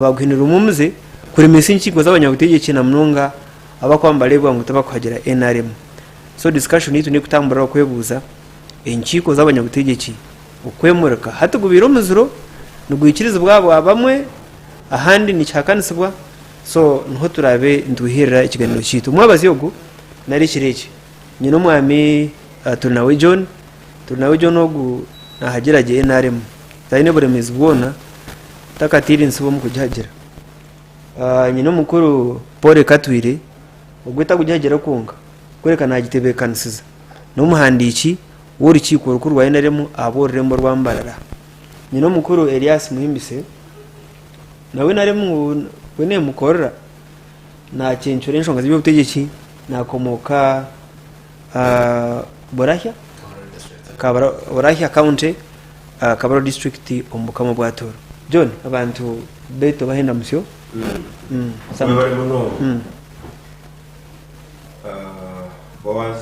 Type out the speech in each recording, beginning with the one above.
Baguhinduremu omuze kuremesa enkiiko z'abanyabutegyeki na munonga abakuba nibareebwa ngu tibakuhagira nrm. So discussion yaitu n'ekutamburira aha kwebuuza enkiiko z'abanyabutegyeki okwemurika hati gubaire omuziro nigwikirizibwa bwa bamwe ahandi nikihakanisibwa so niho turaabe nitwihirira ekiganiro kyaitu. Omwabazyo ogu nari ekiro eki nyine omwami Turinawe John, Turinawe John ogu nahagira gye nrm taine buremeezi bwona. Takatiire entsibo omu kugihagira. Nyine omukuru Paul Katwire, ogwo takugihagira kwonka, kureka nagitebeekanisiza. N'omuhandiiki w'orukiiko orukuru rwa NRM ahabw'orurembo rwa Mbarara. Nyine omukuru Elias Muhimbise, nawe NRM ngu we neemukorera, nacencura enshonga z'eby'obutegyeki, nakomooka Burahya, Burahya County. Kabarole district omu bukama bwa Tooro. John abantu beitu obahe endamutsyo. Mwebare munonga Boaz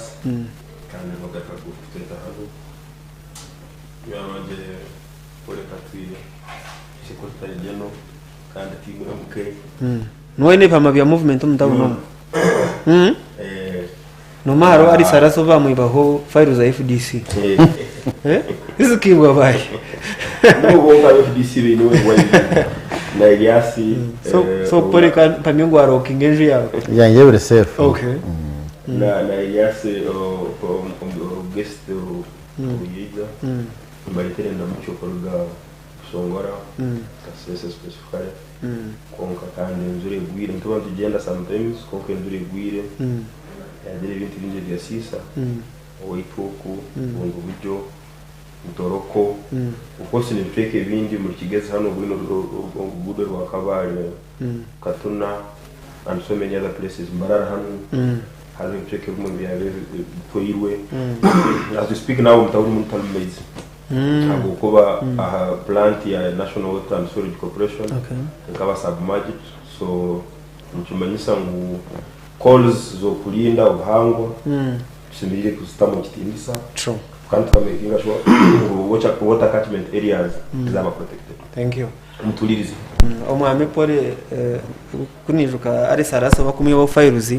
kandi nogaruka kutweta hanu munywani wangye Paul Katwire Secretary General kandi team MK. Niwe oine ebihama bya movement omu town omu. Noma hariho Alice Arasa obu bamwibaho fayiro za FDC. Eh? Zikaibwa baahi? Nibo bonka aba FDC baine we na Elias. So so pole ka mpamye ngu warokinga enju yaawe. Yangye biri safe. Okay. Na Elias guest obuyaija mbaretere endamutsyo kuruga Busongora, Kasese specifically. Kwonka kandi enjura egwire nituba nitugyenda sometimes kwonka enjura egwire yagira ebintu bingi ebyasiisa owaitu oku Bundibugyo, Ntoroko of course nebicweka ebindi omuri Kigezi hanu obwine oruguudo rwa Kabale, Katuna and so many other places Mbarara hanu hariho ebicweka ebimwe ebyabaire bitwairwe as we speak now omu tawuni munu tiharimu maizi. Ahabw'okuba aha plant ya National Water and Sewerage Corporation ekaba submerged so nikimanyisa ngu calls z'okurinda obuhangwa tushemereire kuzitamu ekitiinisa kandi tuka makinga sure ngu water catchment areas zaaba protected. Thank you. Mutuhuririze. Omwami Pole ku naijuka Alice Arasa bakumwihaho files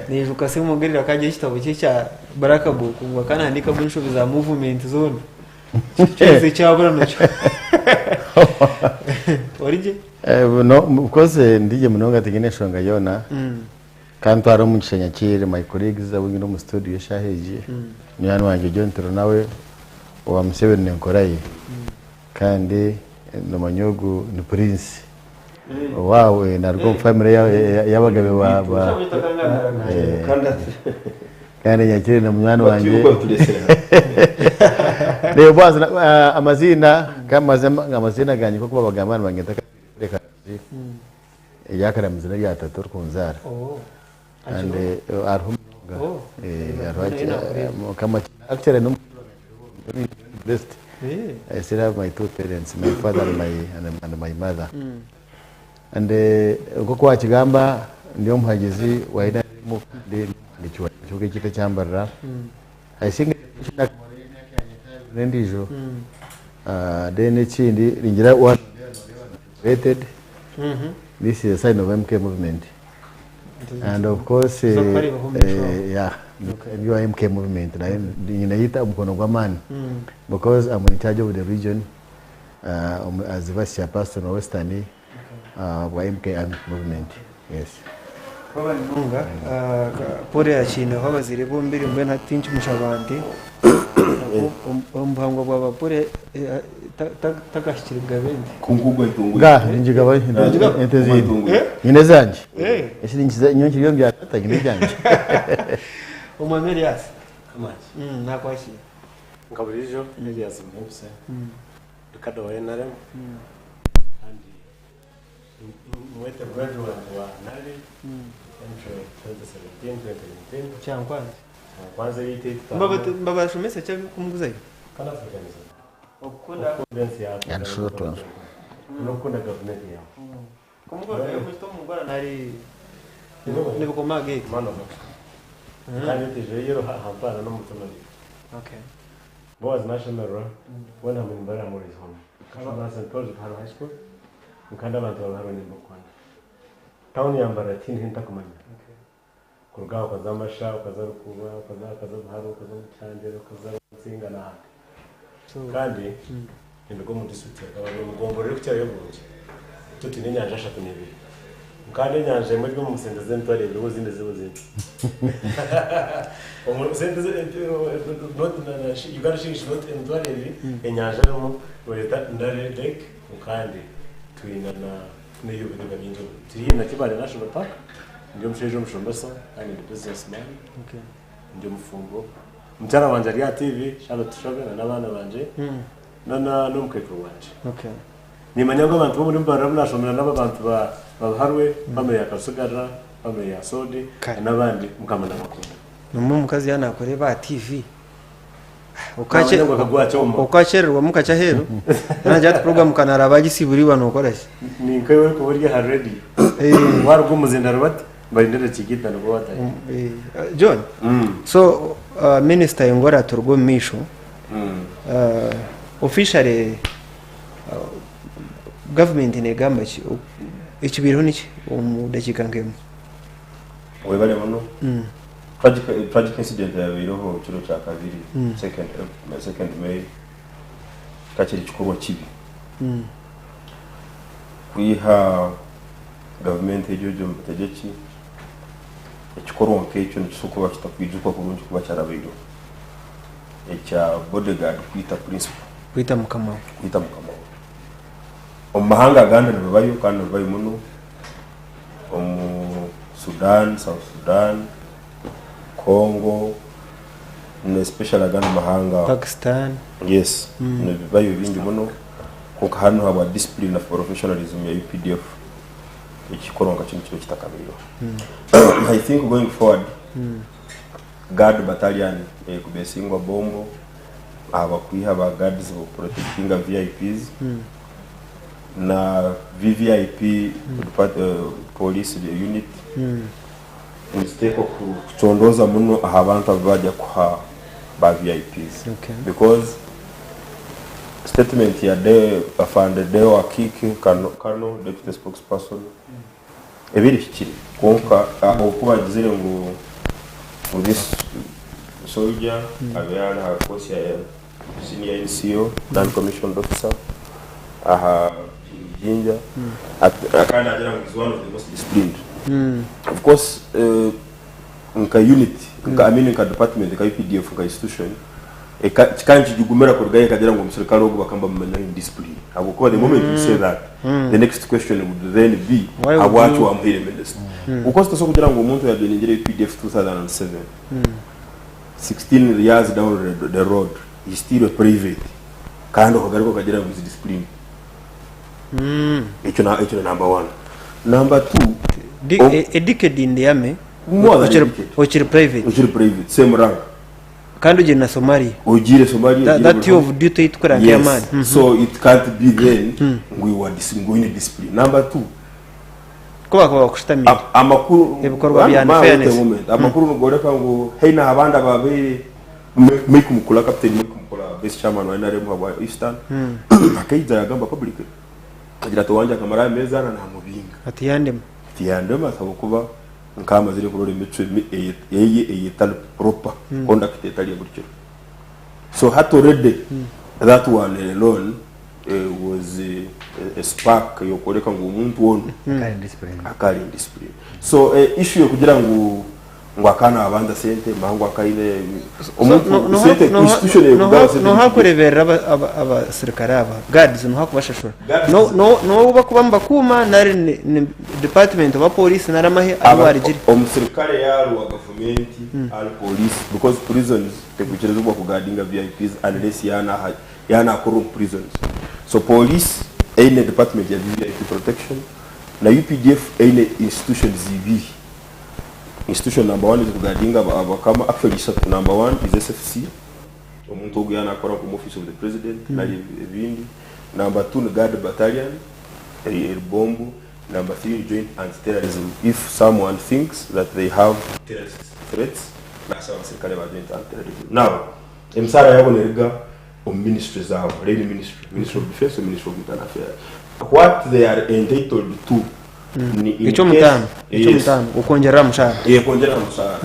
naijuka Ssemwogerere akagira ekitabo kye ekya Black Book ngu akaba nahandiikamu enshobi za movement zoona kyona ekyabura nakyo ori gye? No, of course ndi gye munonga tinyine enshonga yoona. Ka ntware omugisha nyakiire my colleagues abu nyine omu studio eshaaha egi, munywani wangye John Turinawe owa Museveni nenkora ye. Kandi nomanya ogu ni prince owaawe naruga omu family y'abagabe ba kandi nyakire na munywani wangye amaziina amaziina gangye nk'oku babagamba nibanyeta erya Karamuzi n'erya tata orikunzaara kandi hariho munonga hariho actually blessed I still have my two parents my father and my, and, my mother and nk'oku wakigamba ndi omuhagizi wa NRM kandi ndi omuhandiiki wa ekibuga ekyaitu ekya Mbarara I think n'endiijo then ekindi ningira rated this is a sign of MK movement and of course yeah niyo MK movement nayo nyine omukono gw'amaani because I'm in charge of the region as vice chairperson wa Western bwa MK movement yes. Webale munonga Paul yakiineho abazaire bombiri mbwenu hati tinkimushaba nti omu buhangwa bwa ba Paul takahikire kugaba ente. Nga ningigaba ente ezindi nyine ezangye eki nyowe nkiri omu bya tata nyine ebyangye. Omwami Elias nakwakira. Nka buriijo Elias Muhimbise ndi kada wa NRM kandi Mwete graduate wa Nali entry 2017 2018 Kyankwanzi. Kyankwanzi eyaitu ei tutahamu. Mbabashomesa ki abikumuguzayo? Pan Africanism. Okukunda. Okukunda ensi yaawe. And short ones. N'okukunda gavumenti yaawe. Kumugarukayo mukita omu ngwara nari nibikoma aha gate? Man of action. Kandi etiijeyo yero aha mpaara n'omutima biitu. Okay. Boaz nashemererwa when I'm in Mbarara I'm always home. Kashobora St Paul's Ruharo High School. Kandi abantu ba Buharwe nimbakunda. Tawuni ya Mbarara tihaine ahu ntakumanya. Kuruga aha okaza Masha, okaza Rukuba, okaza okaza Buharwe, okaza omu Kyanjere, okaza Rutsinga n'ahandi. Kandi ninduga omu disiturikiti ya Kabale omu gomborora erikukirayo oburungi. Itwe twine enyanja ashatu n'ibiri. Kandi enyanja emwe eri omu sente z'emitwaro ebiri obwo ezindi ziba ziri omu sente nooti Uganda shillings nooti emitwaro ebiri enyanja erimu nibagyeta Ndare Lake kandi twine na n'eby'obuhinga bingi turi haihi na Kibale National Park. Ndi omushaija omushomesa kandi ndi business man. Ndi omufumbo. Mukyara wangye ari aha TV, Charlotte Tushabe na n'abaana bangye na na n'omukaikuru wangye. Nimanya ngu abantu b'omuri Mbarara abu naashomire nabo abantu ba Babuharwe, family ya Karusigarira, family ya Sodi na n'abandi Mukama nabakunda. Nomwe omukazi yaaba naakureeba aha TV, Namanya ngu akagwa kyoma. Okakyererwamu kakye aheeru, naagira ati puroguramu ka naaraba agisiibura iwe nookora ki? Ni nka iwe orikuba ori aha rediyo. Waaruga omu muzindaaro bati, barinde edakiika itaano kuba waatandika. John, so minisita Engora turuge omu maisho, officially gavumenti neegamba ki? Ekibaireho niki omu dakiika nk'emwe? Webale muno. Tragic, tragic incident eyabaireho kiro kya kabiri, second, second May, kikaba kiri ekikorwa kibi. Kwiha gavumenti egyo egi omu butegyeki, ekikorwa nk'ekyo nikisobola kuba kitakwijukwa kurungi kuba kyarabaireho. Ekya bodyguard kwita principal. Kwita mukama we. Kwita mukama we. Omu mahanga agandi nibibayo kandi nibibayo muno. Omu Sudan, South Sudan, Congo na especially agandi mahanga. Pakistan. Yes, nibibayo bingi muno kwonka hanu habwa discipline na professionalism ya UPDF ekikorwa nka kinu kibe kitakabaireho. I think going forward guard battalion ekubeesingwa Bombo ahabwakwiha ba guards bokuprotectinga VIPs. Na VVIP Police Unit niziteekwa kucondooza muno aha bantu abu barya kuha ba VIPs because statement ya Afande Deo Akiiki Kano, Deputy Spokesperson, ebaire ehikire kwonka oku bagizire ngu this soldier abaire ari aha course ya Senior NCO, Non Commissioned Officer, aha Jinja kandi naagira ngu is one of the most disciplined. Of course nka unit, nka I mean nka department nka UPDF nka institution kikaba nikigigumira kurugayo ekagira ngu omusirikare ogu bakaba nibamumanyaho indiscipline ahabw'okuba the moment you say that the next question would then be Why would habwaki you wamuhaire minister? Because tosobola kugira ngu omuntu oyajoiningire UPDF 2007 16 years down the road he's still a private kandi okagaruka okagira ngu is disciplined. Ekyo na ekyo na number one. Number two, Di- o- a, a decade in the army More than a okiri decade. okiri private okiri private same rank. kandi ogiire na Somalia. Ogiire Somalia, That, ogiire that buri view hamwe. of duty ei tukora Yes. nk'ey'amaani. So it can't be then ngu you are ngu oine discipline. Number two, Ku bakuba bakushutamiire. Amakuru Ebikorwa bya Mama, wait a unfairness. moment. Amakuru nigoreka ngu haine abandi ababaire Mike Mukula, Captain Mike Mukula, Vice Chairman wa NRM habwa Eastern, akaija yagamba publicly agira ati owangye akamara ameezi ana namubinga. Ati yandema. Ati yandema ahabw'okuba nkaba mazire kurora emicwe eye eyetari proper, conduct etari ya buri kiro. So hati already that one alone was a spark ey'okworeka ngu omuntu onu Akari indiscipline. akari indiscipline. So issue yokugira ngu ngu akaba nabanza sente mara ngu akaba aine omuntu sente institution erikugaba sente Noha arikureberera abasirikare aba guards noha arikubashashura? Guards. N'ou barikuba nibakuuma nari ni department oba police nari amahe ahu barugire? Omusirikare yaaba ari owa gavumenti ari police because prisons tekwikirizibwa kugadinga VIPs unless yaaba nakorera omu prisons. So police eine department ya VIP protection na UPDF eine institutions ibiri. Institution number one ezikugadinga abakama actually ishatu number one is SFC omuntu ogu yaaba nakora nka omu office of the president nari ebindi. Number two ni guard battalion eri Bombo. Number three ni joint anti terrorism if someone thinks that they have terrorist threats nashaba abasirikare ba joint anti terrorism. Now emisaara yaabo neruga omu ministry zaabo, reero ministry, ministry of defence, ministry of internal affairs. What they are entitled to ni in case Eky'omutaano, yes eky'omutaano, okwongyerera aha mushaara. Eh, kwongyera aha mushaara.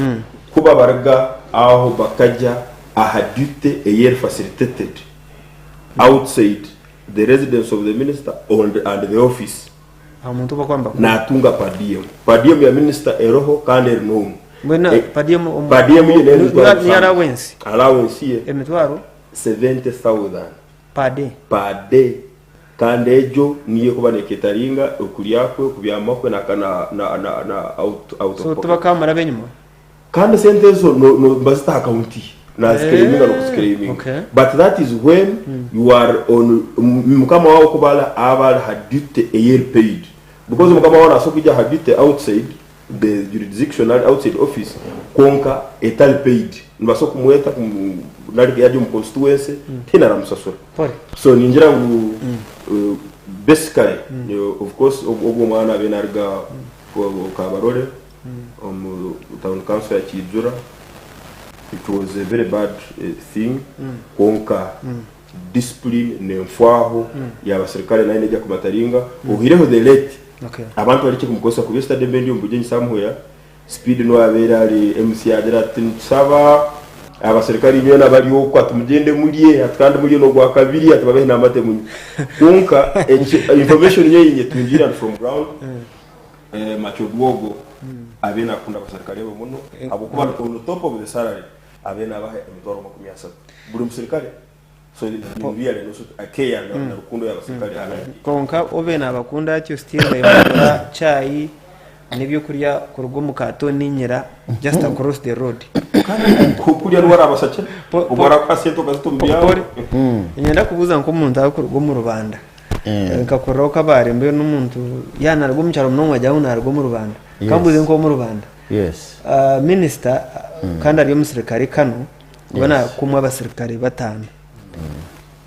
Ku babaruga aho bakagya aha duty eyeri facilitated outside the residence of the minister and, and the office Aha muntu obu bakuba nibakuha. natunga per diem. Per diem ya minister eroho kandi eri known. Mbwenu Eh, per diem omu- per diem ye niyo n'emitwaro niyo musanvu. allowance Allowance ye emitwaro 70,000. per day. Per day kandi egyo niyo ekuba neketaringa okurya kwe, okubyama kwe na na na na out out So of pocket. tibakamara ab'enyima? Kandi esente ezo no no nibazita aha akawunti ye naziclaiminga n'okuziclaiminga Okay. but that is when you are on mukama waawe kuba ari aba ari aha duty eyeri paid because mukama waawe nabaasa kwija aha duty outside the jurisdiction nari outside office kwonka etari paid nibaasa kumweta nari yari omu constituency tihaine aramusasura Pole. So ningira ngu basically of course ogwo omwana abaire naruga Kabarole omu town council ya Kiijura it was a very bad thing kwonka discipline nenfwaho yabasirikare nayo neija kumataringa oihireho the late Okay. abantu barekye kumukozesa kubi yesterday mbe ndi omu bugyenyi somewhere Speed niwe abaire ari MC yaagira ati nitusaba abaserukare inywena abari okwo ati mugyende murye ati kandi murye n'ogwakabiri ati babehe n'amate munywe. Kwonka eki information nyowe ei nyetungiire and from ground eh, Machodwogo abaire nakunda abaserukare be muno ahabw'okuba on top of the salary abaire nabaha emitwaro 30 buri muserukare. So in really no care na rukundo y'abaserukare anagiire. Kwonka obe nabakunda atyo still bayimugura chai n'ebyokurya kuruga omu katoni nyira just across the road. Kandi kurya niwe arabashakira obwo arakuha sente okazita omu byawe. Niinyenda kubuuza nk'omuntu arikuruga omu rubanda nkakuriraho Kabale mbwenu n'omuntu yaaba naaruga omu kyaro munonga wagira ngu naaruga omu rubanda kambuuze nk'ow'omu rubanda minisita kandi ari omusirikare kanu Kuba nakumwa abasirikare batano.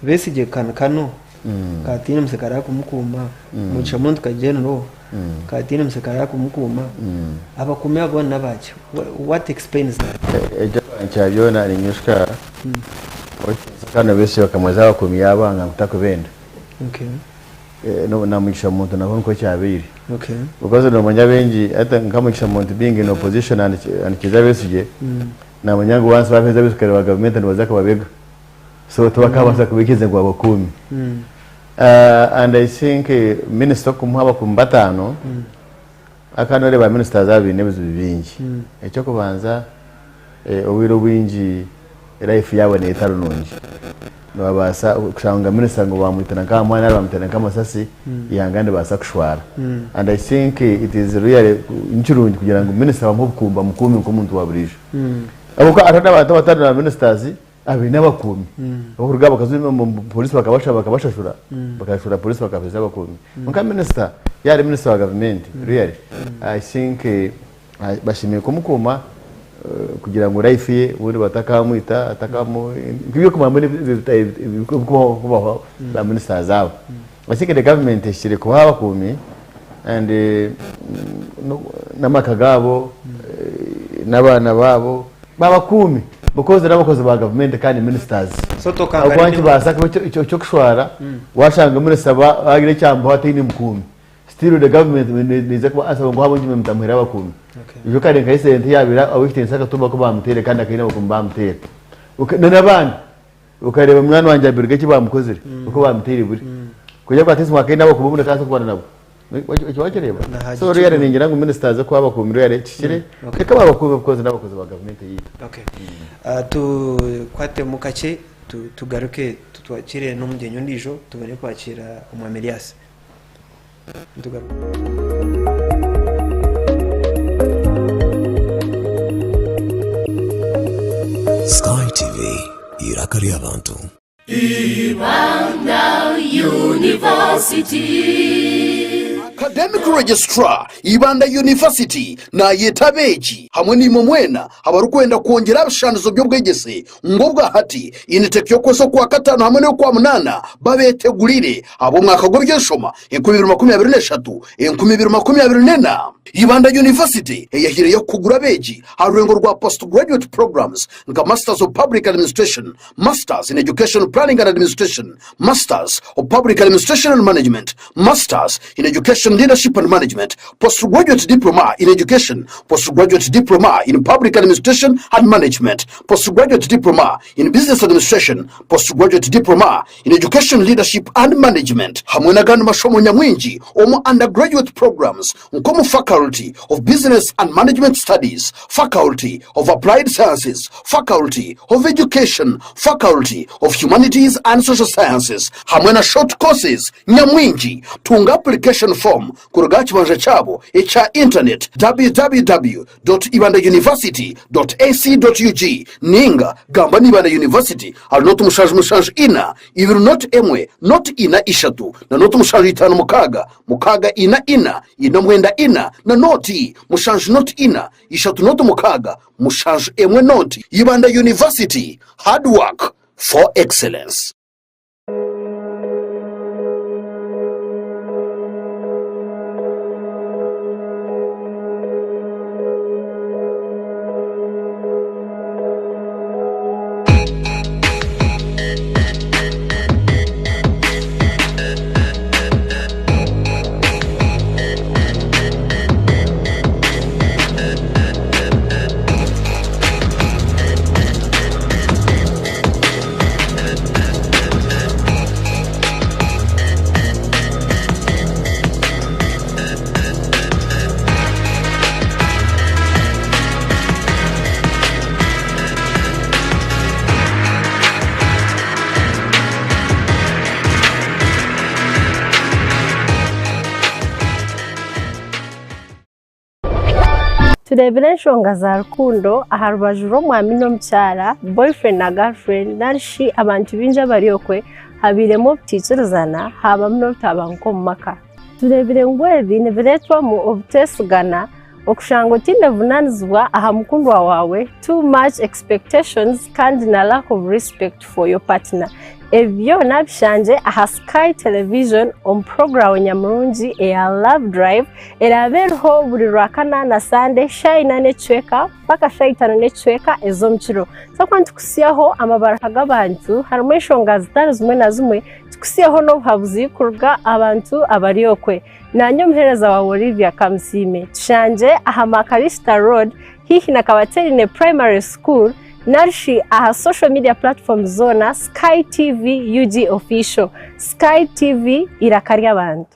Besigye kanu kanu katiine omusirikare akumukuuma, Mugisha Muntu ka general katiine omusirikare akumukuuma. Abakuumi abo boona nabaki? What explains that? Ekyo kya byona niinyushuka kanu Besigye bakamweza abakuumi yaabanga ngu takubenda. Okay. Na Mugisha Muntu nabwo nikwo kyabaire. Okay. Because noomanya abaingi hati nka Mugisha Muntu being in opposition and Kiiza Besigye, Namanya ngu once baheza abaisirikare ba gavumenti nibaza kubabega so tibakabaasa kubaikiriza ngu babakuume. And I think minisita okumuha abakuumi bataano, akaba noreeba ba ministers aba baine ebizibu bingi. Eky'okubanza obwire obwingi life yaabo neeba etari nungi. Nibabaasa kushanga minisita ngu bamwitira nk'aha mwanya nari bamutera nk'amasasi, eihanga niribaasa kushwara. And I think it is really nikirungi kugira ngu minisita bamuhe obukuumi bamukuume nk'omuntu wa buriijo. Ahabw'okuba hariho n'abantu abatari ba ministers abaine abakuumi. Abarikuruga aha bakaza omu poriisi bakabashashura, bakashashura poriisi bakabaheereza abakuumi. Kwonka minisita yaaba ari minisita wa gavumenti really I think Bashemereire kumukuuma kugira ngu life ye obundi batakamwita nk'ebyokumanya mbwenu ebirikubaho ba ministers abo. I think the government ehikire kubaha abakuumi and n'amaka gaabo n'abaana baabo babakuume because n'abakozi ba gavumenti kandi ministers. So tokanga Ahabw'okuba rindi- nikibaasa kuba eky'okushwara waashanga minisita baagira ekyambuho ataine mukuumi. Still the government neija kuba answer ngu ahabw'enki imwe mutamuhaire abakuumi. Ijo kare nka esente yabaire ow'ekitiinisa Katumba ku bamuteire kandi akaine abakuumi bamuteera. Na n'abandi okareeba munywani wangye Abiriga eki bamukozire oku bamuteire buri. Kugira ngu at least akaine abakuumi obundi akabaasa kurwana nabo. Ekyo wakireeba? So really ningira ngu minisita aze kuha abakuumi really kihikire. Reka babakuume because n'abakozi ba gavumenti eyaitu. Okay. Tukwatemu kakye tugaruke twakire n'omugyenyi ondiijo tubone kwakira Omwami Erias. Nitugaruka. Sky TV, eiraka ry'abantu. Ibanda University. Academic Registrar, Ibanda University nayeta abeegi hamwe naimwe mwena abarikwenda kwongyera aha bishaanizo by'obwegyese ngu obwahati initeki y'okwezi okwakataano hamwe n'ey'okwamunaana babeetegurire ahabw'omwaka gw'eby'enshoma 2023, 2024. Ibanda University eyahiireyo kukugura abeegi aha rurengo rwa Postgraduate Programs nka Masters of Public Administration, Masters in Education Planning and Administration, Masters of Public Administration and Management, Masters in Education Leadership and Management, Postgraduate Diploma in Education, Postgraduate Diploma in Public Administration and Management, Postgraduate Diploma in Business Administration, Postgraduate Diploma in Education Leadership and Management hamwe n'agandi mashomo nyamwingi omu Undergraduate Programs nk'omu Faculty of Business and Management Studies, Faculty of Applied Sciences, Faculty of Education, Faculty of Humanities and Social Sciences hamwe na Short Courses nyamwingi. Tunga application form kuruga aha kibanja kyabo ekya internet www.ibandauniversity.ac.ug ninga gamba na Ibanda University ahari 0 7 7 4 0 1 0 4 3 na 0 7 5 6 6 4 4 4 9 4 na 0 7 0 4 3 0 6 7 1 0. Ibanda University, hard work for excellence. Tureebire enshonga za rukundo aha rubaju rw'omwami n'omukyara, boyfriend na girlfriend nari shi abantu baingi abari okwe habairemu obutaikirizana haabamu n'obutabanguko omu maka. Tureebire ngu ebi nibireetwamu obuteesigana, okushanga otaine buvunaanizibwa aha mukundwa waawe, too much expectations kandi na lack of respect for your partner. Ebi byona bishangye aha Sky Television omu puroguraamu nyamurungi eya Love Drive eraabe eriho buri Rwakana na Sande shaaha ina n'ekicweka mpaka shaaha itaano n'ekicweka ez'omu kiro. Twakuba nitukutsyaho amabaruha g'abantu harimu enshonga zitari zimwe na zimwe, tukutsyeho n'obuhabuzi kuruga abantu abari okwe. Naanye omuheereza waawe Olivia Kamusiime. Tushangye aha Makarista Road haihi na Kabaterine Primary School nari shi aha social media platforms zoona Sky TV UG Official. Sky TV eiraka ry'abantu.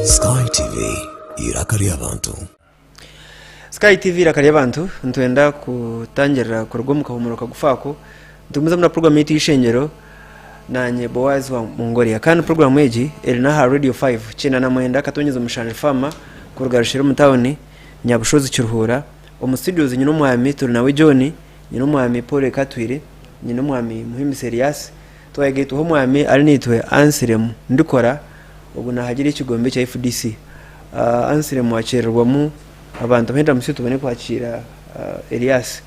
Sky TV, eiraka ry'abantu. Sky TV eiraka ry'abantu nitwenda kutangirira kuruga omu kahumuro kagufu ako nitugumizamu na puroguramu yaitu y'eishengyero nanye Boaz wa Mongolia kandi puroguramu egi eri n'aha Radio 5 99 katonyeza omushanju farmer kuruga Rushera omu tawuni Nyabushozi Kiruhura omu studios nyine omwami Turinawe John nyine omwami Paul Katwire nyine omwami Muhimbisa Elias twayegaitwaho omwami ari naitwe Anselm Ndikora Ogu nahagira ekigombe ekya FDC. Anselm akyererwamu abantu ab'enda musyo tubone kwakiira Elias.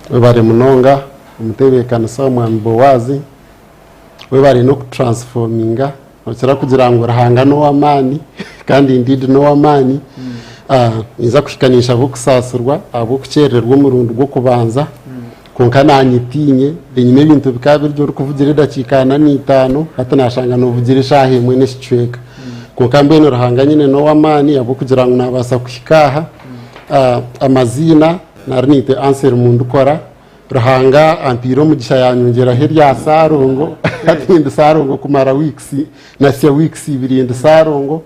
Webare munonga omutebeekanisa omwami Boazi, webare n'okututransfominga nokira kugira ngu Ruhanga n'ow'amaani kandi indeed n'ow'amaani. Ninza kuhika ninshaba okusaasirwa ahabw'okukyerererwa omurundi gw'okubanza. Kwonka naanye tiinye, enyima ebintu bikaba biri gye orikuvugira edakiika ana na itaano, hati naashanga noovugira eshaaha emwe n'ekicweka. Kwonka mbwenu Ruhanga nyine n'ow'amaani ahabw'okugira ngu naabaasa kuhika aha. Amaziina nari niitwe Anselm Ndikora. Ruhanga ampaire omugisha yaanyongyeraho erya Saarongo, hati ndi Saarongo kumara weeks, nahitsya weeks ibiri ndi Saarongo.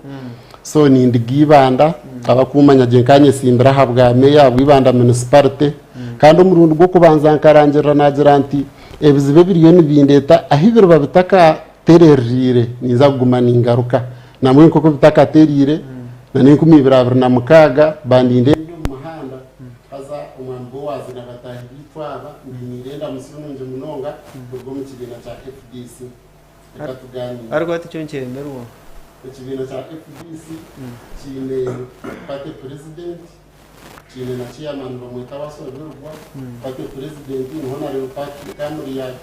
So nindiga Ibanda, abakuumanya gye nkaanyesimbire aha bwa meeya bwa Ibanda Municipality. Kandi omurundi gw'okubanza nkarangirira naagira nti, Ebizibu ebiriyo nibindeeta ahu biriba bitakatereriire, ninza kuguma ningaruka. Nambwenu nk'oku bitakateriire, na n'enkumi ibiri abiri na mukaaga bandinde ndi omu muhanda. Haza omwami Boazi na bataahi baitu aba, mbainiire endamutsyo nungi munonga kuruga omu kibiina kya FDC. Reka tugaaniire. Ariko hati kyo nikyemerwa. Ekibiina kya FDC kiine party president. Twine na chairman bamweta Basobirwa, party president ni Honourable Patrick Amuriat,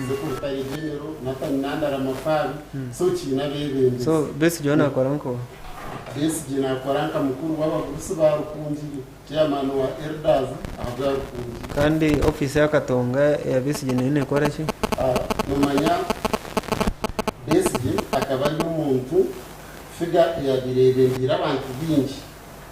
secretary general Nathan Nandala Mafabi, so kiine abeebembezi. So Besigye we nakora nkoha? Besigye nakora nka mukuru w'abagurusi ba Rukungiri, chairman wa elders ahabwa Rukungiri. Kandi ofiisi ya Katonga eya Besigye nayo nekora ki? Nomanya Besigye akaba ari omuntu figure eyabaire eyebembeire abantu baingi.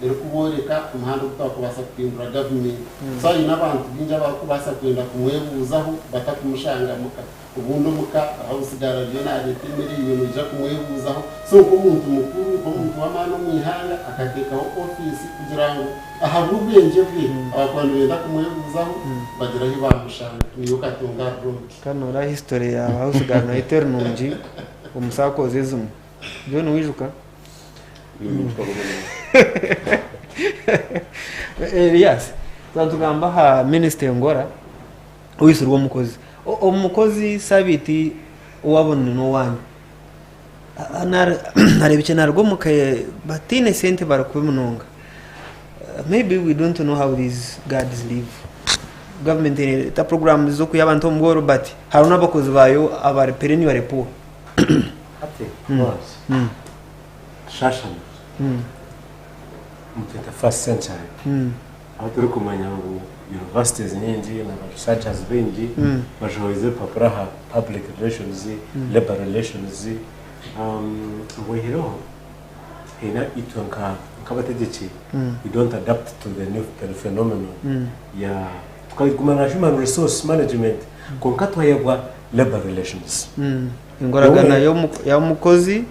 erikubooreka omuhanda ogu twakubaasa kuhindura gavumenti. So aine abantu baingi abarikubaasa kwenda kumwebuuzaho batakumushanga muka. Obundi omuka house girl ariyo naareeta emere iwe noija kumwebuuzaho. So nk'omuntu mukuru, nk'omuntu w'amaani omu ihanga akateekaho ofiisi kugira ngu ahabw'obwengye bwe abakuba nibenda kumwebuuzaho bagire ahu baamushanga. Niyo Katonga Road. Kandi noreeba history ya house girl nayo teri nungi omu circles ezimwe. John wijuka? Elias, twaba nitugamba aha minisita Engora owaitsirwe omukozi. Omukozi sabiiti owabona n'owaanyu. Areebekire naaruga omu ka bataine sente bari kubi munonga. Maybe we don't know how these guards live. Gavumenti eta programmes z'okwiha abantu omu bworo but hariho n'abakozi baayo abari perennially poor. Hati Boaz, Shashana omu 21st century ahu turikumanya ngu universities nyingi na ba researchers baingi bashohoize ebipapura aha public relations, labour relations, oihireho haine itwe nk'abategyeki we don't adapt to the new phenomenon ya tukaguma na human resource management kwonka twayebwa labour relations. Enkoragana y'omukozi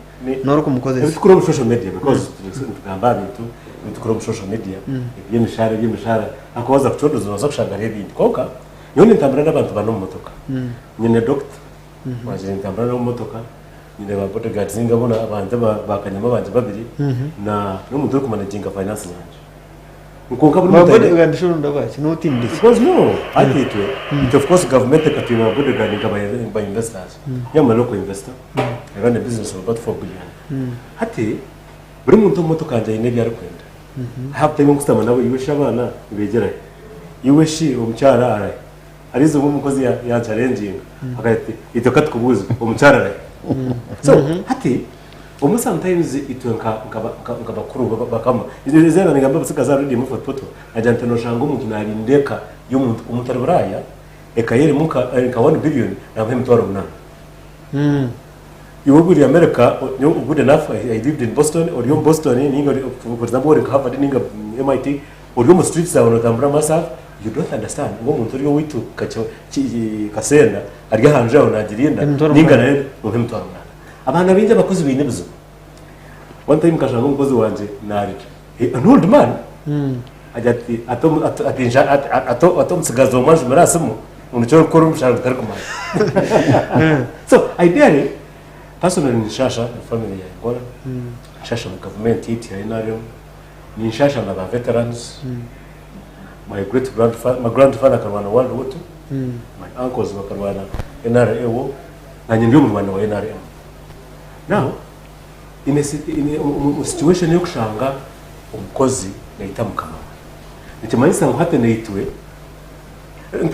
n'orikumukozesa. Ebitukora omu social media because nitugamba aha bintu ebitukora omu social media eby'emishahara eby'emishahara ahakuba waaza kucoondoza nooza kushanga hariho ebindi kwonka nyowe nintambura n'abantu bana omu motoka nyine doctor wangye nintambura nawe omu motoka nyine ba bodyguards ninga boona abantu ba kanyama bangye babiri na n'omuntu orikumanaginga finance zangye. Kwonka buri Ba muntu aine bodyguard shi orundi abaki? N'otindiki? Because no, hati itwe, itwe of course government ekatwima ba bodyguard nka ba, ba investors. Me am a local investor. I run a business of about 4 billion. Hati buri muntu omu motoka yangye aine ebi arikwenda. I have time nkusitama nabo, iwe shi abaana nibegyera hi? Iwe shi omukyara arahi? Hariho eizooba omukozi ya- yanchallenginga akagira ati itwe katukubuuze omukyara arahi? So hati Obumwe sometimes itwe nka nka bakuru bakama nze nigamba abatsigazi aha radio Fort Portal nagira nti noshanga omuntu narinda eka y'omuntu omuntu ari Buraaya eka ye erimu nka nka 1 billion namuha emitwaro munana iwe ori America good enough I lived in Boston ori omu Boston ninga for example ori nka Harvard ninga MIT ori omu streets aho notambura masaha you don't understand ngu omuntu ori owaitu Kasenda ari aha nju yawe nagirinda ninga nawe nomuha emitwaro munana. Abaana baingi abakozi baine ebizibu. One time nkashanga omukozi wangye naarira. An old man agira ati ati omu- ati- ati nsha- ati- ati ati omutsigazi omwe anjumire aha simu ngu nikyo orikukora omushara gutarikumara. So ideally personally ninshasha na family ya Angola, nshasha na gavumenti yaitu ya NRM, ninshasha na ba veterans. My great grandfather, my grandfather akarwana World War II, my uncles bakarwana NRA war. Nanye ndi omurwani wa nrm. Now, in a, in a, omu situation y'okushanga omukozi naita mukama we, nikimanyisa ngu hati naitwe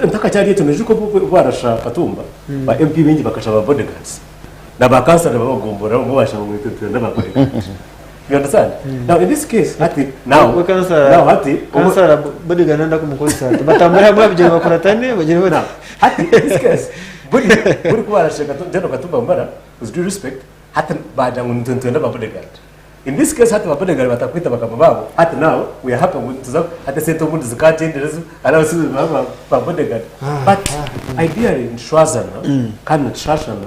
ntakakyari ekyo noijuka obu barasha Katumba, ba MP baingi bakashaba bodyguards na ba kansala babagomborora bamwe bashaba ngu itwe nitwenda ba bodyguards. You understand? Now in this case hati now We kansala now hati kansala bodyguard nanda kumukozesa ati batambure hamwe babigyere bakuratane bagire bati Now, hati in this case buri buri kuba arashaka General Katumba Wamala with due respect hati bagira ngu nitwe nitwenda ba bodyguard. In this case hati ba bodyguard batakwita bakama babo hati now we are happy ngu nituza hati esente obundi zikakyenderezo hati abasibe ba ba bodyguard but ideally nitushwazana kandi nitushashana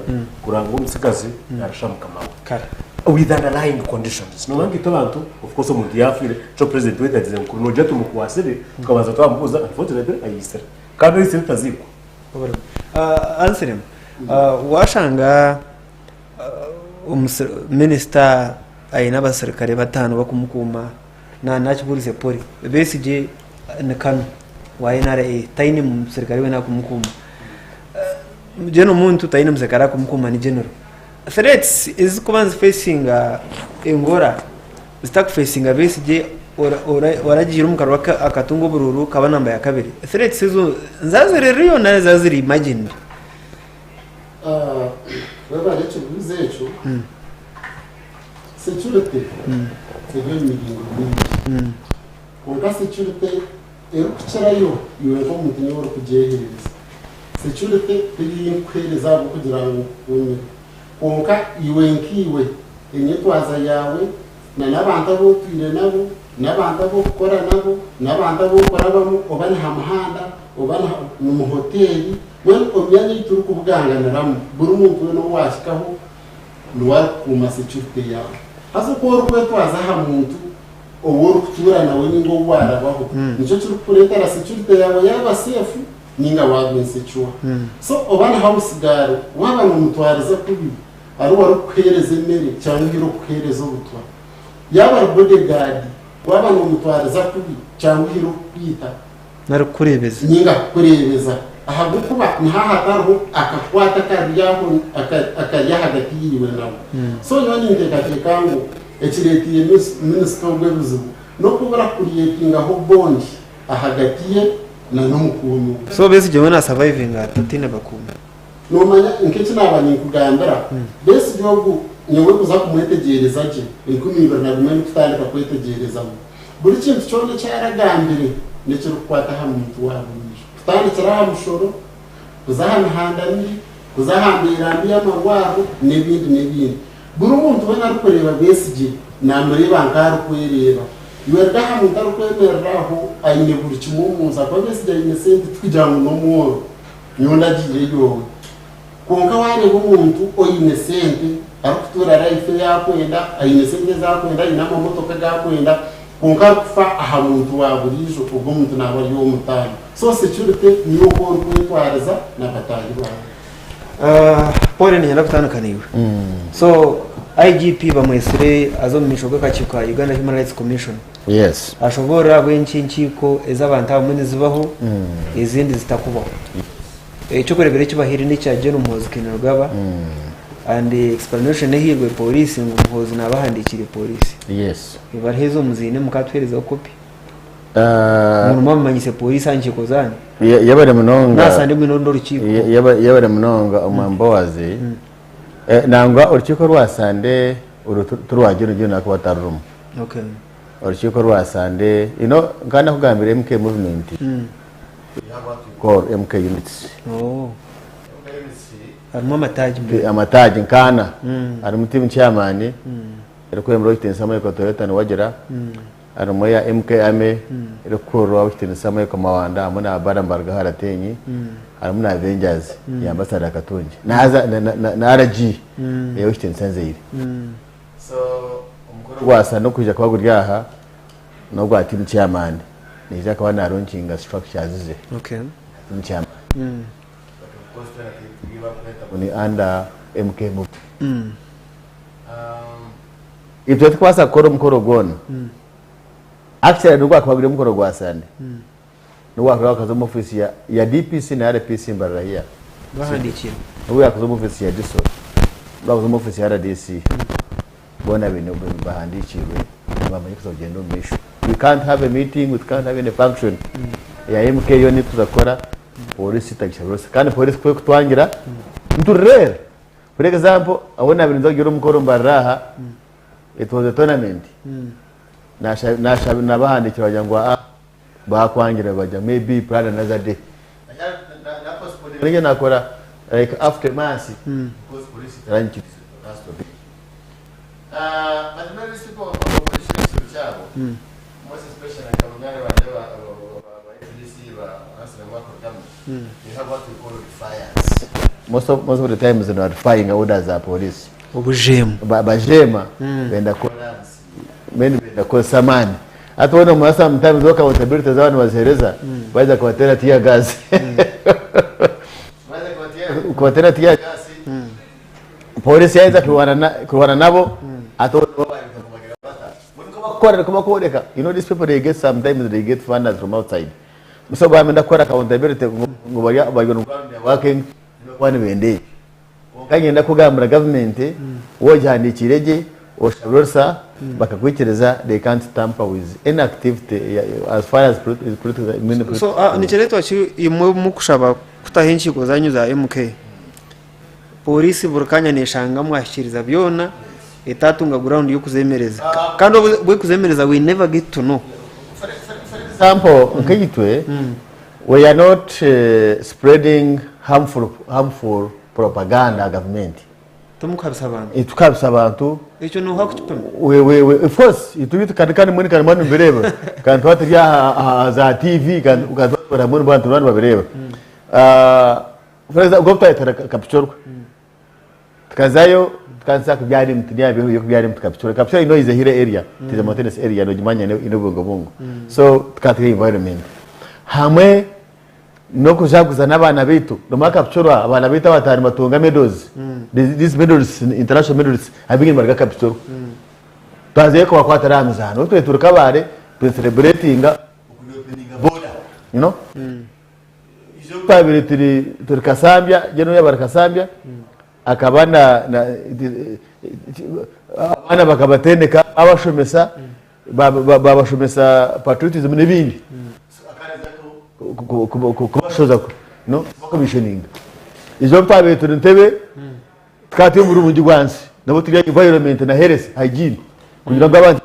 kureba ngu omutsigazi narasha mukama we. Kare. With underlying conditions. Nomanya nka itwe abantu, of course omuntu yafiire, nikyo president waitu yagize ngu kuri nogira tumukwasire, tukabanza twamubuuza, unfortunately ayeitsire. Kandi oitsire taziikwa. Anselm, washanga minisita aine abaserukare bataano bakumukuuma, nakibuurize pore, Besigye ni kano wa NRA taine muserukare weena akumukuuma. General Muntu taine muserukare akumukuuma ni general. Threats ezirikuba nizifesinga engora zitakufesinga Besigye. Oragiire omu karuru akatunga oburuuru kaba namba ya kabiri. Threats ezo niziba ziri real nari niziba ziri imagined? Webare ekibuuzo ekyo. Security eri omu miringo mingi. Kwonka security erikukirayo iwe nk'omuntu niiwe orikugyeheereza. Security teri ei ndikuheereza ahabw'okugira ngu nkukuumire. Kwonka iwe nkaiwe, enyetwaza yaawe, na n'abantu abu otwire nabo, n'abantu abu orikukora nabo, n'abantu abu orikurabamu oba ni ha muhanda, oba ni mu hoteeri, mbwenu omu myanya ei turikubuganganiramu, buri muntu weena ou waahikaho niwe arikukuuma securite yaawe. Haza oku orikwetwaza aha muntu ou orikutuura nawe nainga ou waarabaho, nikyo kirikukureetera securite yaawe yaaba seefu nainga waaba insecure. So oba ni house girl, waaba noomutwariza kubi, Ari orikukuheereza emere kyanguhire okukuheereza obutwa. Yaaba ari bodyguard, waaba noomutwariza kubi kyanguhire okukwita. Nari kukureebeza. Ninga kukureebeza. Ahabw'okuba niho ahatariho akakwate akari aho akari ahagati yaiwe nawe. So nyowe ninteekateeka ngu ekireeteire minisita ogu ebizibu n'okubura kucreatingaho bond ahagati ye na n'omukuumi we. So Besigye we na survivinga ata ataine bakuumi? Noomanya nk'eki naaba ninkugambira, Besigye ogu nyowe kuza kumwetegyereza gye, 2001 ndikutandika kwetegyereza ngu buri kintu kyona eki aragambire n'ekirikukwata aha muntu wa buriijo, kutandikira aha mushoro, kuza aha mihanda mibi, kuza aha mbeera mbi y'amarwariro n'ebindi n'ebindi. Buri muntu weena arikureeba Besigye naamureeba nk'arikwereeba. Iwe ruga aha muntu arikwemerera aho aine buri kimwe omu nsi ahakuba Besigye aine sente tikugira ngu n'omworo. Nyowe ndagiireyo owe. Kwonka waareeba omuntu oine sente arikutuura life ei akwenda, aine sente ezi akwenda, aine amamotoka agu akwenda, kwonka arikufa aha muntu wa buriijo, ogwo omuntu naaba ari ow'omutaano. So security niyo oku orikwetwariza na bataahi baawe. Paul niinyenda kutandika naiwe. So IGP bamwetsire aze omu maisho g'akakiiko ka Uganda Human Rights Commission. Yes. Ashoboorora ahabw'enki enkiiko ez'abantu abamwe nizibaho ezindi zitakubaho. Eky'okureeberaho eki bahaire n'ekya Gen Muhoozi Kainerugaba and explanation ehairwe pooriisi ngu Muhoozi naaba ahandiikiire pooriisi. Yes. Ebaruha ezo muziine mukatuheerezaho kopi? Ah, Ngu mwamumanyise pooriisi aha nkiiko zaanyu? Yebare munonga. Naasande mwine orundi orukiiko. Yebare munonga omwami Boazi. Nangwa orukiiko rwa Sande oru ti rwa Gen Gen ahakuba tarurimu. Okay. Orukiiko rwa Sande, you know, nkaba nakugambira MK movement, we have what we call MK units. Oh. Harimu amataagi mbwenu. Amataagi nk'ana. Harimu team chairman, erikwemera ow'ekitiinisa Michael Toyota Niwagira, harimu eya MK Army, erikukurirwa ow'ekitiinisa Michael Mawanda hamwe na Balaam Barugahara Ateenyi, harimu na Avengers ya Ambassador Katungi, na, na, na, na RG ey'ow'ekitiinisa Nzeire. So omukoro gwa Sande okwija kuba guri aha n'ogwa team chairman naija kuba na launching structures ze Okay. team chairman. But of course twena turi bakweta ngu ni under MK movement. Itwe tikubaasa kukora omukoro gwona. Actually nigwakuba guri omukoro gwa Sande. Nigwakuba bakaza omu office ya DPC na RPC Mbarara here. Bahandiikire. N'obu yaakuza omu ofiisi ya DISO, n'obu yaakuza omu ofiisi ya RDC, boona baine bahandiikirwe nibamanya kuza kugyenda omu maisho. We can't have a meeting, we can't have any function eya MK yoona ei turikuza kukora pooriisi etagishabire rusa. Kandi pooriisi ku erikutwangira, nitureera. For example, ahu naabaire ninza kugira omukoro Mbarara aha, it was a tournament, nabahandiikira bagira ngu aa Bakwangira bagya maybe plan another day. Ninye nakora like after months because police taranyikiriza has to be. But many these people opposition ekizibu kyabo most especially nka banywani bangye ba ba FDC ba Arsenal bakurugamu they have what we call defiance. Most of the times they are defying orders za police. Obujeemu. Bajeema benda kukora mbwenu benda kukozesa amaani. Hati weena omanya sometimes accountability zaaba nibaziheereza baija kubateera tear gas. Baija kubateera tear gas, pooriisi yaaheza kurwana nabo, hati bo nibo baaheza kubagira bata? Mbwenu nikwo bakukora, nikwo bakworeka. You know these people they get sometimes they get funders from outside. So baaba nibenda kukora accountability ngu bari on ground they are working, nibakuba nibenda ekyo. Kwonka niinyenda kugambira gavumenti, waaba ogihandiikiire gye. Oshabire orusa bakakwikiriza they can't tamper with any activity as far as political. So nikireetwa ki imwe mukushaba kutaho enkiiko zanyu za MK Pooriisi buri kanya neeshanga mwahikiiriza byona etaatunga ground y'okuzeemereza kandi obu obu erikuzeemereza we never get to know. For example, nkaitwe we are not spreading harmful, harmful propaganda aha gavumenti. Timukuhabisa abantu. Tikuhabisa abantu. Ekyo nooha kukipima? We, we, we, of course, itwe kandi kandi mbwenu kandi mbwenu nibireeba. Kandi tuba turi aha aha za TV kandi kandi tuba turi hamwe n'abantu nibabireeba. For example, nk'obu twayetwara Kapchorwa, tukazayo tukatandika kubyara emiti y'okubyara emiti Kapchorwa. Kapchorwa you know is a hilly area, it is a mountainous area nogimanya eine obubungobungo. So tukatwara environment hamwe n'okujaguza n'abaana baitu. Nomanya Kapchorwa abaana baitu abataaha nibatunga medals, these medals, international medals abaingi nibaruga Kapchorwa. Twazayo kubakwatira aha mizaano, obu twari turi Kabale turi celebratinga oku-openinga border, you know. Obu twabire turi turi Kasambya, General yaaba ari Kasambya, akaba na na abaana bakabatendeka babashomesa babashomesa patriotism n'ebindi. Kubashoza no kubakomishoninga. Ejo obu twabire turi Ntebe, tukaba turi omu burungi bwansi nabwo turi aha environment na health hygiene kugira ngu abantu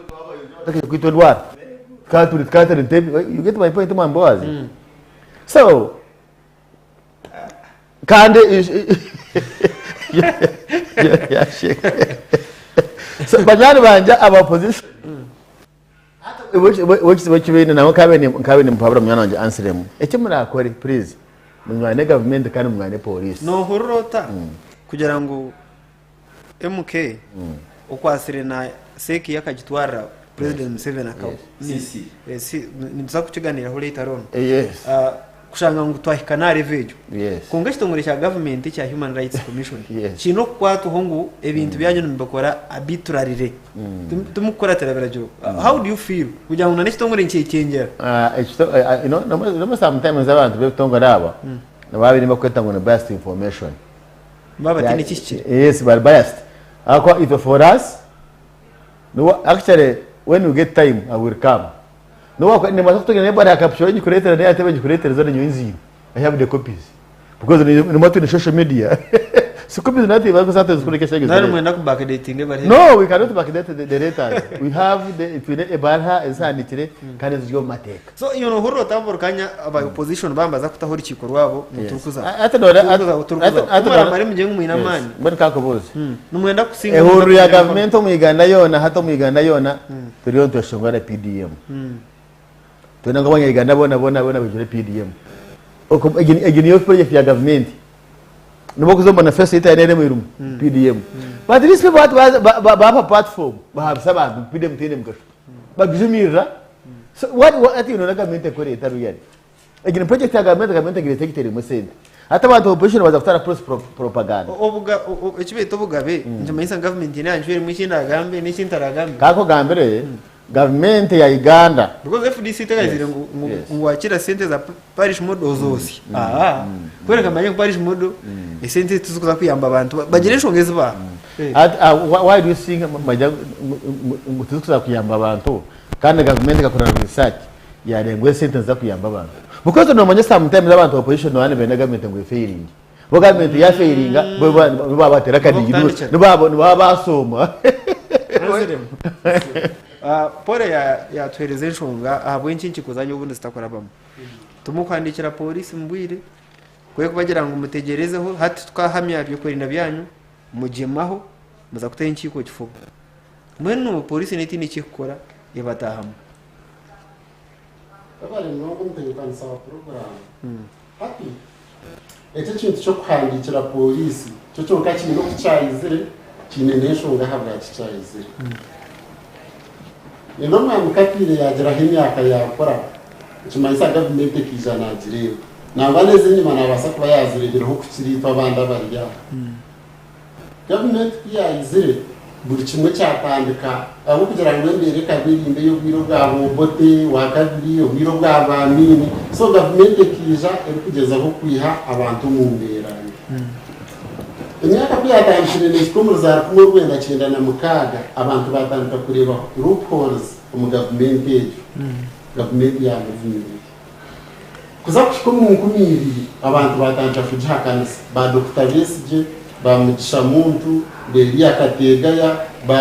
bataija kwitwa endwara. Tukaba turi tukaba turi Ntebe, you get my point Mwami Boaz? So kandi so banywani bangye aba opposition ekizibu eki baine nangwa nkabaire nimpabura munywani wangye Anselm eki murakore please munywane gavumenti kandi munywane police. Nohurira ota kugira ngu MK okwatsire na seeki ye akagitwarira President Museveni aka CC. Eh, si- nituza kukiganiraho later on. Yes. Ah, kushanga ngu twahika n'aha level egyo. Yes. Kwonka ekitongore kya gavumenti ekya Human Rights Commission Yes. kiine okukwatwaho ngu ebintu byanyu nimubikora arbitrarily. Tim- Timukukuratira biragiro. How do you feel kugira ngu n'ekitongore nikyekyengyera? Ah, ekito- eh, ah, you know, no- no- sometimes abantu b'ebitongore aba nibaba nibakweta ngu ni biased information. Baba bataine ekihikire. Yes, bari biased. Ahakuba itwe for us, no actually when we get time I will come. No nimbaasa kutugira n'ebara ya kapchorwa ngikureetere n'eya Entebbe ngikureetere zoona nyowe nziine. I have the copies. Because nimba twine social media. Si copies nati barikuza tuzikore kesha Nari mwenda ku backdating ebari. No, we cannot backdate the letters. We have the twine ebara ezihandikire kandi ziri omu mateeka. So iwe nohurira ota buri kanya aba opposition bambaza kutaho orukiiko rwabo ngu turikuza turikuza kumuramara mugire ngu mwine amaani. Mbwenu kankubuuze. Nimwenda kusinga Ehururu ya gavumenti omu Uganda yoona hati omu Uganda yoona turiyo nitweshongora na PDM. Twenda ngu abanya Uganda boona boona boona baijure PDM. Egi niyo project ya gavumenti. Nobu orikuza omu manifesto yaitu haine erimu erimu PDM. But these people hati baaba platform bahabisa abantu ngu PDM teine mugasho. Bagijumirira. So what what hati noona gavumenti ekore eta really? Egi ni project ya gavumenti, gavumenti egireeta egiteiremu esente. Hati abantu ba opposition baza kutwara false propaganda. Obuga eki beeta obugabe nikimanyisa ngu gavumenti eine yancweremu eki ndaagambe n'eki ntaragambe. Kankugambire, gavumenti ya Uganda. Because FDC tegazire ngu ngu wakira sente za parish model ozoosya. Aa kworeka manye ngu parish model esente ezi tizikuza kuyamba abantu bagire enshonga ezi baaha. Why do you think ngu tizikuza kuyamba abantu kandi gavumenti ekakora research yareeba ngu esente niziza kuyamba abantu. Because nomanya sometimes abantu ba opposition nibaba nibenda gavumenti ngu efailinge. Bo gavumenti yafailinga bo nibo babateera akadigi nibo baba basooma. Paul yatuheereza enshonga ahabw'enki enkiiko zanyu obundi zitakurabamu. Timukuhandiikira pooriisi omu bwire, kwerikubagira ngu mutegyerezeho hati tukahamya ebyokwerinda byanyu, mugyemaho muza kutaho enkiiko kifuba. Mbwenu pooriisi neyo tihaine eki erikukora ebataahamu. Webare munonga omutebeekanisa wa puroguraamu. Hati, eki ekintu ky'okuhandiikira pooriisi kyo kyonka kiine oku kyayizire, kiine n'enshonga ahabwaki kyayizire. Reero omwami ku atwire yaagiraho emyaka yaakura, nikimanyisa gavumenti ekaija naagireeba. Nangwa n'ez'enyima naabaasa kuba yaazireebireho okukira itwe abandi abari aha. Gavumenti ku yaizire, buri kimwe kyatandika ahabw'okugira ngu embeera ekaba eri mbi ey'obwire obwa Obote wa kabiri, obwire obwa ba Amin. So gavumenti ekaija erikugyezaho kwiha abantu omu mbeera mbi. Emyaka ku yaatandikire neehika omuri za 1996, abantu baatandika kureeba loopholes omu gavumenti egyo, gavumenti ya Movement. Kuza kuhika omu 2000, abantu baatandika kugihakanisa, ba Dokita Besigye, ba Mugisha Muntu, ba Eriya Kategaya, ba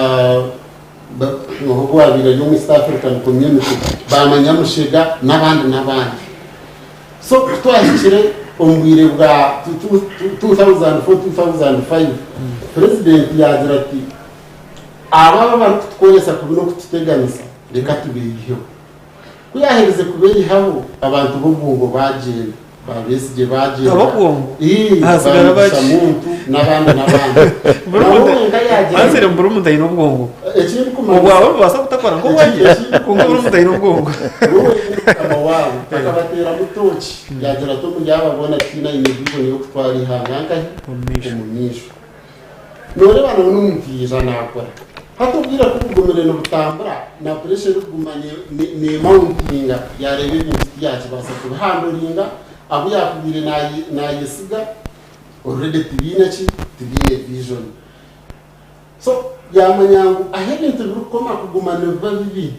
ogu owaabaire ari omu East African Community, ba Manyamushega n'abandi n'abandi. So ku twahikire omu bwire bwa 2004, 2005, Purezidenti yaagira ati, Aba abarikutukoresa kubi n'okututeganisa, reka tubeiheho. Ku yaaherize kubeihaho, abantu b'obwongo baagyenda, ba Besigye baagyenda, Ab'obwongo? Ii, ba Hasigara Mugisha baki? Muntu n'abandi n'abandi. Buri Nawe muntu wenka yaagira ansire ngu buri muntu aine obwongo. Ekindikumanyisa Obwawe bubaasa kutakora nk'obwangye, kwonka buri muntu aine obwongo. We wenyini mukama waabo akabateeramu tooki yaagira ati omuri aba boona tihaine aine vision y'okutwara eihanga nkahi? Omu maisho. Nooreeba nawe n'omuntu yaija naakora. Hati obwire ku bugumire nibutambura na pressure erikuguma nemountinga yaareeba ebintu tiyaakibaasa kubihandoringa, abu yaakubaire naayesiga already tibaine ki? Tibaine vision. So yaamanya ngu ahu ebintu birikukoma kuguma nibiba bibi,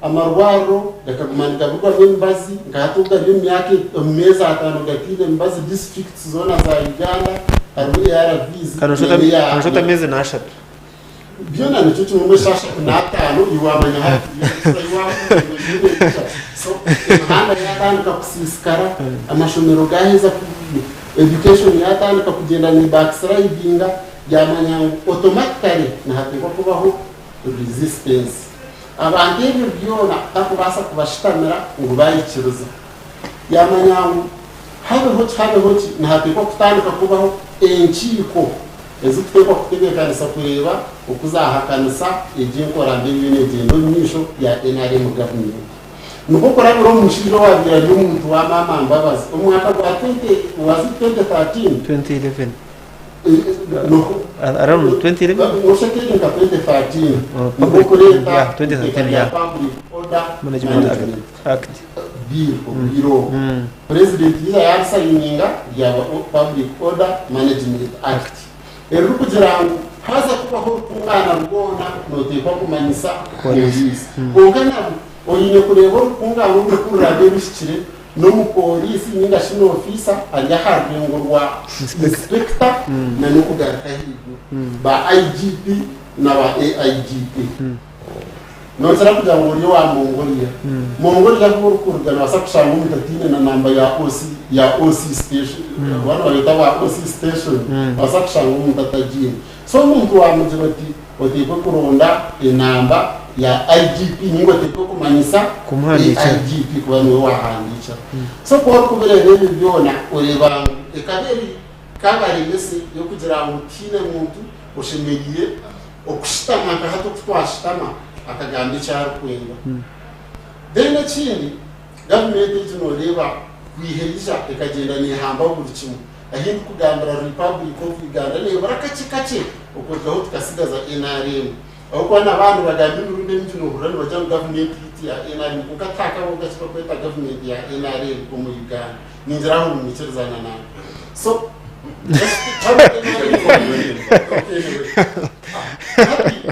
amarwariro gakaguma nigaburwamu emibazi, nka hati obu gari omu myaka omu meezi ataano gataine mibazi districts zoona za Uganda harimu ARVs Kanooshusha oti ameezi n'ashatu. Byona nikyo kimwe mbwenu eshaaha ashatu n'ataano iwe waamanya hati so emihanda yaatandika kusiisikara, amashomero gaaheza education yaatandika kugyenda ne backslidinga, Yaamanya ngu automatically nihateekwa kubaho resistance. Abantu ebyo byona takubaasa kubashutamira ngu baikiriza. Yaamanya ngu habeho ki habeho ki nihateekwa kutandika kubaho enkiiko ezikuteekwa kutebeekanisa kureeba oku zaahakanisa egi enkora mbi eriyo neegyenda omu maisho ya nrm government. Nikwo kurabira omu mushaija owaabaire ari omuntu wa Maama Mbabazi omu mwaka gwa 20 was it 2013? 2011. Around 2011? Noshekeri nka 2013 Oh, nibwo public- kureeta yeah, 2013, iteeka rya yeah. Public Order Management Management Act. Bill obwire obwo. President yiija yaarisayininga ryaba Public Order Management Act eririkugira ngu haaza kubaho orukungaana rwona nooteekwa kumanyisa Police. police. Kwonka nabwo oine kureeba orukungaana oru ku ruraabe ruhikire n'omupooriisi nainga shi n'ofiisa ari aha rurengo rwa inspector na n'okugaruka ahaiguru, ba IGP na ba AIGP. Nookira kugira ngu ori owa Mongolia. Mongolia ahu orikuruga noobaasa kushanga omuntu ataine na namba ya OC ya OC station, boona nibabeeta ba OC station, noobaasa kushanga omuntu atagiine. So omuntu waamugira oti oteekwe kuronda enamba ya IGP ninga oteekwe kumanyisa Kumuhandiikira. IGP kuba niwe waahandiikira. So ku orikubireeba ebyo byona oreeba ngu ekaba eri kabaremese y'okugira ngu tihaine muntu oshemereire okushutama nka hati oku twashutama akagamba eki arikwenda. Then ekindi gavumenti egi nooreeba kwiha eija ekagyenda neehamba buri kimwe. Ahi ndikugambira Republic of Uganda nebura kakye kakye okurugaho tukasigaza nrm ahabw'okuba n'abandi nibagamba emirundi emingi nohurira nibagira ngu gavumenti yaitu ya nrm kwonka tihakabaho ekibakweta gavumenti ya nrm omu Uganda ningira aho nimwikirizana nanye so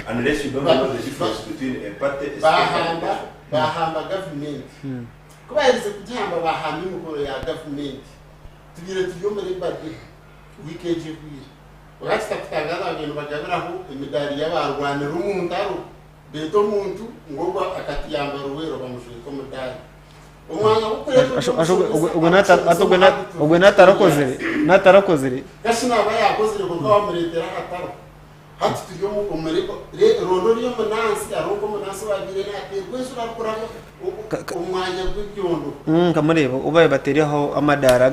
Unless you don't know the difference between a party, a state, and a bahamba nation. bahamba gavumenti ku baherize kugihamba bahamba emikoro ya gavumenti Tubaire turi omuri Ebadi wiiki egi ehweire. Kwonka kitakutangaza babaire nibagabiraho emidaari y'abaarwanire omu ntaro. Beeta omuntu ngu ogwo akatuyamba Luweero bamujweka omudaari. Omwanya gw'okureeta ori omushomesa Ogwe natarakozire. Kashi naaba yaakozire kwonka bamureetera ahataro. Hati turi omu omuri re ronda ori omunansi hariho nk'omunansi owaabaire naateerwa enjura arikuraba omu mwanya gw'ebyondo. Nkamureeba obu baabaire bateerireho amadaara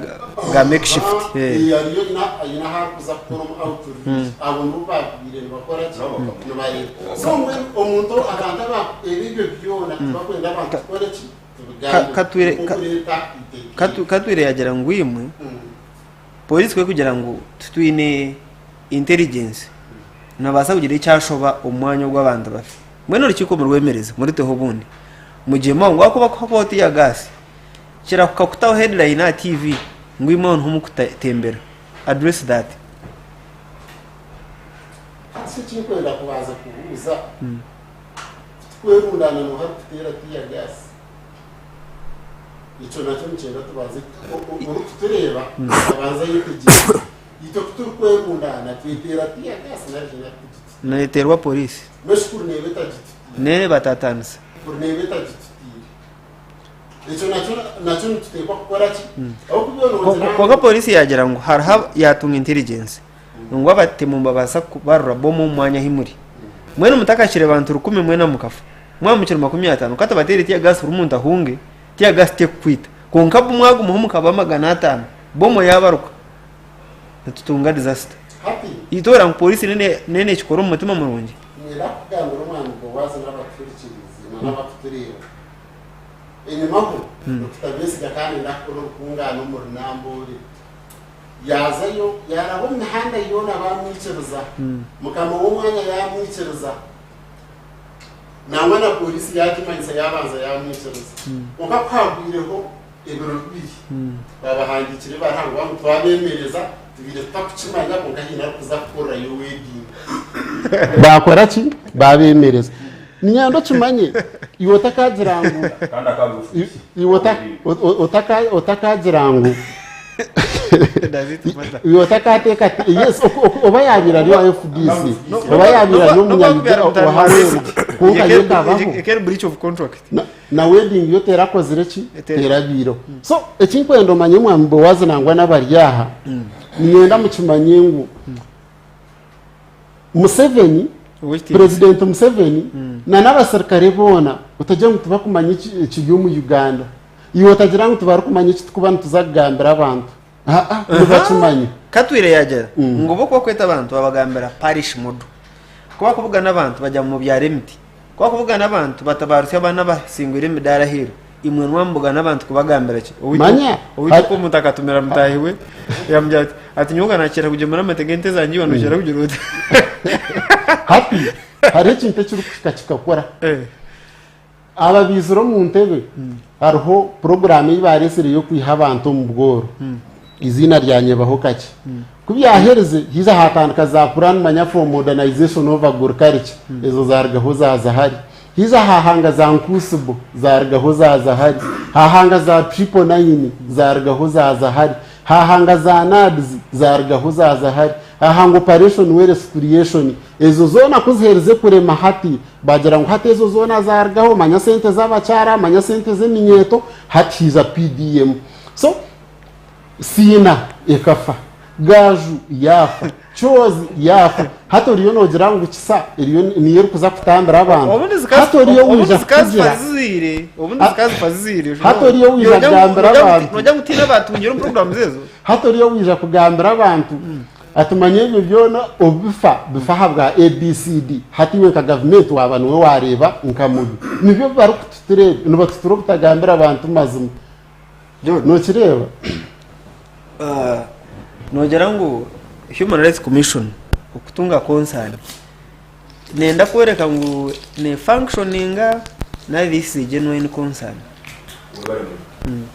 ga makeshift. Eh, ariyo aine aine ahu arikuza kukora omu outreach. Abo nibo baabaire nibakora ki? Nibareeba. So mbwenu omuntu abantu aba ebyo byona tibakwenda abantu tukore ki? Tubigambe. Katwire Nikwo kureeta iteeka eri. Katwire yaagira ngu imwe Poriisi ku erikugira ngu titwine intelligence, nibabaasa kugira eki ashoba omu mwanya ogu abantu bari. Mbwenu orukiiko murwemereze muruteho obundi mugyeme aho ngu ahakuba ku hakubaho tear gas, kirahuka kutaho headline aha TV ngu imwe aho niho murikutembera. Address that. Hati shi eki ndikwenda kubanza kubuuza, ku tukwerundaana nooha arikuteera tear gas? Ekyo nakyo nikyenda tubanze, orikutureeba abanze ayetegyereze. Itwe ku turikwerundaana tweteera tear gas nari shi tugituteera? Neeteerwa poriisi. Mbwenu shi kuri neeba etagituteire? Neebatataanisa. Kuri neeba etagituteire? Ekyo nakyo nakyo nituteekwa kukora ki? Ahabw'okuba iwe noogira ngu. Kwonka poriisi yaagira ngu hariho yaatunga intelligence ngu abatemu nibabaasa kubarura bomu omu mwanya ahu muri. Mbwenu mutakakire bantu rukumi mwena mukafa, mwaba mukiri 50 ka tubateere tear gas buri muntu ahunge, tear gas tekukwita. Kwonka bu mwagumaho mukaba 500, bomu yaabaruka, nitutunga disaster. Hati. Itwe ngu poriisi neena ekikora omu mutima murungi. Niinyenda kukugambira omwami Boazi n'abatuhurikiriize na n'abakutureeba. Enyimaho, Dokita Besigye akaba nayenda kukora orukungaana omuri Namboole. Yaazayo, yaaraba omu mihanda yoona baamwikiriza. Mukama w'omwanya yaamwikiriza. Nangwa na pooriisi yaagimanyisa yaabanza yaamwikiriza. Kwonka ku haagwireho ebiro bibiri, baabahandiikira ebaruha ngu bamwe twabeemereza, tubaire tutakukimanya kwonka haine arikuza kukorerayo wedding. Baakora ki? Baabeemereza. Niinyenda okimanye, iwe otakagira ngu Kandi akagufuusa. iwe otakagira ngu iwe otakateekate yes oba yaabaire ari owa FDC oba yaabaire ari omunyayuganda owa weena kwonka yo ekabaho Ekeri breach of contract. Na wedding yo terakozire ki? Terabaireho. So ekinkwenda omanye mwami Boazi nangwa n'abari aha, niinyenda mukimanye ngu Museveni, President Museveni na n'abasirikare boona otagira ngu tibakumanya ekiri omu Uganda. Iwe otagira ngu tibarikumanya eki turikuba nituza kugambira abantu. Aa, nibakimanya. Katwire yagira ngu bo ku bakweta abantu babagambira parish model. Ku bakubugana abantu bagira ngu mubyare emiti. Ku bakubugana abantu batabarutsya abaana abasingwire emidaara aheeru. Imwe nwamubugana abantu kubagambira ki? Manya, Owaitu oku omuntu akatumira mutaahi we yamugira ati, ati nyowe nganakira kugyemura amate g'ente zangye iwe nokira kugira ota? Hati hariho ekintu ekirikuhika kikakora. Aba baizire omu ntebe hariho puroguraamu ei baareetsire y'okwiha abantu omu bworo. Eiziina ryanyebaho kakye. Ku byaherize haija haatandika za puraani manya for modernization of agriculture ezo zaarugaho zaaza hari. Haija haahanga za nkusibo zaarugaho zaaza hari. Haahanga za triple nine zaarugaho zaaza hari. Haahanga za NAADS zaarugaho zaaza hari. Haahanga operation wealth creation ezo zoona ku ziherize kurema hati Baagira ngu hati ezo zoona zaarugaho, manya sente z'abakyara, manya sente z'eminyeeto, hati haija PDM. So, Siina ekafa, Gaju yaafa, Kyozi yaafa, hati oriyo noogira ngu Kisa eriyo niyo erikuza kutambira abantu. Obundi Hati oriyo obundi waija zikazifa kukugira ziziire, obundi zikazifa ziziire. Hati oriyo waija kugambira abantu. Nogira ngu tihaine abaatungire omu puroguraamu ezo? Hati oriyo waija kugambira abantu Ati manya ebyo byona obifa bifa ahabwa ABCD hati iwe nka gavumenti waba niwe wareeba nka mubi. Nibyo barikututura ebyo nibatutura obutagambira bantu mazima. Nokireeba? Nogira ngu Human Rights Commission okutunga concern nenda kworeka ngu ne functioninga nari this is a genuine concern? Webale muno.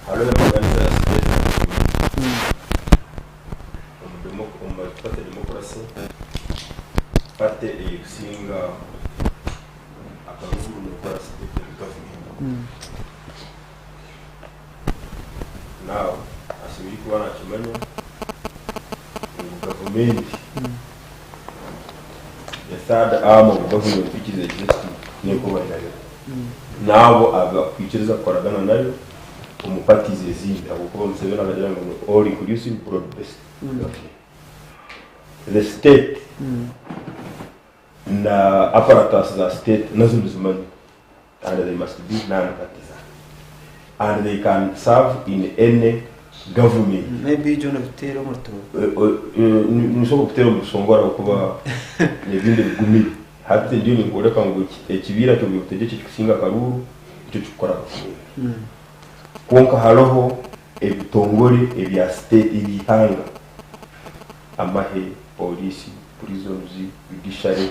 Hariho embaganiza ya state na gavumenti. Omu demo- omu multiparty democracy, party erikusinga akaruru nekora state government. Now ashemereire kuba nakimanya ngu gavumenti, the third arm of government which is the executive nekuba nayo. Naabo abakwikiriza kukoragana nayo omu parties ezindi ahabw'okuba Museveni akagira ngu ni all inclusive broad based government. The state na apparatus za state nazo nizimanywa and they must be non partisan and they can serve in any government. Maybe John obiteere omu Rutooro. Nisobola kuteera omu Rusongora ahabw'okuba ebindi bigumire. Hati ndiyo ninkworeka ngu ekibiina ky'obunyabutegyeki ekirikusinga akaruuru nikyo kirikukora gavumenti. Kwonka hariho ebitongore ebya state eby'eihanga, amahe, pooriisi, prisons, judiciary,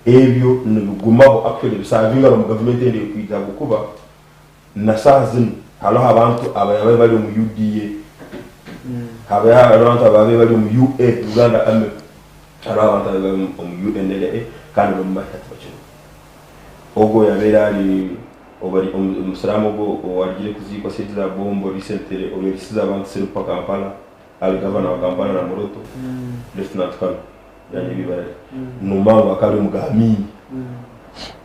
ebyo nibigumaho actually nibisavinga n'omu gavumenti endi erikwija ahabw'okuba na shaaha zinu hariho abantu ababaire bari omu UDA, hariho abantu ababaire bari omu UA, Uganda Army. Hariho abantu abari omu UNLA kandi bari omu mahe hati bakiriho. Ogwo oyabaire ari omusiraamu ogwo owarugire kuziikwa saidi za Bombo recently oyarisize abantu siripa Kampala ari gavana wa Kampala na Moroto Lieutenant Colonel yanyebwa ibara rye nomanya ngu akaba ari omu ga Amini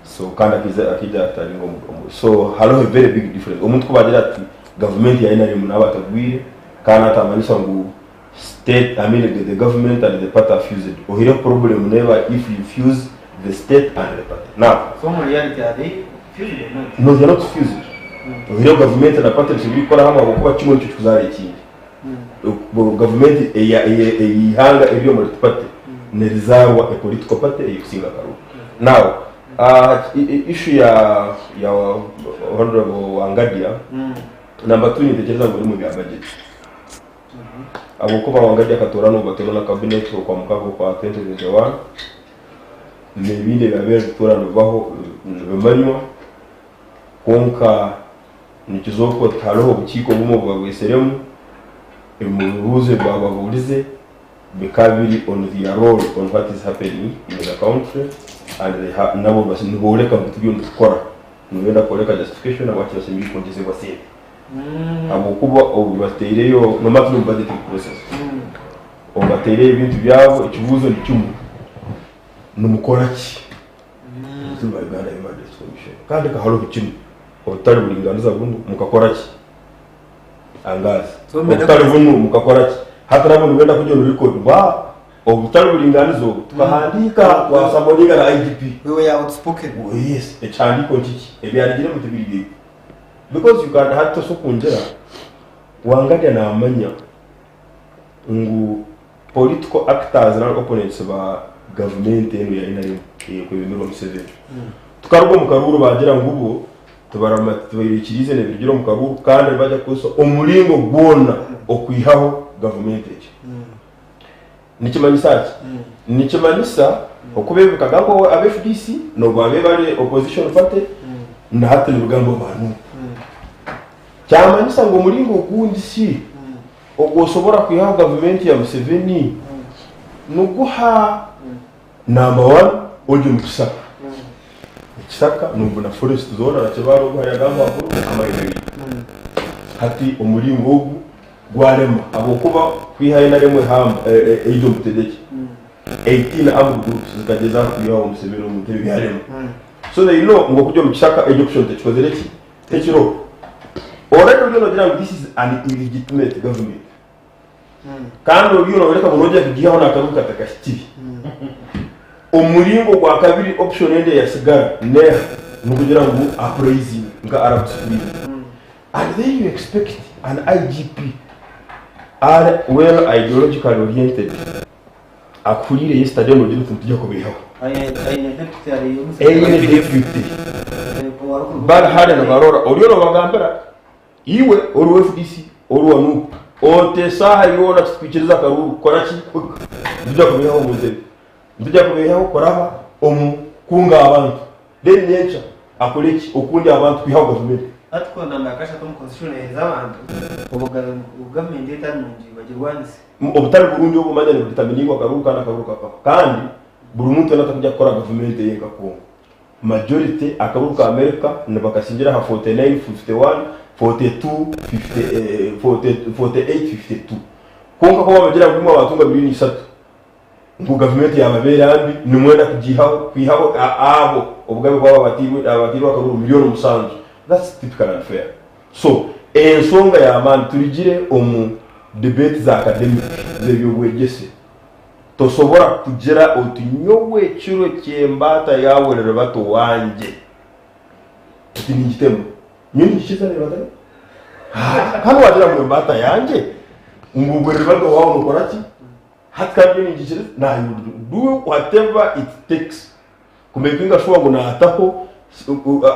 so kandi akaija akaija ataringa omu so hariho a very big difference omuntu ku bagira ati gavumenti ya NRM naaba atagwire kandi atamanyisa ngu state I mean the government and the party are fused ohireho problem neeba if you fuse the state and the party now So in reality are they fused or not? No they are not fused ohireho gavumenti na party bisemeriire kukora hamwe ahabwokuba kimwe nikyo kikuzaara ekindi Gavumenti ey'eihanga eri omuri party nerizaarwa a political party erikusinga akaruru. Now issue ya ya Honourable Wangadya, number two nintekyereza ngu erimu ebya budget. Ahabw'okuba Wangadya akatoorana obu batoorana cabinet okwa mukaga okwa 2021 n'ebindi ebyabaire nibituura nibibaho nibimanywa kwonka Nikizooka oti hariho obukiiko obumwe obu babweseremu, ebibuuzo ebi baababuurize bikaba biri on their role on what is happening in the country and they have nabo nibooreka ngu turiyo nitukora. Nibenda kworeka justification ahabwaki bashemereire kwongyezebwa sente. Ahabw'okuba obu bataireyo, nomanya turi omu budgeting process, obu bataireyo ebintu byabo ekibuuzo ni kimwe, nimukora ki? Obuzibu bwa Uganda Human Rights Commission kandi ka hariho kimwe obutari buringaniza bunu mukakora ki angazi obutari bunu mukakora ki hati nabwo nibenda kugira omu record ngu aa obutari buringaniza obu tukahandiika twasamoninga na IGP. We were outspoken. Yes, ekihandiiko nkiki ebyarugiremu tibiri byaitu because you can hati tosobola kungira Wangadya namanya ngu political actors nari opponents ba gavumenti enu ya NRM eyekwebemberwa Museveni tukaruga omu karuuru baagira ngu bo tibaikiriize n'ebirugire omu karuuru kandi nibajya kukozesa omuringo gwona okwihaho gavumenti egi. Nikimanyisa ki? Nikimanyisa oku bikagambwa aba FDC n'obu baabaire bari opposition party na hati nibigambwa aba Nup. Kyamanyisa ngu omuringo ogundi shi ogu osobora kwihaho gavumenti ya Museveni niguha? Namba wani ori omu kisaka. Ekisaka nobona forest zoona na Kibaale ogu hariya agamba amakuru amahe Hati omuringo ogu gwarema ahabw'okuba kwihayo NRM ehamba eija omu butegyeki 18 armed groups zikagyezaho kwihaho Museveni omu ntebe byarema. So they know ngu okurya omu kishaka egyo option tekikozire ki? Tekiriho. Already oriyo nogira ngu this is an illegitimate government. Kandi oriyo noyoreka ngu noija kugihaho n'akaruuru katakahikire. Omuringo gwa kabiri option endi eyasigara neeha? Nikugira ngu uprising nka Arab Spring. And then you expect an IGP ari well ideologically oriented akuhuriire yesterday nogira oti nituija kubaihaho. Aine deputy. Bari hare nibarora oriyo nobagambira iwe ori owa FDC ori owa NUP oti esaaha yoona titwikiriza akaruuru kukora ki? Kuhika. Nituija kubaihaho omu ntebe. Nituija kubaihaho kuraba omu kukunga abantu. Then nyenkya akore ki? Okundi abantu kwihaho gavumenti. Article namba yakashatu omu constitution nehereza abantu obugabe ngu gavumenti etari nungi bagirwanise. Obutari burungi obu manya nibudeterminingwa akaruuru kandi akaruuru kakaho kandi buri muntu weena atakuja kukora gavumenti eye nka Congo. Majority akaruuru ka America nibakasingira aha 49, 51, 42, 50, 48, 52. Kwonka kubabagira ngu imwe abatunga milioni isatu ngu gavumenti yababeera mbi nimwenda kugiihaho kwihaho abo obugabe bwabo abatairwe abatairwe akaruuru milioni musanju that's typical unfair so ensonga y'amaani turigire omu debate za academic z'eby'obwegyese tosobora kugira oti nyowe ekiro ky'embaata yaawe ririba owangye oti ningitema nyowe ningikiza ririba kandi wagira ngu embaata yangye ngu obwo ririba owaawe nokora ki? Hati kandi nyowe ningikiriza na I would do whatever it takes ku makinga sure ngu nataho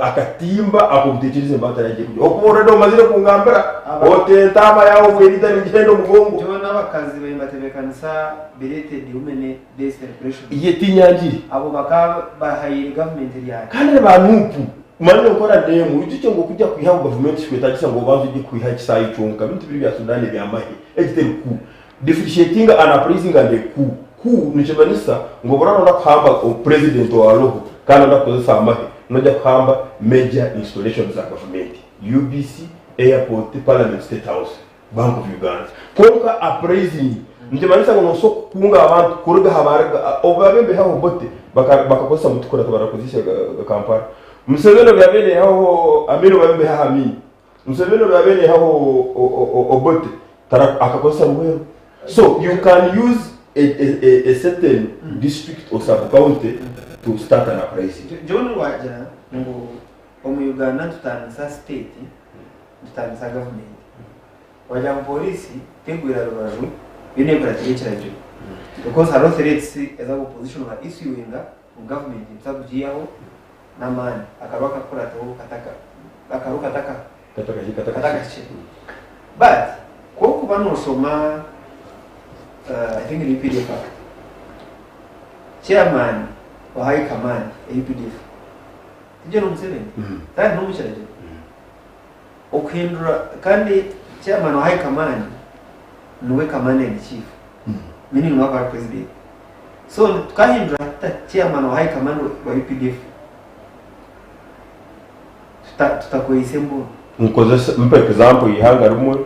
akatimba ak'obutekyereza embaata yangye erikugya. Okuba already omazire kungambira oti entaama yaawe obu eriita ningihenda omugongo. Nyowe n'abakazi baine nibatebeekanisa belated women day celebration. Ye tinyangire. Abo bakaba bahaire gavumenti ryari? Kandi ni ba Nup. Manya enkora n'emwe, oijukye ngu okujya kwihaho gavumenti tikikwetagisa ngu obanze ojye kwihaho ekisaayi kyonka. Ebintu biri ebya Sudan eby'amahe. Egi teri coup. Differentiatinga an uprising and a coup. Ku nikimanyisa ngu obu oraba kuhamba president wa roho kandi oraba kukozesa amahe noija kuhamba major installations za gavumenti, UBC, airport, parliament, state house, bank of Uganda. Kwonka uprising nikimanyisa ngu nosobola kukunga abantu kuruga aha bariga obu babaire nibihaho Obote bakakozesa Mutukura tibarakozeise Kampala. Museveni obu yabaire naihaho Amin obu yabaire naihaho Amin Museveni obu yabaire naihaho Obote akakozesa Luweero. So you can use a certain district or sub county to start an uprising. Nyowe nwagira ngu omu Uganda nitutandisa state nitutandisa government. Wagira ngu police tegwire rubaju yo nekuratira ekiragiro because hariho threats ezi aba opposition ba issuinga ngu government nituza kugiihaho n'amaani akaru akakukurataho akaru katakahikire. But ku orikuba noshoma I think ni UPDF Act, chairman wa high command ya UPDF ti General Museveni kandi n'omu kiragiro okuhindura kandi chairman wa high command niwe commander in chief meaning niwe akuba ari president so tukahindura tuta chairman wa high command wa UPDF Tutakweise mbunu. Nkozese, mpa example y'eihanga rimwe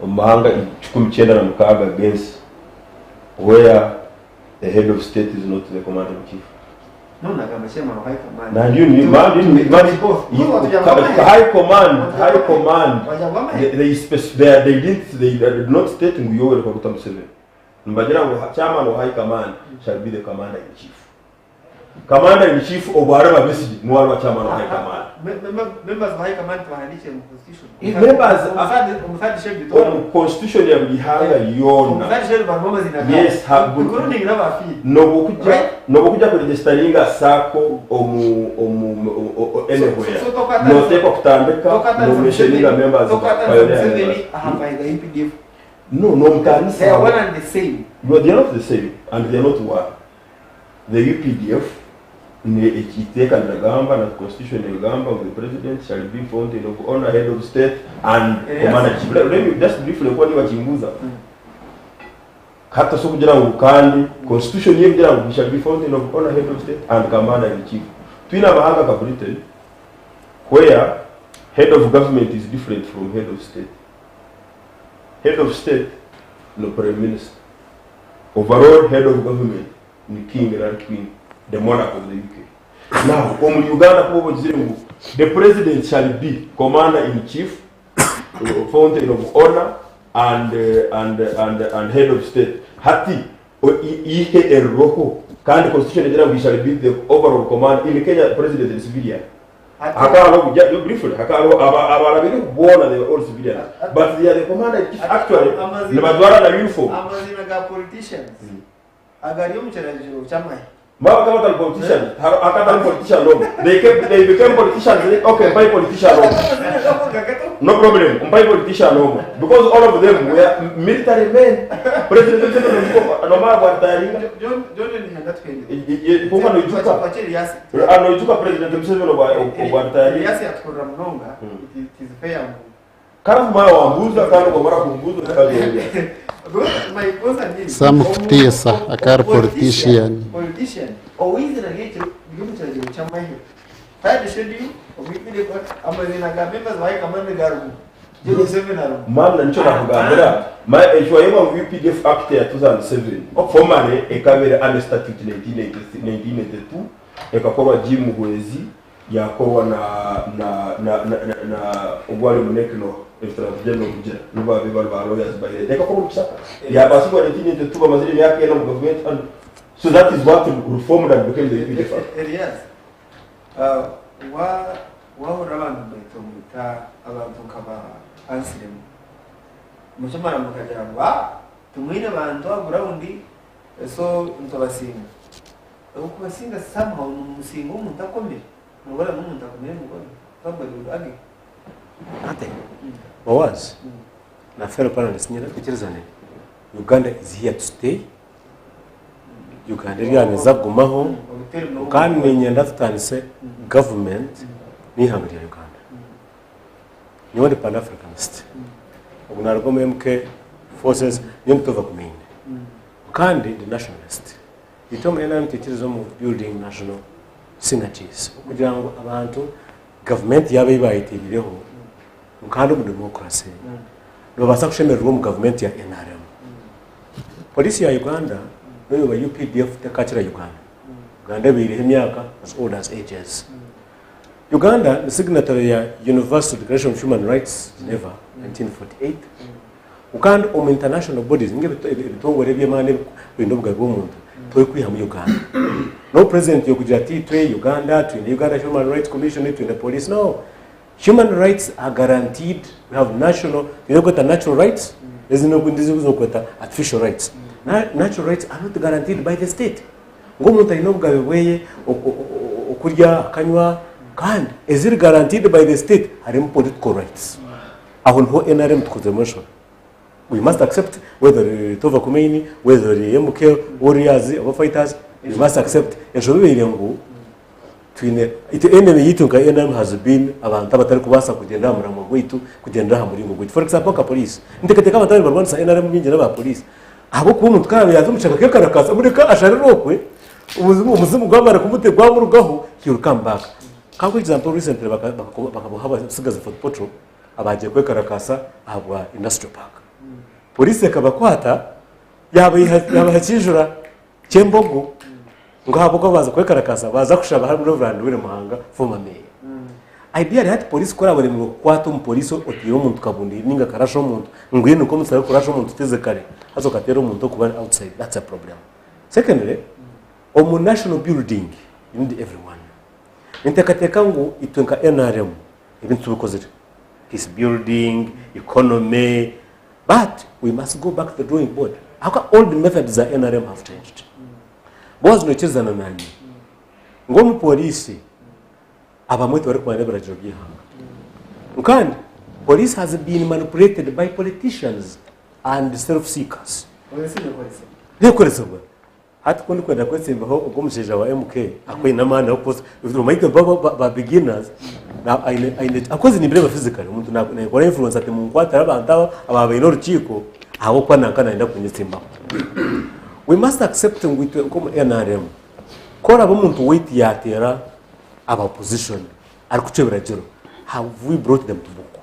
omu mahanga 96 g'ensi where the head of state is not the commander in chief. No, nagamba chairman wa high command. Man, you, man, you, man, you, high command, high command. They, they, spec- they, they didn't, they did not state ngu Yoweri Kaguta Museveni. Nibagira ngu chairman wa high command shall be the commander in chief. Commander in chief obu ariba Besigye niwe ariba chairman wa high command. Members ba high command tibahandiikire mu constitution. Members Omu third schedule omu constitution ya buri ihanga yoona. Omu third schedule barimu amazina gaabo. Yes, ha, buri, Including n'abafiire. Nobu okujya Right? nobu okujya kuregisteringa sacco omu omu anywhere So, so tokatanisa noteekwa kutandika tokatanisa nomentioninga Museveni members tokatanisa pioneer Museveni members. aha mahe ga UPDF. No, nomutanisa They are one and the same. No, they are not the same and they are not one. The updf ne eiteeka nirigamba na constitution negamba ngu the president shall be fountain of honor, head of state and commander in chief. Let me just briefly kuba nibakimbuuza hati tosobola kugira ngu kandi constitution yo ekugira ngu he shall be fountain of honor, head of state and commander in chief. Twine amahanga nka Britain where head of government is different from head of state. Head of state ni prime minister. Overall head of government ni king nari queen, the monarch of the UK. Now omuri Uganda ku boba ogizire ngu the president shall be commander in chief, fountain of honour and and and and head of state hati eihe eririho kandi constitution negira ngu he shall be the overall command in Kenya president ni civilian. Hakaba hariho ja briefly hakaba hariho aba abarabire boona they were all civilians but they are the commander in chief actually Amazima nibajwara na uniform. Amazima ga politicians agari omu kiragiro ky'amahe. Mba bakaba batari politicians hariho akatari politician omwe they came they became politicians okay mpai politician omwe no problem mpai politician omwe because all of them were military men president Museveni nomara bwaritaringa John John nihenda twende. Kwonka noijuka Noijuka President Museveni obu aritayaringa? Elias yatuhurira munonga it is fair ngu. Kandi kumara wambuuza kandi okamara kumbuuza otakabyongera. Sam Kutesa akaba ari politician. Politician ow'eizina ry'omu kiragiro ky'amahe third schedule omu amazina ga members ba high command garimu Gen Museveni arimu. Maana nikyo nakugambira ekyo wayebwa ngu UPDF Act ya 2007 formally ekaba eri Army Statute 1982 ekakorwa Jim Muhwezi yakorwa na na na na na ogwo ari omu Neknoa Lieutenant General Kugira nibo babaire bari ba lawyers by then ekakorwa omu kishaka yapaasibwa 1982 bamazire emyaka ena omu gavumenti hanu so that is what reformed and became the UPDF Act. Elias, wahurira abantu nibetongoita abantu nka ba Anselm mukimara mukagira ngu timwine bantu aha gurawundi so nitubasinga. Okubasinga somehow nimusinga omuntu akomire, noba oreba omuntu akomire emikono somebody would argue. Ate Boaz na fellow panelists nyine twikirizane Uganda is here to stay Uganda eri aha neeza kugumaho kandi niinyenda tutandise government n'eihanga rya Uganda. Nyowe ndi Pan Africanist ogu naruga omu MK forces nyowe ndi Tova Kumine. Kandi ndi nationalist. Itwe omu NRM twikiriza omu building national synergies okugira ngu abantu gavumenti yaaba ei baayeteireho kandi omu democracy nibabaasa kushemererwa omu gavumenti ya NRM. Poliisi ya Uganda n'obu eba UPDF tekakira Uganda. Uganda ebaireho emyaka as old as ages. Uganda ni signatory ya Universal Declaration of Human Rights, Geneva, 1948. Kandi omu international bodies ninga ebitongore eby'amaani ebikurinda obugabe bw'omuntu torikwihamu Uganda. N'obu president yokugira ati itwe Uganda twine Uganda Human Rights Commission twine police no. Human rights are guaranteed we have national twine ebikweta natural rights ezindi ezikweta artificial rights. Natural rights are not guaranteed by the state. Ngu omuntu aine obugabe bweye okurya akanywa kandi eziri guaranteed by the state harimu political rights. Aho niho nrm tukoziremu enshobe. We must accept whether ori Tova Khomeini, whether ori MK warriors oba fighters, we must accept enshobe ebaire ngu twine itwe enemy yaitu nka nrm has been abantu abatarikubaasa kugyendera aha muramwa gwaitu, kugyendera aha muringo gwaitu. For example nka police, niteekateeka abantu ababaire nibarwanisa nrm baingi n'aba police ahabw'okuba omuntu ku araabe yaaza omu kishaka akeekarakaasa mureke asharire okwe, omuzimu gwamara gwamurugaho he will come back. Kankuhe example recently bakaboha abatsigazi Fort Portal abaagiire kwekarakaasa ahabwa industrial park. Poliisi ekabakwata yaabaha ekijura ky'embogo ngu ahabw'okuba baaza kwekarakaasa baaza kushaba harimu Rev. Willy Muhanga former mayor. Ideally hati poliisi ku eraabe eremirwe kukwata omupoliisi oteire omuntu kabundiri ninga akarasha omuntu mbwenu nk'omutsitsa arikurasha omuntu physically haza okateera omuntu orikuba ari outside that's a problem. Secondly, omu national building you need everyone. Ninteekateeka ngu itwe nka nrm ebintu tubikozire, peace building, economy, but we must go back to the drawing board ahabw'okuba old methods za nrm have changed. Boaz noikirizana nanye ngu omupoliisi abamwe tibarikumanya n'ebiragiro by'eihanga kandi police has been manipulated by politicians and self seekers. Nekoresibwa. Hati ku ndikwenda kwetsimbaho ogwo omushaija wa MK akwine amaani agokukozesa omanyire bo ba beginners aine aine akozi nimbireeba physically omuntu nakora influence ati munkwatire abantu aba aba baine orukiiko ahabw'okuba nanka nayenda kunyetsimbaho. We must accept ngu itwe nk'omu NRM ku oraabe omuntu weitu yaateera aba opposition arikucwa ebiragiro have we brought them to book?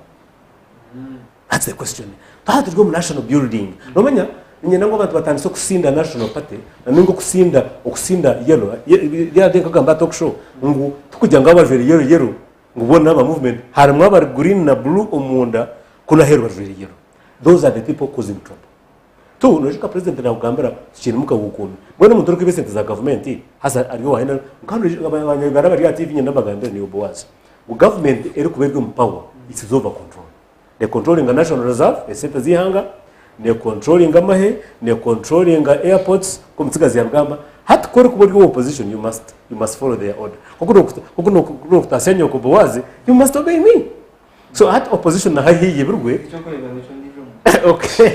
That's the question. Twaba turi omu national building, nomanya niinyenda ngu abantu batandise okusinda national party na ninga okusinda okusinda yellow. Rya nkagamba aha talk show ngu tikugira ngu abajwaire yellow yellow ngu boona n'aba movement, harimu abari green na blue omunda kunu aheeru bajwaire yellow. Those are the people causing trouble. Tu noijuka president nakugambira tukiine muka wukuumi. Mbwenu omuntu orikwiba esente za gavumenti haza ari owa NRM kandi abanya Uganda abari aha TV nyenda mbagambire niiwe Boaz ngu gavumenti erikuba eri omu power it is over control. Ne controllinga national reserve esente z'eihanga, ne controllinga amahe, ne controllinga airports nk'omutsigazi yabigamba. Hati ku orikuba ori owa opposition you must you must follow their order. Nk'oku nokutaasya nyoko Boaz you must obey me. So hati opposition naho ahu eyibirwe Ekyokureeberaho eky'ondiijo muntu. Okay.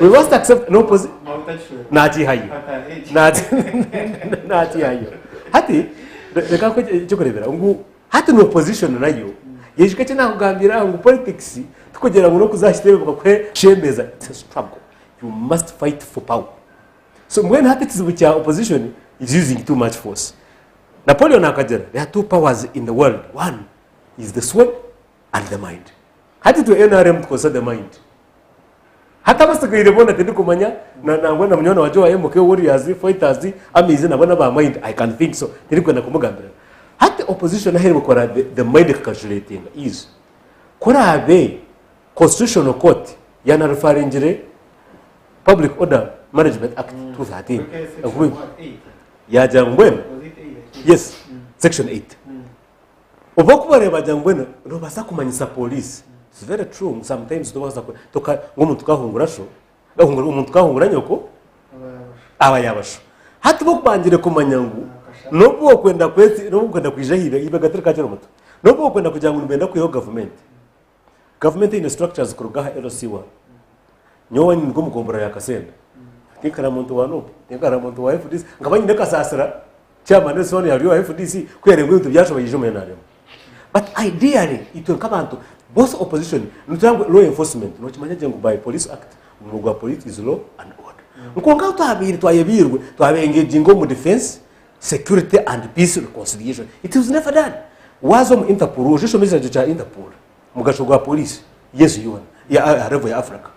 We must accept no opposi Mahuta kishwera. nakihayo. Ataaha egi. Naki- Nakihayo. Hati re- reka nkuhe ekyokureeberaho ngu hati na opposition nayo yaijuka eki naakugambira aha ngu politics tikugira ngu n'okuza aha kitebe bakakuhe shemeza it's a struggle you must fight for power. So mbwenu hati ekizibu kya opposition is using too much force. Napoleon akagira, There are two powers in the world, one is the sword and the mind. Hati itwe nrm tukozesa the mind. Hati abasigaire boona tindikumanya na nangwa na munywani wangye owa MK Warriors, Fighters, Armies nabo n'aba mind, I can think so, tindikwenda kumugambira. Hati opposition ahu erikukora the, the mind eka calculatinga is ku oraabe Constitutional Court yaanarefaringire Public Order Management Act 2013 Okay, section what? Eight. Yaagira ngu mbwenu Was it eight? I think. yes section 8 obu okubareeba bagira ngu mbwenu noobaasa kumanyisa poliisi its very true ngu sometimes tobaasa ku- toka ngu omuntu kahungura sho ohungura- omuntu kahungura nyoko aba yaaba sho hati bo kubangire kumanya ngu n'obu okwenda kwetsi n'obu okwenda kwija aha ibega ibega tirikakira omuto n'obu okwenda kugira ngu nibenda kwihaho gavumenti Gavumenti eine structures kuruga aha LC1. Nyowe nduga omu gombolola ya Kasenda. Tinkara muntu wa NUP, tinkara muntu wa FDC. Nkaba nyine Kasasira, chairman w'esooni ari owa FDC, ku yareeba ebintu byashoba yaija omu NRM. But ideally, itwe nk'abantu, both opposition, nitugira ngu law enforcement, nokimanya gye ngu by Police Act, Omurimo gwa police is law and order. Kwonka ahu twabaire twayebiirwe, twaba engaginga omu defence, security and peace reconciliation. It was never done. Waaza omu Interpol, oije oshome ekiragiro kya Interpol, omugasho gwa police y'ensi yoona, aha level ya Africa.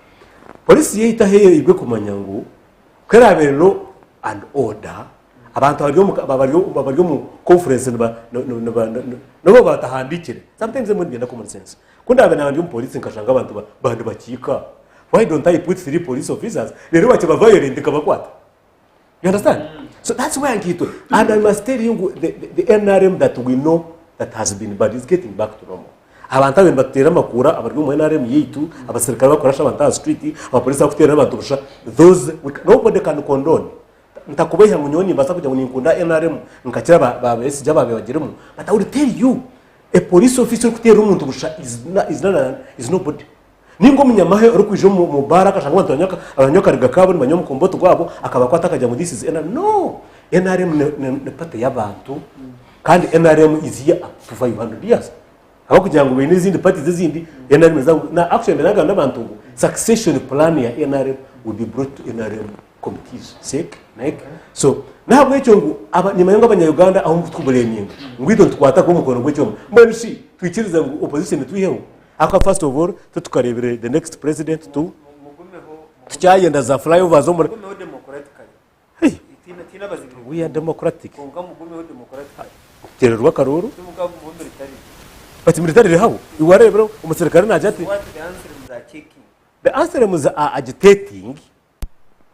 Police yaitu ahu eyoirwe kumanya ngu ku eraabe eri law and order, Abantu abari omu abari abari omu conference niba niba nobu batahandiikire sometimes ebimwe nibyenda common sense. Ku ndaabe naaba ndi omupoliisi nkashanga abantu ba ba nibakiika, why don't I put three police officers reero bakiba violent nkabakwata? You understand? So that's where nkaitwe and I must tell you ngu the, the, the NRM that we know that has been bad is getting back to normal. Abantu ababaire nibatuteera amakuura abari omu NRM yaitu, abasirikare abarikuraasha abantu aha street, abapoliisi abarikuteera abantu busha, those we, nobody can condone. Ntakubeiha ngu nyowe nimbaasa kugira ngu ninkunda nrm nkakira ba ba Besigye abaabaire bagirimu but I will tell you a police officer orikuteera omuntu busha is na is none is nobody. Ninga omunyamahe orikwija omu omu baara akashanga abantu nibanywa abanywa akariga kaabo nibanywa omukomboti gwabo akabakwata akagira ngu this is NRM. No! NRM ni ni ni party y'abantu kandi nrm is here up to 500 years. Ahabw'okugira ngu baine ezindi parties ezindi, nrm neeza ngu na actually ndagamba n'abantu ngu succession plan ya nrm will be brought to nrm committees, CEC, NEC. So n'ahabw'ekyo ngu aba nimanya ngu abanya-Uganda ahu tukubureminga ngu itwe nitukwata kuba omukono gw'ekyoma. Mbwenu shi twikirize ngu opposition etwiheho? Ahabw'okuba first of all titukareebire the next president tu tukyayenda za flyovers omuri Mugumeho democratically. Hey! Tihaine tihaine abazigu We are democratic. Kwonka mugumeho democratically. Okuteererwa akaruuru. Timukagumaho militarily. But military erihaho. Iwe wareebire omuserikare naagira ati. What the anthems are checking. The anthems are agitating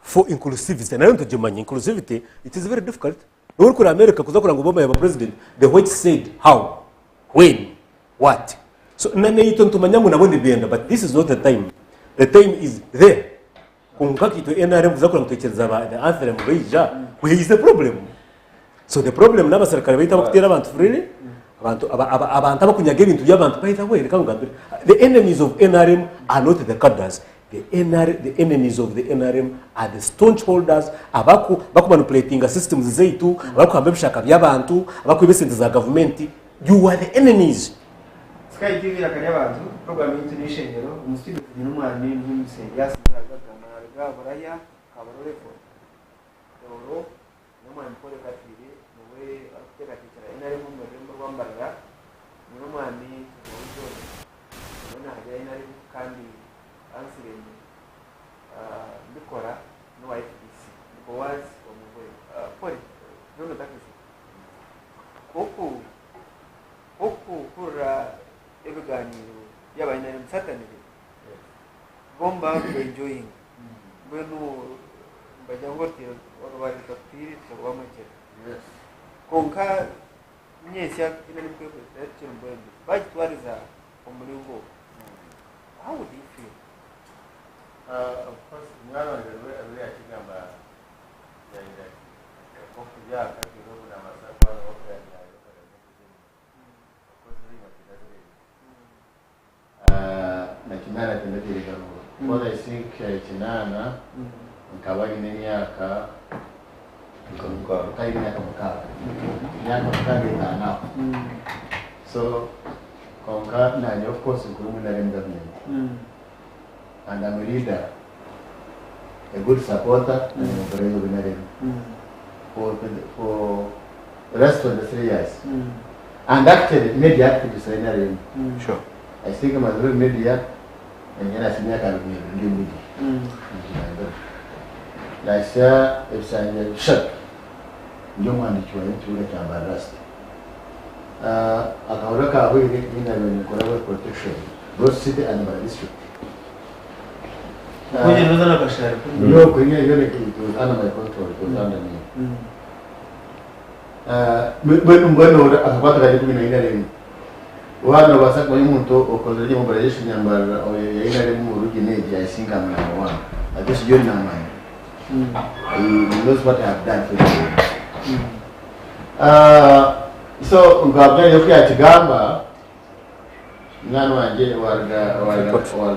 for inclusivity. Nayo nitugimanya inclusivity it is very difficult. Nobu orikureeba America kuza kureba ngu Obama yaba president, the whites said how, when, what. So na naitwe nitumanya ngu nabo nibenda but this is not the time. The time is there. Kwonka nkaitwe nrm kuza kureba ngu twikiriza ba the anthem baija, where is the problem? So the problem n'abaserikare baitu abakuteera abantu freely, abantu aba- aba- abantu abakunyaga ebintu by'abantu by the way reka nkugambire the enemies of nrm are not the cadres the, NR, the enemies of the nrm are the staunch holders abaku bakumanipulatinga systems zaitu abakuhamba ebishaka by'abantu abakwiba esente za gavumenti you are the enemies Sky TV Eiraka ry'Abantu, puroguraamu yaitu n'eishengero. Omu studio twine omwami Muhimbise Elias Naruga kugamba naruga Buraya, Kabarole Tooro, n'omwami Paul Katwire niwe arikuteekateekyera NRM omu rurembo rwa Mbarara, hamwe n'omwami Tuguhaho John nawe naahagira NRM kandi Anselm Mbikora n'owa FDC. Ndi Boaz Wamugore. Paul, John otakizire, ku Okuhurira ebiganiiro byaba NRM certainly bo nibaba ku enjoyinga mbwenu nibagira ngu oruteero orubaare rutakutiire ruteerwa amagyera kwonka nyentsya NRM ku erikugira omu bwebembezi bagitwariza omu muringo ogu how would you feel? Of course omwana wangye ariyo yakigamba yagira ati nk'okubyaka twine obu nabaasa kuba Na kinaana tindateire karuuru because I think kinaana nkaba nyine emyaka nkaba nyine emyaka mukaaga emyaka mukaaga etaano aho so kwonka nanye of course nkuri omu NRM government and am a leader a good supporter and an employee of NRM for for the last 23 years and actually media activist wa NRM Sure. I think mazire omu media enyena nasi emyaka abiri nebiri ndi omu media ningigambira nahitsya ebisanja bishatu ndi omuhandiiki wa ekibuga kya Mbarara City akahuriro akahweire niinye nabaire ninkora wealth protection Broad City and Mbarara District. No, kwenye hiyo it was under my control, it was under me. Mbwenu mbwenu akakwata kari kumi na ina rimwe. Waaba nobaasa kumanya omuntu okozire gye mobilization ya Mbarara ya ina rimwe omu region egi, I think I'm number one. Ate shi John namanya. He knows what I have done for you. So nkabwira yuko yakigamba Mwana wangye waruga waruga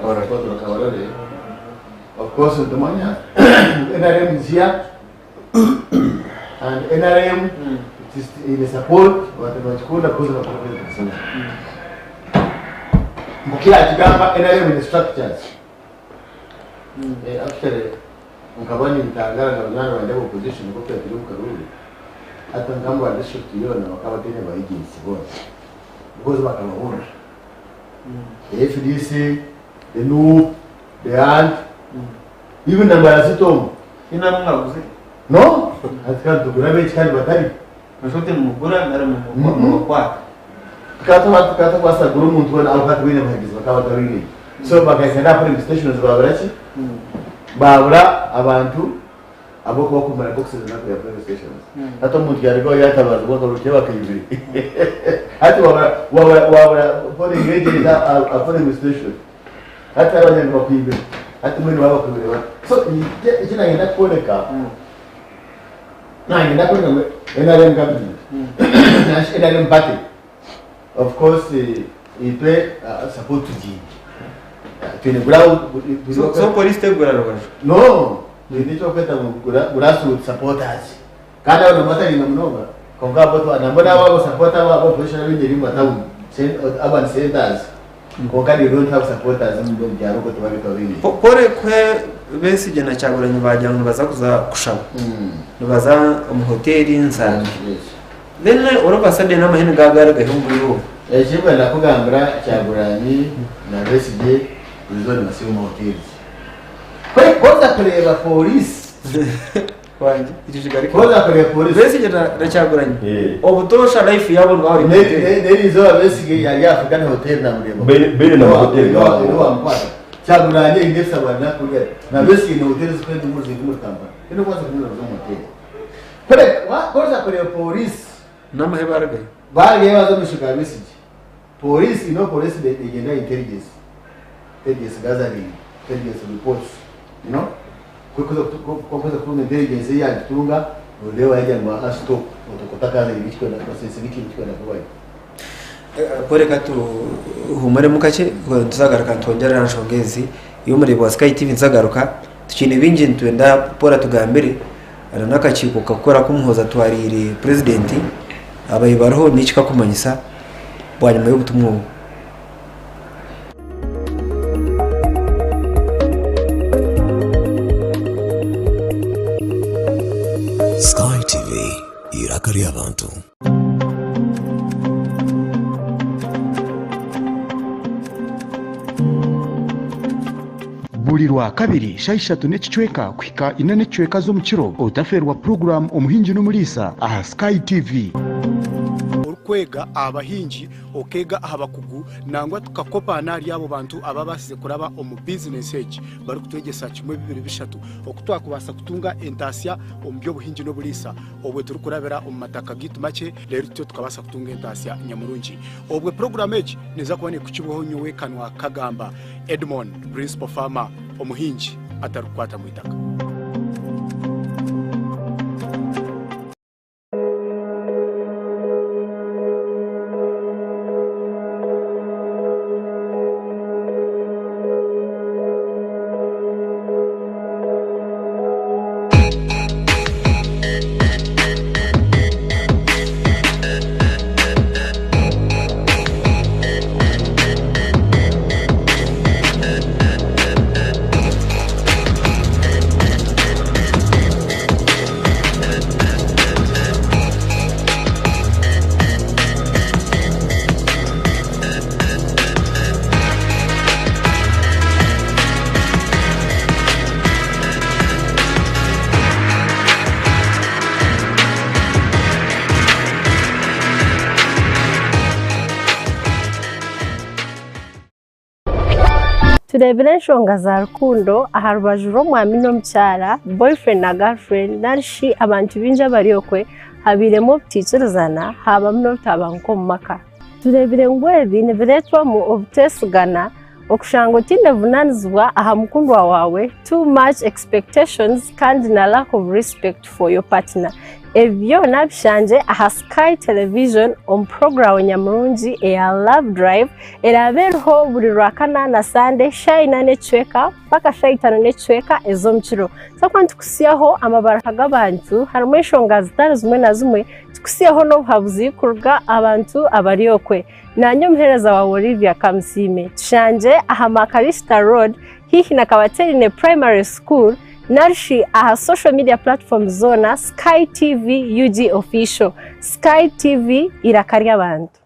waruga Fort Kabarole of course nitumanya ngu NRM is here and NRM it is eine support abantu nibagikunda because nibakunda President Museveni. Nkoku yakigamba NRM eine structures. Actually nkaba nintangara na banywani bangye aba opposition obu twaba turi omu karuuru, hati nka Mbarara district yoona bakaba bataine ba agents boona because bakabahurira. The FDC, the NUP, the ANT, even na Mbarara city omu. Haine abu mwaguze? No, hati kandi tugura abeegi kandi batari. Noshusha oti nimugura nari mubakwata. Tukaba tutakubaasa kugura omuntu weena ahabw'okuba tibwine buhagizi bakaba batarwine. So bakahika n'aha polling stations baabura ki? Baabura abantu ab'okubakumira boxes enaku ya polling stations. Hati omuntu yaarugaho yaatabaazibwa akaruruka bakaibire. Hati waabura waabura waabura polling agent aha polling station. Hati abanyarwanda bakwibire. Hati mbwenu baaba bakwibire bata? So eki naayenda kworeka, Nayenda kworeka ngu NRM government nari NRM party of course itwe support tugiine. Twine ground. So police tegura rubaju? No, twine eki barikweta ngu grassroots supporters kandi abo nabo bataringa munonga kwonka abo nambwenu abo aba supporter abo aba opposition abaingi eri omu matawuni urban centers kwonka they don't have supporters omu byaro okwo tibabiine. Pole ku Besigye na Kyagulanyi baagira ngu nibaza kuza kushaba, nibaza omu hoteeri Nsangi. Then all of a sudden amahe nigaagarugayo omu bwire obwo. Eki ndikwenda kukugambira Kyagulanyi na Besigye buriizooba nibasiiba omu hoteeri. Ku orikuza kureeba pooriisi. Wangi, ekyo kigaruke. Ku orikuza kureeba pooriisi. Besigye na Kyagulanyi obutoosha life yaabo nibaba bari omu hoteeri. N'eriizooba Besigye yari aha Africana Hotel namureeba. Baine na mahoteeri gaabo. Niwe wamukwata. Kyagulanyi aine ebisabwa nakurya na Besigye aine hoteeri ezirikwenda omuri ziri omuri Kampala. Twine kubanza kumureba kuza omu hoteeri. Kureka ku orikuza kureeba pooriisi. N'amahe barugayo. Barugayo baza omu maisho ga Besigye. Pooriisi, you know pooriisi negyenda aha intelligence, intelligence gathering, intelligence reports, you know. Ku orikuza kutunga intelligence ei yagitunga, noreeba yagira ngu aha stop, otakaza ekikwenda ekikwenda kubayo. Kworeka tuhumuremu kakye tuzagaruka nitwongyera aha nshonga ezi. Iwe omureebi wa Sky TV nituzagaruka tukiine bingi nitwenda Paul atugambire na n'akakiiko kakukora aku Muhoozi atwariire purezidenti abaire bariho n'eki kakumanyisa bwanyima y'obutumwa obu. Sky TV, eiraka ry'abantu. Buri Rwakabiri shaaha ishatu n'ekicweka kuhika ina n'ekicweka z'omukiro, otafeerwa puroguraamu Omuhingi n'Omuriisa aha Sky TV. Orikwega aha bahingi, okeega aha bakugu nangwa tukakopaana ahari abo bantu ababaasize kuraba omu bizinesi egi barikutwegyesa kimwe bibiri bishatu oku twakubaasa kutunga entaasya omu by'obuhingi n'oburiisa obwe turikurabira omu mataka gaitu makye reero tutyo tukabaasa kutunga entaasya nyamurungi. Obwe puroguraamu egi neeza kuba neekukibwaho nyowe Kanwa Kagamba Edmond, Principal Farmer, omuhingi atarikukwata mu itaka. Tureebire enshonga za rukundo aha rubaju rw'omwami n'omukyara, boyfriend na girlfriend nari shi abantu baingi abari okwe habairemu obutaikirizana haabamu n'obutabanguko omu maka. Tureebire ngu ebi nibireetwamu obuteesigana, okushanga otaine buvunaanizibwa aha mukundwa waawe, too much expectations kandi na lack of respect for your partner. Ebi byona bishangye aha Sky Television omu puroguraamu nyamurungi eya Love Drive eraabe eriho buri Rwakana na Sande shaaha ina n'ekicweka mpaka shaaha itaano n'ekicweka ez'omukiro. Twakuba nitukutsyaho amabaruha g'abantu harimu enshonga zitari zimwe na zimwe, tukutsyeho n'obuhabuzi kuruga aha bantu abari okwe. Naanye omuheereza waawe Olivia Kamusiime. Tushangye aha Makarista Road. haihi na Kabaterine Primary School narishi aha social media platforms zoona Sky TV UG Official. Sky TV eiraka ry'abantu.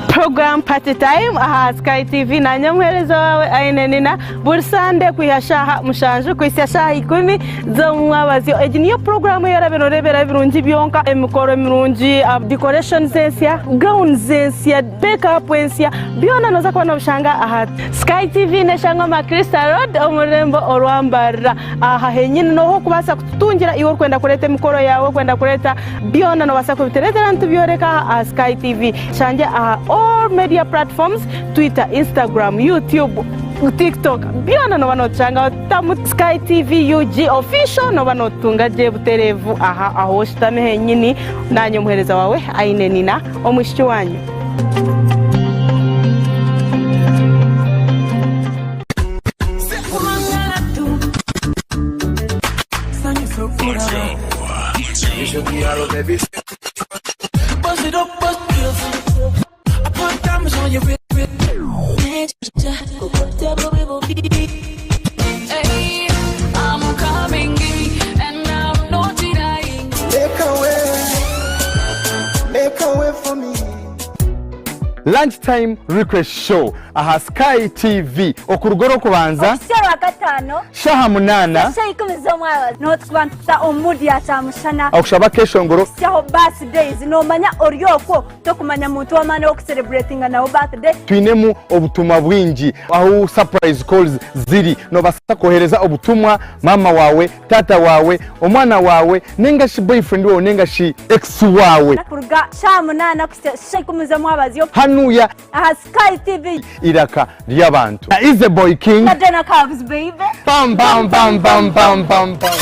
Program Party Time aha Sky TV nanye omuheereza waawe Aine Nina buri Sande kwiha shaaha mushanju kuhitsya shaaha ikumi z'omumwabazyo. Egi niyo puroguramu ei orabe nooreeberaho ebirungi byonka, emikoro mirungi, decorations ensya, gowns ensya, make up ensya, byona nooza kuba noobishanga aha Sky TV neshangwa aha Crystal Road omu rurembo orwa Mbarara. Aha henyini nooha orikubaasa kututungira iwe orikwenda kureeta emikoro yaawe, orikwenda kureeta byona noobaasa kubitureetera nitubyoreka aha aha Sky TV. Shangye aha all media platforms, Twitter, Instagram, YouTube, TikTok byona nooba nootushangaho tamu Sky TV UG Official nooba nootutunga gye butereevu aha ahu oshutami henyini. Naanye omuheereza waawe Aine Nina omwishiki waanyu. Lunch time request show aha Sky TV okuruga orwokubanza Okuhitsya Orwakataano shaha munana shaaha ikumi z'omwabazyo niho turikuba nituta omu mood ya kyamushana okushaba akeshongoro kuhitsyaho birthdays noomanya ori okwo Tokumanya muntu w'amaani ow'okusereburetinga nawe birthday. Twinemu obutumwa bwingi ahu surprise calls ziri. Nobasa kohereza obutumwa maama wawe, taata wawe, omwana wawe ninga shi boyfriend wawe ninga shi ex wawe. Kuruga shaaha munaana kuhitsya shaaha ikumi z'omwabazyo. Hanuya. Aha Sky TV. Iraka ry'abantu. Na Easy Boy King. Na Dena Cubs baby. Bam bam bam bam bam bam bam.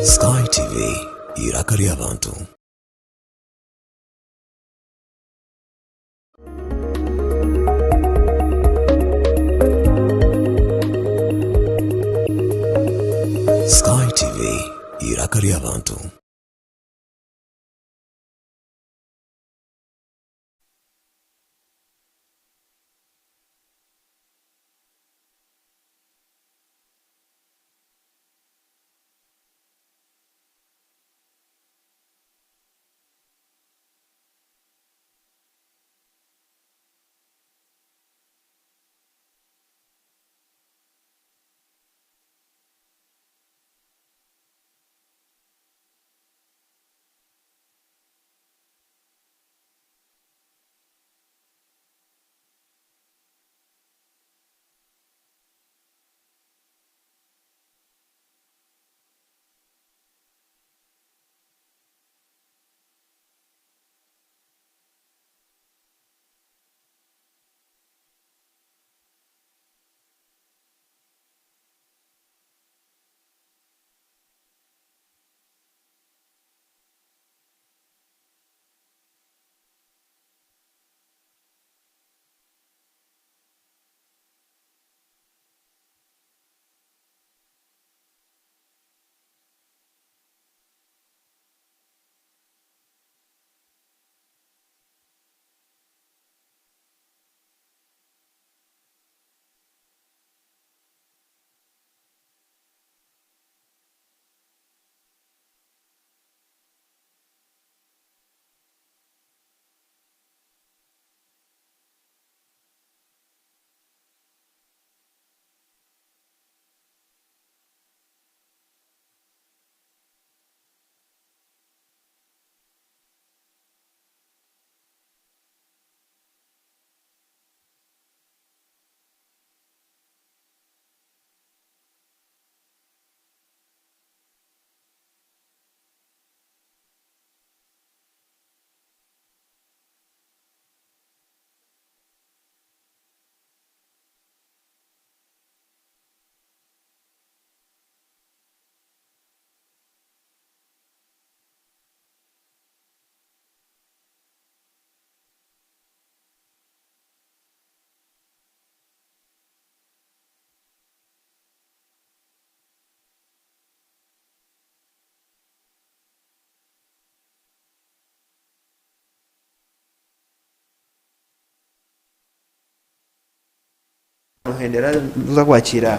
Sky TV, eiraka ry'abantu. Sky TV, eiraka ry'abantu. Nohendera oza kwakira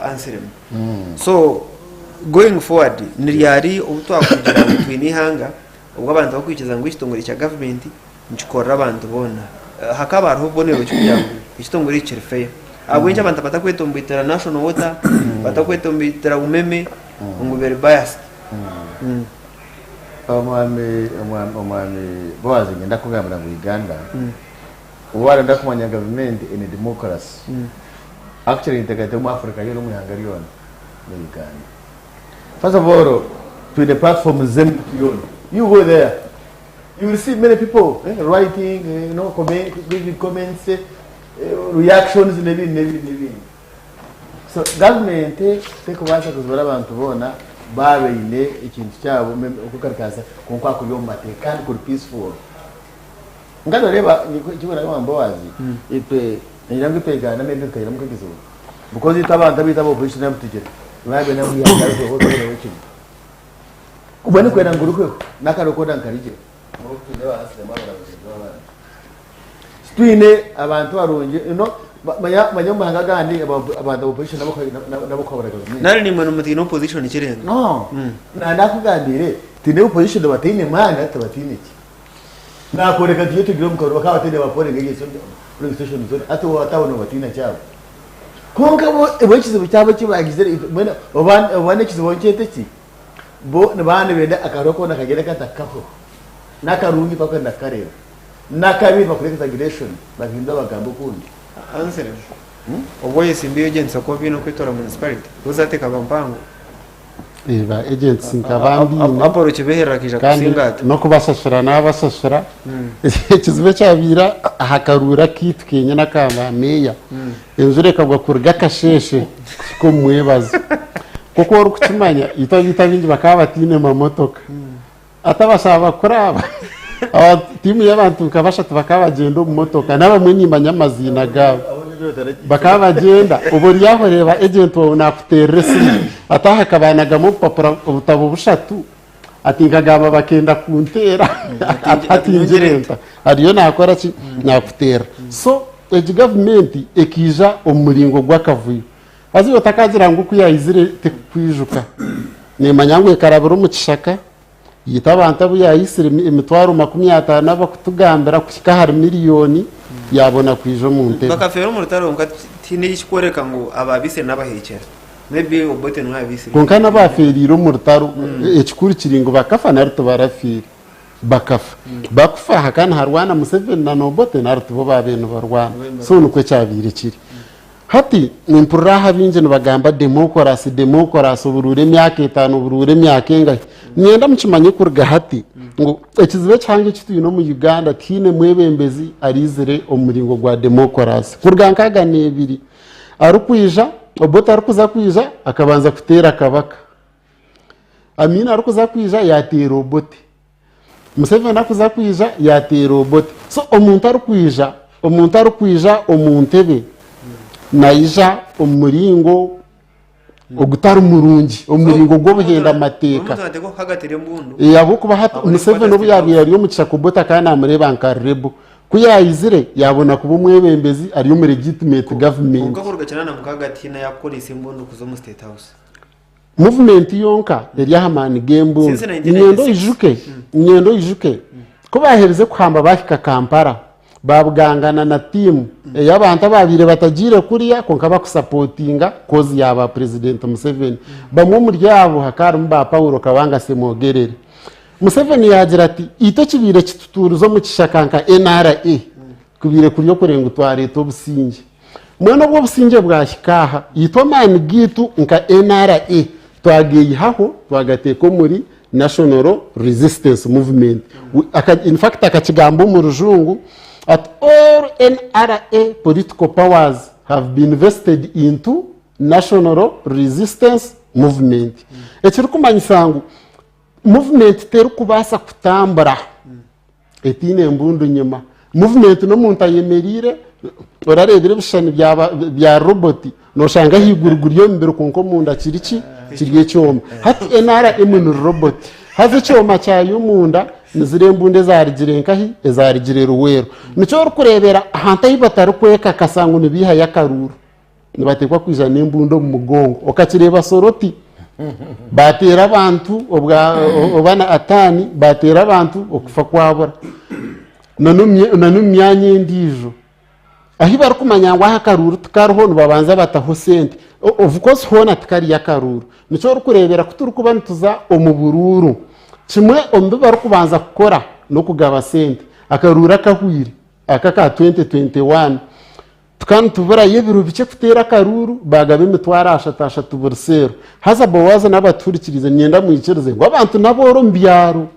Anselm. So going forward ni ryari obu twakugira ngu twine eihanga obu abantu bakwikiriza ngu ekitongore kya gavumenti nikikorera abantu boona. Hakaba hariho obubonero ki kugira ngu ekitongore eki kiri fair? Ahabw'enki abantu batakwetomboitera National Water, batakwetomboitera Umeme ngu biri biased? Omwami omwami Boaz niinyenda kukugambira ngu Uganda Obu arenda kumanya gavumenti eine democracy actually nteekateeka omu Africa yoona omu ihanga ryona ni Uganda. First of all twine platforms z'emikutu yoona you go there you will see many people eh, writing eh, you know, comment, giving comments eh, reactions n'ebindi n'ebindi n'ebindi. So gavumenti terikubaasa kuzibira abantu boona baaba baine ekintu kyabo okwekarikaasa kwonka kuri omu mateeka kandi kuri peaceful. Nka noreeba ekibura wa Mbowazi itwe ningira ngu itwe Uganda maybe tukagiramu nk'ekizibu because itwe abantu abaitu aba opposition abu tugira nibaba benda ngu ihanga rihweho tuboneho kimwe. Mbwenu kwenda ngu rihweho n'akaro koona nkarigye ahabw'okuba twine abahasiremu abarabuzi b'abandi. Titwine abantu barungi you know manya manya omu mahanga agandi abantu aba opposition n'abakuhabura gavumenti. Nari naimwe nimutiina opposition kirenga? No, nakugambiire twine opposition bataine maani hati tibataine ki. Nakworeka nti iyo tugire omu karuru bakaba bataine ba polling agents polling station zoona hati bo abo nobatiina kyabo. Kwonka bo bo ekizibu kyabo eki bagizire mbwenu oba oba n'ekizibu nkyete ki bo nibaba nibenda akaruru koona kagyende kata kahweho. N'akarungi tibakwenda kukareeba. N'akabi nibakora exaggeration bahindura bagambe okundi. Anselm, obu oyesimbireyo agents oku obiine okwetwara municipality, oza tekaba mpango. Ba agents nkaba mbiine Apollo Kibeherera akaija kandi kusinga ata? n'okubashashura nabashashura. Ekizibu ekyabaire aha karuuru akaitu kenyini aka ba meeya, enjura ekagwa kuruga akasheeshe kuhika omu mwebazo. Nk'oku orikukimanya itwe abaitu abaingi bakaba bataine mamotoka. Atabashaba kuraba tiimu y'abantu nka bashatu bakaba bagyenda omu motoka n'abamwe nimanya amaziina gaabo bakaba bagyenda oba ori aho oreeba agent waawe nakuteerera esimu ati aha akaba yanagamu obupapura obutabo bushatu ati nkagamba bakenda kunteera ati hati ngire nta ariyo nakora ki nakuteerera so egi gavumenti ekaija omu muringo gw'akavuyo Haza iwe otakagira ngu ku yaizire tikukwijuka. Nimanya ngu ekarabira omu kishaka, yaita abantu abu yaitsire emitwaro 50 abakutugambira kuhika ahari miriyoni, yaabona kwija omu ntebe. Bakafeera omu rutaro kwonka tihaine ekikworeka ngu abaabaitsire n'abaheekyera. Maybe Obote niwe yaabaitsire. Kwonka n'abaafeereire omu rutaro, ekikuru kiri ngu bakafa nari tibarafiire. Bakafa. Bakufa hakaba niharwana Museveni na Obote nari tibo baabaire nibarwana. So nikwo kyabaire kiri. Hati nimpurira aha baingi nibagamba demokorasi, demokorasi, oburuure emyaka etaano, oburuure emyaka engahi. Niinyenda mukimanye kuruga hati ngu ekizibu ekihango eki twine omu Uganda tihaine mwebembezi araizire omu muringo gwa demokorasi. Kuruga nkaaga n'ebiri arikwija, Obote arikuza kwija akabanza kuteera Kabaka. Amin arikuza kwija yaateera Obote. Museveni akuza kwija yateera Obote. So omuntu arikwija omuntu arikwija omu ntebe naija omu muringo ogutari murungi omu muringo gw'obuhenda mateeka. Omuntu nateekwa kuhagatira embundu. Eh, ahabw'okuba hati Museveni obu yaabaire ari omu kishaka Obote akaba naamureeba nka rebel. Ku yaayizire yaabona kuba omwebembezi ari omu legitimate government. Kwonka kuruga 96 tihaine ayaakukoreise embundu kuza omu state house. Movement yonka eri aha maani g'embundu. Since 1996. Niinyenda oijuke, niinyenda oijuke ku baaherize kuhamba baahika Kampala, baabugangana na tiimu ey'abantu abaabaire batagiire kuriya kwonka bakusapotinga cause ya ba President Museveni. Bamwe omuri abo hakaba harimu ba Paulo Kabanga Ssemwogerere. Museveni yaagira ati, itwe ekibaire kitutuurize omu kishaka nka NRA kubaire kuri okureba ngu twareeta obusingye. Mbwenu obu obusingye bwahika aha, itwe amaani gaitu nka NRA twageyihaho twagateeka omuri National Resistance Movement. In fact akakigamba omu rujungu ati all NRA political powers have been vested into National Resistance Movement. Ekirikumanyisa ngu movement terikubaasa kutambura etaine mbundu nyima. Movement n'omuntu ayemereire, orareebire ebishushani bya roboti, nooshanga ahaiguru guri omubiri kwonka omunda kiri ki? Kiri ekyoma. Hati NRM ni roboti. Haza ekyoma kyayo omunda Ni ziri embundu ezaarugire nkahi? Ezaarugire Luweero. Nikyo orikureebera ahantu ahu batarikwekakasa ngu nibaihayo akaruuru, nibateekwa kwija n'embundu omu mugongo. Okakireeba Soroti, baateera abantu obwa oba na Ataani, baateera abantu okufa kwabura. Na n'omu myanya endiijo. Ahu barikumanya ngu aha akaruuru tikariho nibabanza bataho sente. Of course hoona tikariyo akaruuru. Nikyo orikureebera ku turikuba nituza omu buruuru, kimwe omu bi barikubanza kukora n'okugaba sente. Akaruuru akahweire aka aka 2021 tukaba nituburayo ebiro bikye kuteera akaruuru, baagaba emitwaro ashatu ashatu buri seero. Haza Boazi n'abatuhurikiriize niinyenda mwikirize ngu abantu n'abooro omu byaro.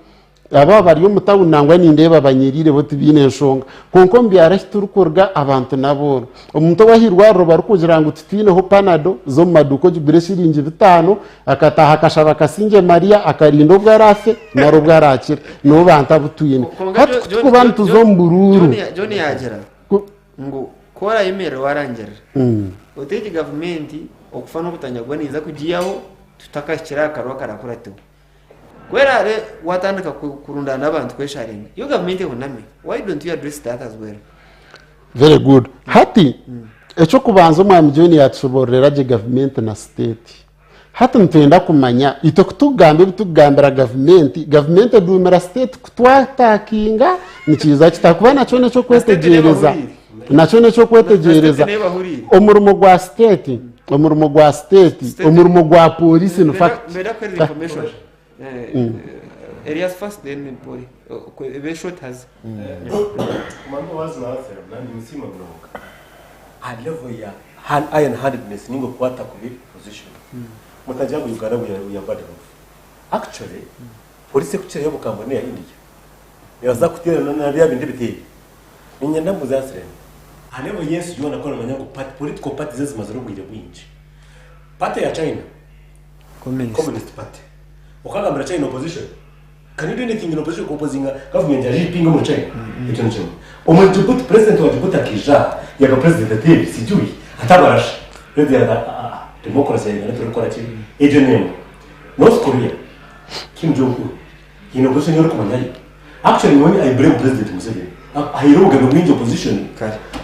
Aba abari omu tawuni nangwa nindeeba banyiriire bo tibaine nshonga. Kwonka omu byaro ahi turikuruga abantu n'abooro. Omuntu ow'aha irwariro barikugira ngu titwineho panado z'omu maduuka ogigura eshiringi bitaano, akataaha akashaba Kasingye Maria akarinda obu araafe nari obu araakire. Nibo bantu abu twine. Kwonka Hati ku turikuba nituza omu buruuru. John yaagira ngu ku orayemerera warangirira oti egi gavumenti okufa n'obutanyagwa ninza kugiihaho tutakahikire aha karuuru akaraakurateho. Ku eraabe waatandika kurundaana abantu kwesharinga, yo gavumenti ehuname. Why don't you address that as well? Very good. Hati eky'okubanza omwami John yaatushoboororera gye gavumenti na state. Hati nitwenda kumanya itwe ku tukugamba ebi tukugambira gavumenti, gavumenti eduumira state kutwatakinga nikiija kita? Ahakuba nakyo n'eky'okwetegyereza. Nakyo n'eky'okwetegyereza. Omurimo gwa state, omurimo gwa state, omurimo gwa polisi in fact. Mbere kuhereza information. Elias first then Poli. Ebe short has. Kumanya wazi nansera nandi nsiima munonga aha level ya hand iron handedness ninga okukwata kubi position mutagira ngu Uganda we are, we are bad off actually police ekukirayo obukambwe neya India nebaza kuteerana na bya bindi biteeri Niinyenda mbuuze Anselm, aha level y'ensi yoona ku oramanya ngu party, political parties ezimazire obwire bwingi, party ya China, Communist Party, okagambira China opposition, can you do anything in opposition ku opposinga government ya Xi Jinping omuri China? Ekyo ni kimwe. Omuri Djibouti, president wa Djibouti akaija aha, yaba president ati sijui, atabarasha, president ati ah ah, democracy ya Uganda turikukora ki? Egyo n'emwe. North Korea, Kim Jong Un, Haine opposition ei orikumanyayo? Actually nyowe I blame president Museveni. Ahaire obugabe bwingi opposition.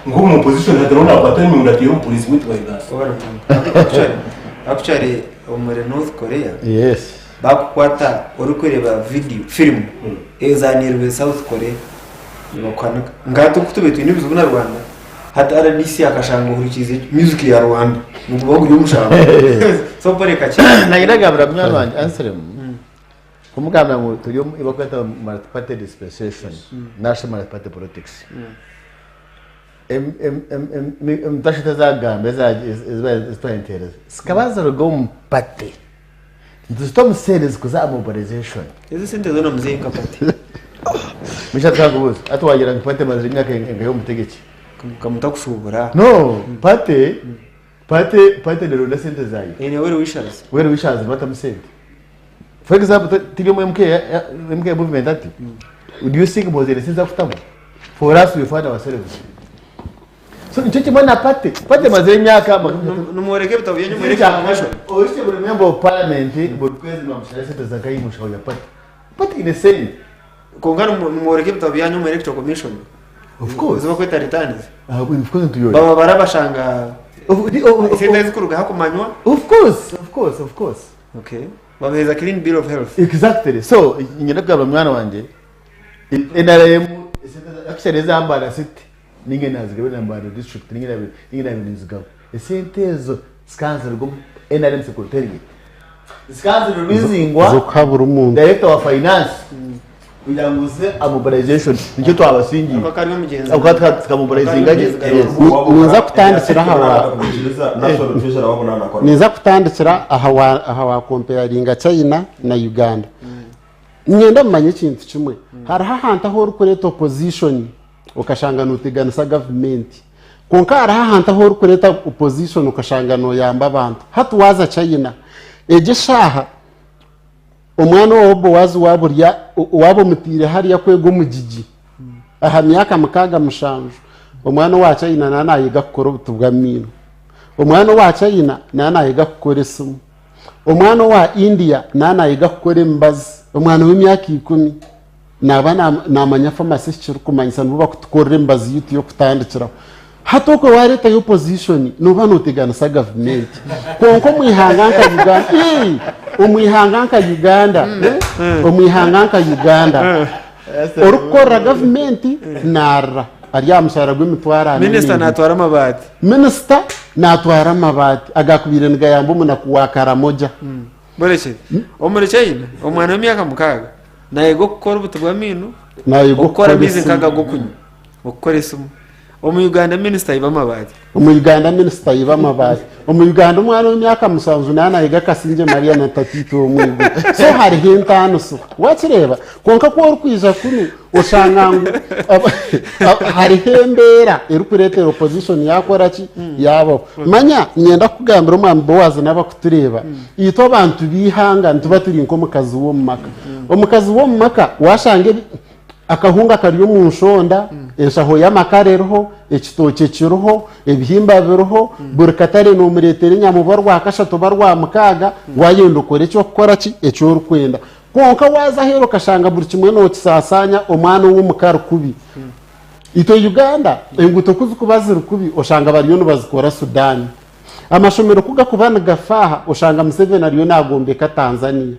Ngu omu opposition hatariho nakwata enyundo ateire omupoliisi witu wa Uganda. Actually, actually omuri North Korea Yes. bakukwata orikureeba video film ezanirwe South Korea nibakuhanika nka hati oku tube twine ebizibu na Rwanda hati RDC akashanga ohurikiize music ya Rwanda niguba guri omushango so Paul reka Nagira gambira munywani wangye Anselm Kumugambira ngu turi omu ebi barikweta multi-party dispensation, national multi-party politics. Emutashita ezagamba ezitwayenteereza zikaba ziruga omu party nituzita omu sente zikuza aha mobilization. Ezo sente zoona muzihe nka party. Misha tukakubuuza hati wagira ngu party emazire emyaka engahi omu butegyeki? Nka mutakushubura. No, party party party neronda sente zaayo. Eine well wishers. Well wishers nibatamu sente. For example, tiri omu MK, MK movement ati, do you think Moses sinza kutamu? For us we find ourselves. So nikyo kimwe na party. Party emazire emyaka Nimworeka ebitabo byanyu mworeke information. Oishe buri member of parliament buri kwezi nibamushara sente za nkayi mushaho ya party. Party eine sente. Kwonka nimworeka ebitabo byanyu omu electoral commission. Of course. Ezi bakweta returns. Ah, of course nituyoya. Baba barabashanga esente ezikuruga hakumanywa. Of course, of course, of course. Okay. Babaheeza clean bill of health. Exactly. So, nyine kugamba mwana wangye, NRM, actually eza Mbara City, ninga nazigaba na Mbara District, ninga nabiire ninzigaba. Esente ezo zikaba niziruga omu NRM Secretariat. Zikaba nizireleasingwa Z'okuhabura omuntu. Director wa Finance kugira ngu zize aha mobilization. Nikyo twabasingiire. Ako kari omugyenzi. Ako kari tukamobilizinga gye. Yes. Ninza kutandikira aha wa Ninza kutandikira aha wa aha wa comparinga China na Uganda. Niinyenda mumanye ekintu kimwe. Hariho ahantu ahu orikureeta opposition okashanga nooteganisa gavumenti. Kwonka hariho ahantu ahu orikureeta opposition okashanga nooyamba abantu. Hati waaza China, egyo eshaaha Omwana owa Boazi waaba ori waaba omutaire hariya kwega omugigi aha myaka mukaaga mushanju, omwana owa China naaba naayega kukora obuti bw'amaino. Omwana owa China naaba naayega kukora esimu. Omwana owa India naaba naayega kukora emibazi. Omwana w'emyaka ikumi. Naaba naamanya pharmacy eki kirikumanyisa nibo bakutukorera emibazi yaitu y'okutandikiraho. Hati okwe waareetayo opposition nooba nooteganisa gavumenti. Kwonka omu ihanga nka Uganda, ii, omu ihanga nka Uganda, eh, omu ihanga nka Uganda, orikukorera gavumenti naarira ari aha mushaara gw'emitwaro ana Minisita n'ebiri. naatwara amabaati. Minisita naatwara amabaati agaakubaire nigayamba omunaku wa Karamoja. Borekye, omuri China, omwana w'emyaka mukaaga naayega okukora obuti bw'amaino, Naayega okukora okukora amaizi esimu. nk'aga ag'okunywa, okukora esimu. Omu Uganda minisita aiba amabaati. Omu Uganda minisita aiba amabaati. Omu Uganda omwana w'emyaka mushanju naaba naayega Kasingye Maria na Tataitwe ow'omu iguru. So hariho entaaniso. Waakireeba? Kwonka ku orikwija kunu oshanga ngu hariho embeera erikureetera opposition yaakora ki? Yaabaho. Manya niinyenda kukugambira Omwami Boaz n'abakutureeba, itwe abantu b'eihanga nituba turi nk'omukazi w'omu maka. Omukazi w'omu maka waashanga akahunga kari omu nshonda, enshaho y'amakara eriho, ekitookye kiriho, ebihimba biriho, buri katare noomureetera enyama oba Rwakashatu oba Rwamukaaga, waayenda okore eki orikukora ki? Eki orikwenda. Kwonka waaza aheeru okashanga buri kimwe nookisaasaanya omwana ow'omuka ari kubi. Itwe Uganda enguuto ku zikuba ziri kubi oshanga bariyo nibazikora Sudan. Amashomero ku gakuba nigafaaha oshanga Museveni ariyo naagombeka Tanzania.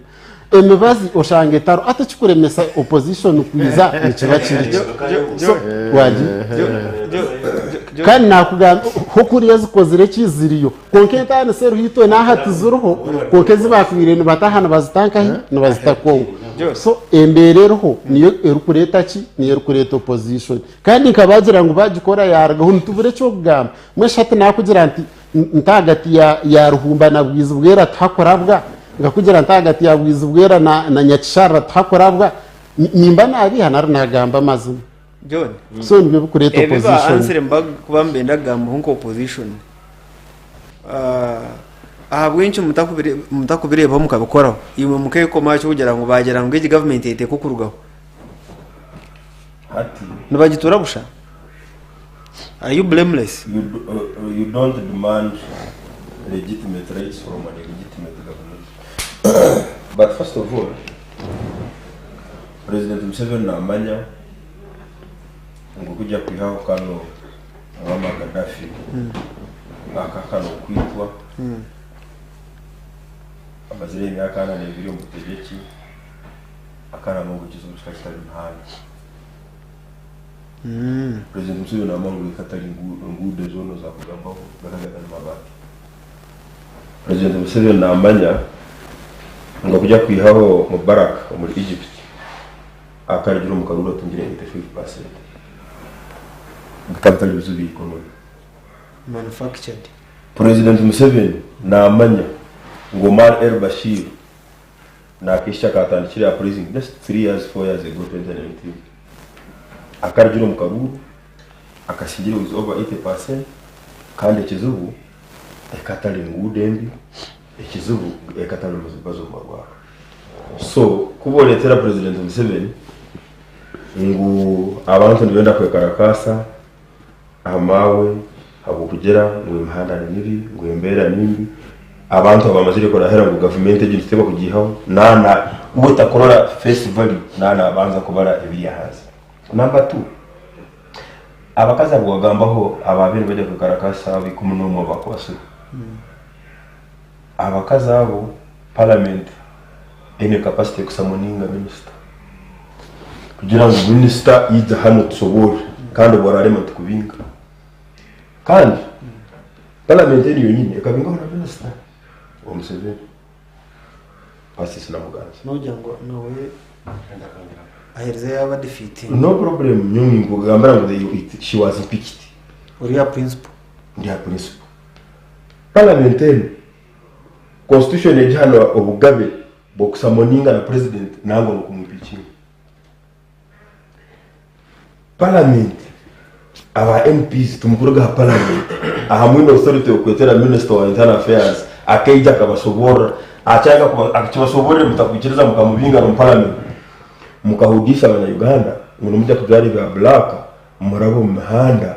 Emibazi oshanga etariho hati ekikuremesa opposition kwiza nikiba kiri ki? So waagi kandi naakugambira ho kuriya zikozire ki ziriyo. Kwonka entaaniso eriho itwe n'aha tiziriho kwonka ezi baatwire nibata aha nibazita nkahi? Nibazita Congo. So embeera eriho niyo erikureeta ki? Niyo erikureeta opposition. Kandi nka baagira ngu baagikora yaarugaho nitubura eky'okugamba. Mbwenu shi hati naakugira nti nti ahagati ya, ya Ruhumba na Bwizibwera tihakurabwa, nkakugira nti ahagati ya Bwizibwera na, na Nyakisharara tihakurabwa, nimba naabiiha nari naagamba amazima? John. So nibyo bikureeta Ebi ba opposition. ansire nibakuba nibenda kugambaho nka opposition. Ah, ahabw'enki mutakubire mutakubireebaho mukabikoraho? Imwe mukekoma aha ky'okugira ngu baagira ngu egi gavumenti eteekwa okurugaho. Hati Nibagitura busha? Are you blameless? you, do, you don't demand legitimate rights from an illegitimate government. But first of all, President Museveni namanya ngu kujya kwihaho kano Muammar Gaddafi aka kano okwitwa amazire emyaka ana nebiri omu butegyeki akanama ngu ekizibu kikaba kitari mihanda. President Museveni namanya ngu ekatari enguudo zoona ozakugambaho gakaba gatari mabaati. President Museveni namanya ngu akujya kwihaho Mubarak omuri Egypt akarugire omu karuuru atungire 85% bikaba bitari bizibu bya economy. Manufactured. President Museveni namanya ngu Omar El Bashir nakeshya akatandikire uprising just 3 years 4 years ago 2019 akarugire omu karuuru akasingire with over 80% kandi ekizibu ekatari enguudo embi, ekizibu ekatari baza omu marwariro. So kuba oreetera President Museveni ngu abantu nibenda kwekarakaasa aha maawe ahabw'okugira ngu emihanda ni mibi, ngu embeera ni mbi, abantu abamazire kurahira ngu gavumenti egi nituteekwa kugiihaho, naana we takurora face value, naana abanza kubara ebiri ahansi. Number two, Abakazi abu wagambaho abaabaire nibajya kwekarakasa abo 11 abaakwasirwe, abakazi abo parliament eine capacity ekusamoninga minisita kugira ngu minisita ija hanu otusoboorre kandi obu oraarema nitukubinga. Kandi parliament enu yonyini ekabingaho na minisita owa Museveni. Pastor Namuganza. Nogira ngu nawe aherize yaba defeating. No problem nyowe ninkugambira ngu they, she was impeached. Ori aha principle. Ndi aha principle. Parliament enu constitution egihana obugabe bw'okusamoninga na president nangwa n'okumwimpeachinga. Parliament aba MPs timukuruga aha parliament aha mwine authority okwetera minister wa internal affairs akaija akabasoborra akyanga akibasoborre mutakwikiriza mukamubinga omu parliament mukahudiisa abanya Uganda ngu nimujya kujwara ebya black murabe omu mihanda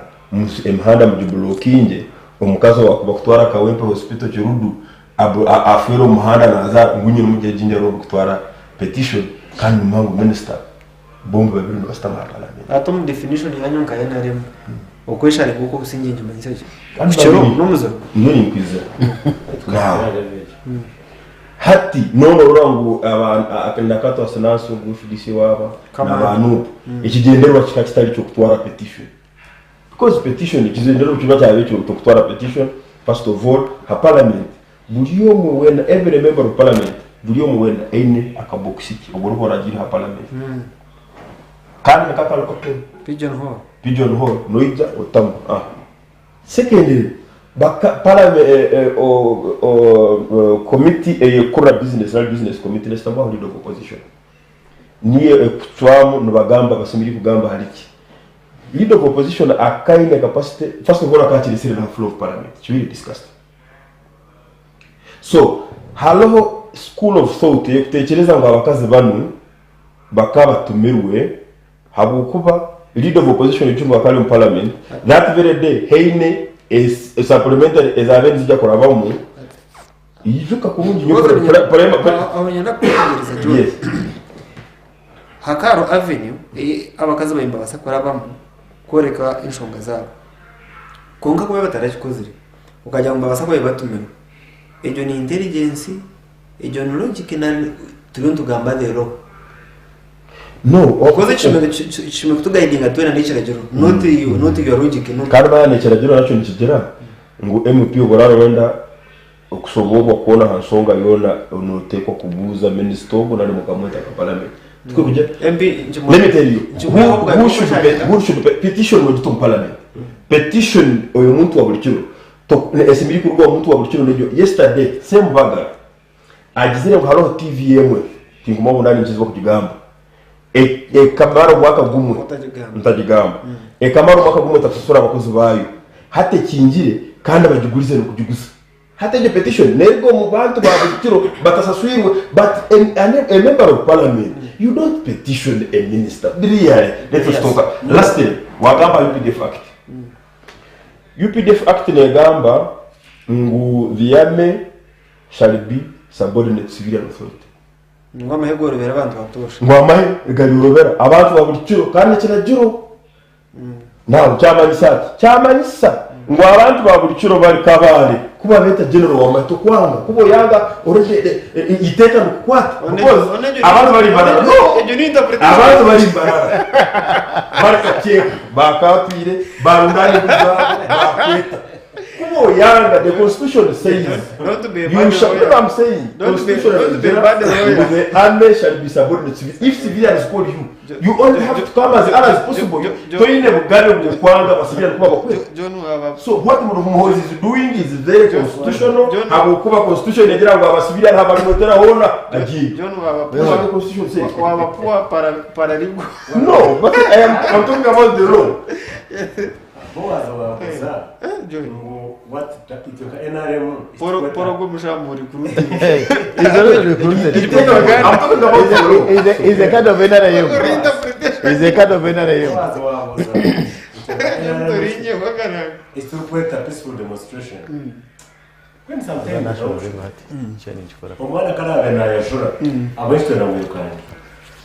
emihanda mugibulokinge omukazi owakuba kutwara Kawempe hospital Kirudu afeere omu muhanda nazaara ngu nyine mugye Jinja road kutwara petition kandi nimuha ngu minister. Bombi babiri nibasitama aha parliament. Hati omu definition yanyu nka nrm, okwesharinga okw'obusingye nikimanyisa ki? Kandi Kukiro babiri n'omuziro? Niyo ninkwizira. Now, hati nonorora ngu Nakato Asinansi ogu FDC waaba Come na on. ba Nup, ekigyendererwa kikaba kitari ky'okutwara petition. Because petition, ekigyendererwa kiba kyaba eky'okutwara petition, first of all, ha parliament Buri omwe weena, every member of parliament, buri omwe weena aine akabokisi ke obwo oriba oragiire aha parliament. Kandi niko akari open. Pigeon hole. Pigeon hole, noija otamu. Ah. Secondly, baka, parliament, eh, eh, o, o, o, committee eyekurira business, nari business committee, nesitambwaho leader of opposition. Niyo ekucwamu nibagamba basemeriire kugamba ahari ki. Leader of opposition akaine capacity, first of all akakiresire na floor of parliament, kibaire discussed. So hariho school of thought eyekutekyereza ngu abakazi banu bakaba batumirwe habwokuba leader of opposition Ichungu akaba ari omu parliament that very day haine supplementary ezabaire nizija kurabamu ijuka kurungi nyo Aho nyenda kukwetegyereza John. Yes. Hakaro Avenue ei abakazi babaire nibabaasa kurabamu kworeka enshonga zaabo. Kwonka kuba batarakikozire, okagira ngu nibabaasa kuba batumirwe, egyo ni intelligence, egyo ni logic na turiyo nitugamba the law. No, Because ekishemereire kutugayidinga twena n'ekiragiro, not you, not your logic. No. Kandi manya n'ekiragiro nakyo nikigira ngu MP obu oraaba nooyenda okusoboorwa kwona aha nshonga yoona noteekwa kubuuza minisita ogwo nari mukamweta nka parliament. Tikwe kugira MP Let me tell you, who, who should be, who should be, petition wegita omu parliament. Petition oyo muntu wa buri kiro. Esemeriire kuruga omu muntu wa buri kiro negyo. Yesterday, Ssembaga agizire ngu hariho TV emwe, tinkumanya obu nari ninkizibwa kugigamba. Ekamara omwaka gumwe ntagigamba. Ekamara omwaka gumwe etakusasura abakozi baayo. Hati ekingire kandi bagigurize nokugiguza. Hati egyo petition neruga omu bantu ba buri kiro batasaswirwe but a, a member of parliament you don't petition a minister really let us talk lastly wagamba UPDF act UPDF act negamba ngu the army shall be subordinate to civilian authority Ngu amahe gorobera abantu batoosha. Ngu amahe garyorobera abantu ba buri kiro kandi nekiragiro Now kyamanyisa ki? Kyamanyisa ngu abantu ba buri kiro bari Kabale ku babeeta General wamahe tokwanga kuba oyanga already eiteeka nirikukwata because abantu bari Mbarara no abantu bari Mbarara bari Kakyeka bakatwire barundaana enju zaabo bakweta kuba oyanga the constitution says you shall you know what I'm saying constitution ngu the army shall be subordinate to civilians if civilians call you You only have to come as early as possible. Toine bugabe bw'okwanga abasivilian kuba bakweta. So what Muhoozi is doing is very constitutional. Habwokuba constitution negira ngu abasivilian habarimwetera hoona agiye. John waba That's what the constitution says. Waba poor para paralegal. No, but I am I'm talking about the law. Bowazi wabuza ngu what itwe nka NRM Paul Paul Rwomushana recruiting. He's already recruited. I'm talking about the law. He's a, he's a kind of NRM. He's a kind of NRM. Bowazi wabuza itwe nka NRM ekiturikweta peaceful demonstration when sometimes Omwana ku araabe naayajura, abaishiki twena mwirukangye.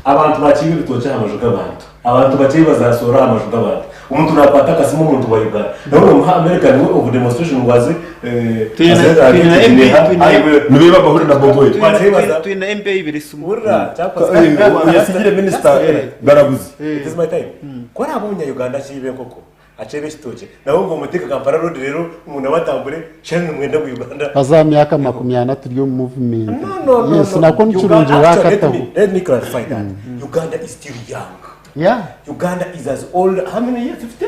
Abantu bakiiba ebitookye aha maju g'abantu. Abantu bakiiba za soora aha maju g'abantu. Omuntu naakwata akasimu omuntu wa Uganda. Nawe noomuha American way of demonstration ngu aze aze Nibeeba Bahuri na Bobi Wine. Twine MP ibiri simu. Hurira, Oyesigire Minisita Garaguzi. It is my time. Ku araabe omunya-Uganda akiiba enkoko, Akyeba ekitookye nawe ngu omuteeka Kampala road reero ngu nawe atambure shana nimwenda ngu Uganda. Haza aha myaka makumyana turi omu movement. No no no Yes, no. nakwo ni Uganda, kirungi actually, let waakataho. me, let me clarify that. Uganda is still young. Yeah. Uganda is as old, how many years? 50?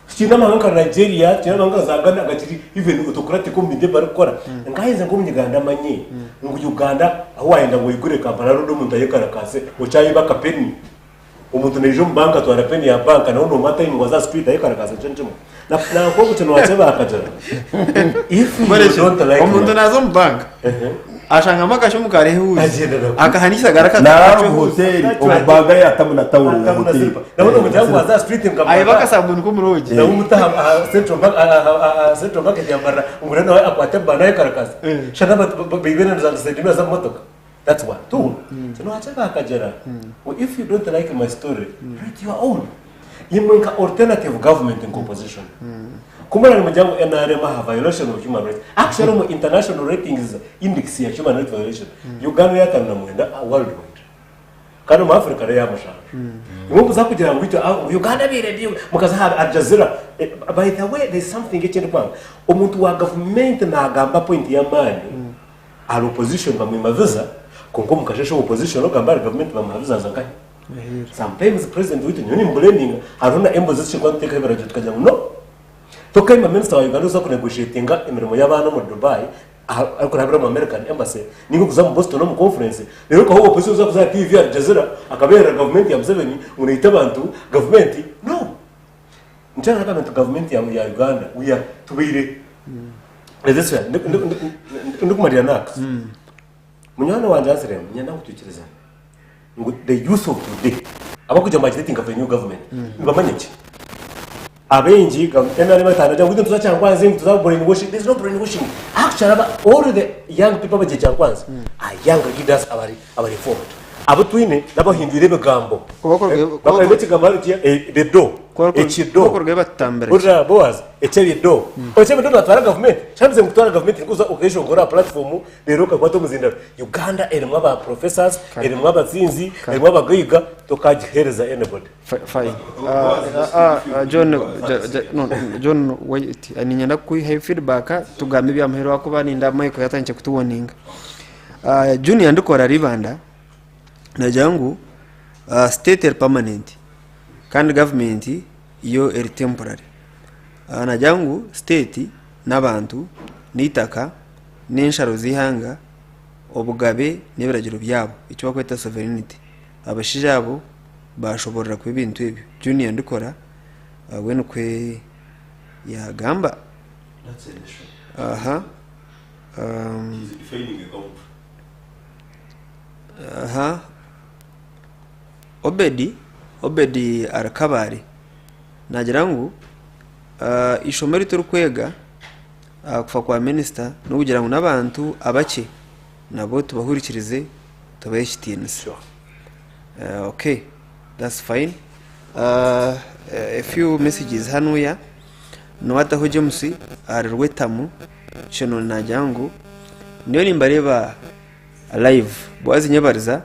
Tukiine amahanga nka Nigeria, tukiine amahanga nka za Ghana agakiri even autocratic omu bintu ebi barikukora. Nkaheza nk'omunyuganda amanye ngu Uganda ahu waayenda ngu oigure Kampala road omuntu ayekarakaase okyayiba akapeni. Omuntu naija omu banka atwara peni ya banka nawe nomuha time ngu aze aha street ayekarakaase nikyo nikimwe. Na nanka ogu Chinua akagira if you don't like Omuntu me naaza omu banka ashangamu akashumu kariho ehuuzi akahanikisa Naraara omu hoteeri omu banka yaatamu na tawuro ya hoteeri. Nawe nomugira ngu aze aha street nka Ayiba akasabuni k'omurogi. Nawe omute aha Central Bank aha Central Bank erya Mbarara ngu reero nawe akwate ebana ayekarakaase. Shana baibe na za side mirror z'amamotoka. That's one. Two, kino hakye bakagira ngu if you don't like my story, write your own. Imwe nka alternative government nka opposition, ku muraabe nimugira ngu nrm aha violation of human rights, actually omu international ratings index ya human rights violation, Uganda 59 worldwide. Kandi omu Africa n'eya mushanju. Imwe muza kugira ngu itwe ah, Uganda ebaire mbi, mukaza aha Al Jazeera. Eh, By the way, there's something eki ndikwanga. Omuntu wa gavumenti naagamba point y'amaani, ahari opposition bamwima visa, kwonka omu kasheeshe opposition ogamba ahari gavumenti bamuha visa aza nkahi? Sometimes president waitu nyowe nimubureminga, hariho na embozi ezitushobora kuba nituteekaho ebiragiro tukagira ngu no, tokaima minisita wa Uganda oza kunegotiatinga emirimo y'abaana omuri Dubai, arikurabira omu American Embassy ninga okuza omu Boston omu conference reero okaha opposition oza kuza aha TV Al Jazeera akabeerera gavumenti ya Museveni ngu neita abantu gavumenti no nikyo nagamba nti gavumenti ya ya Uganda we are tubaire this way ndikumarira naka munywani wangye anzire ngu niinyenda ngu twikirizane ngu the youth of today abarikugira ngu agitating for a new government nibamanya ki? Abaingi NRM etandika ngu itwe nituza Kyankwanzi ngu tuza brain washing there is no brain washing actually aba all the young people abagye Kyankwanzi are young leaders abari abari informed abu twine n'abahindwire ebigambo bakareba ekigambo hariya ebido ekido hurira Boaz ekyebido ekyebido nibatwara gavumenti kyamazima ngu kutwara gavumenti nikuza okeshongora aha platform reero okakwata omuzindaro Uganda erimu aba professors erimu abasinzi erimu abagaiga tokagihereza anybody. Fine. John, no, John wait. Niinyenda kukwihayo feedback tugambe ebya muheru ahakuba nindeeba Michael yatandikire kutuwarninga. Junior ndikora Ribanda nagira ngu state eri permanent kandi government yo eri temporary. Nagira ngu state n'abantu n'eitaka n'ensharo z'eihanga, obugabe n'ebiragiro byabo eki barikweta sovereignty. Abashaija abo baashoboorora kuba ebintu ebyo. Junior Ndikora we nikwo yaagamba. Aha. Aha. Obedi, Obedi ari Kabale naagira ngu eishomo eri turikwega aha kufa kwa minisita n'okugira ngu n'abantu abakye nabo tubahurikirize tubahe ekitiinisa. Okay, that's fine. A few messages hanuya. Niwataho James ahari Rwetamu kino nagira ngu ndiyo nimbareeba live Boazi nyebariza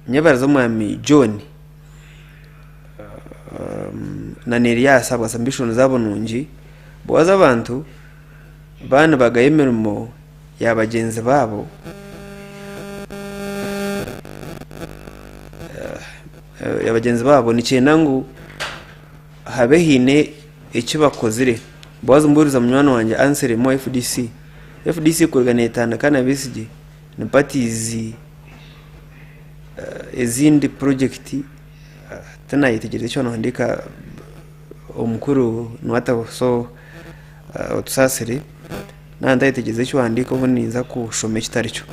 nyebariza omwami John na Nerias ahabwa submission zaabo nungi. Boazi abantu baaba nibagaya emirimo ya bagyenzi baabo ya bagyenzi baabo nikyenda ngu habe haine eki bakozire. Boazi mbuuriza munywani wangye Anselm owa FDC, FDC kuruga neetandika na Besigye ni parties ezindi project tinayetegyereza eki banahandiika omukuru niwe ataho so otusaasire. Naaba ntayetegyereza eki wahandiika obundi ninza kushoma ekitari kyo.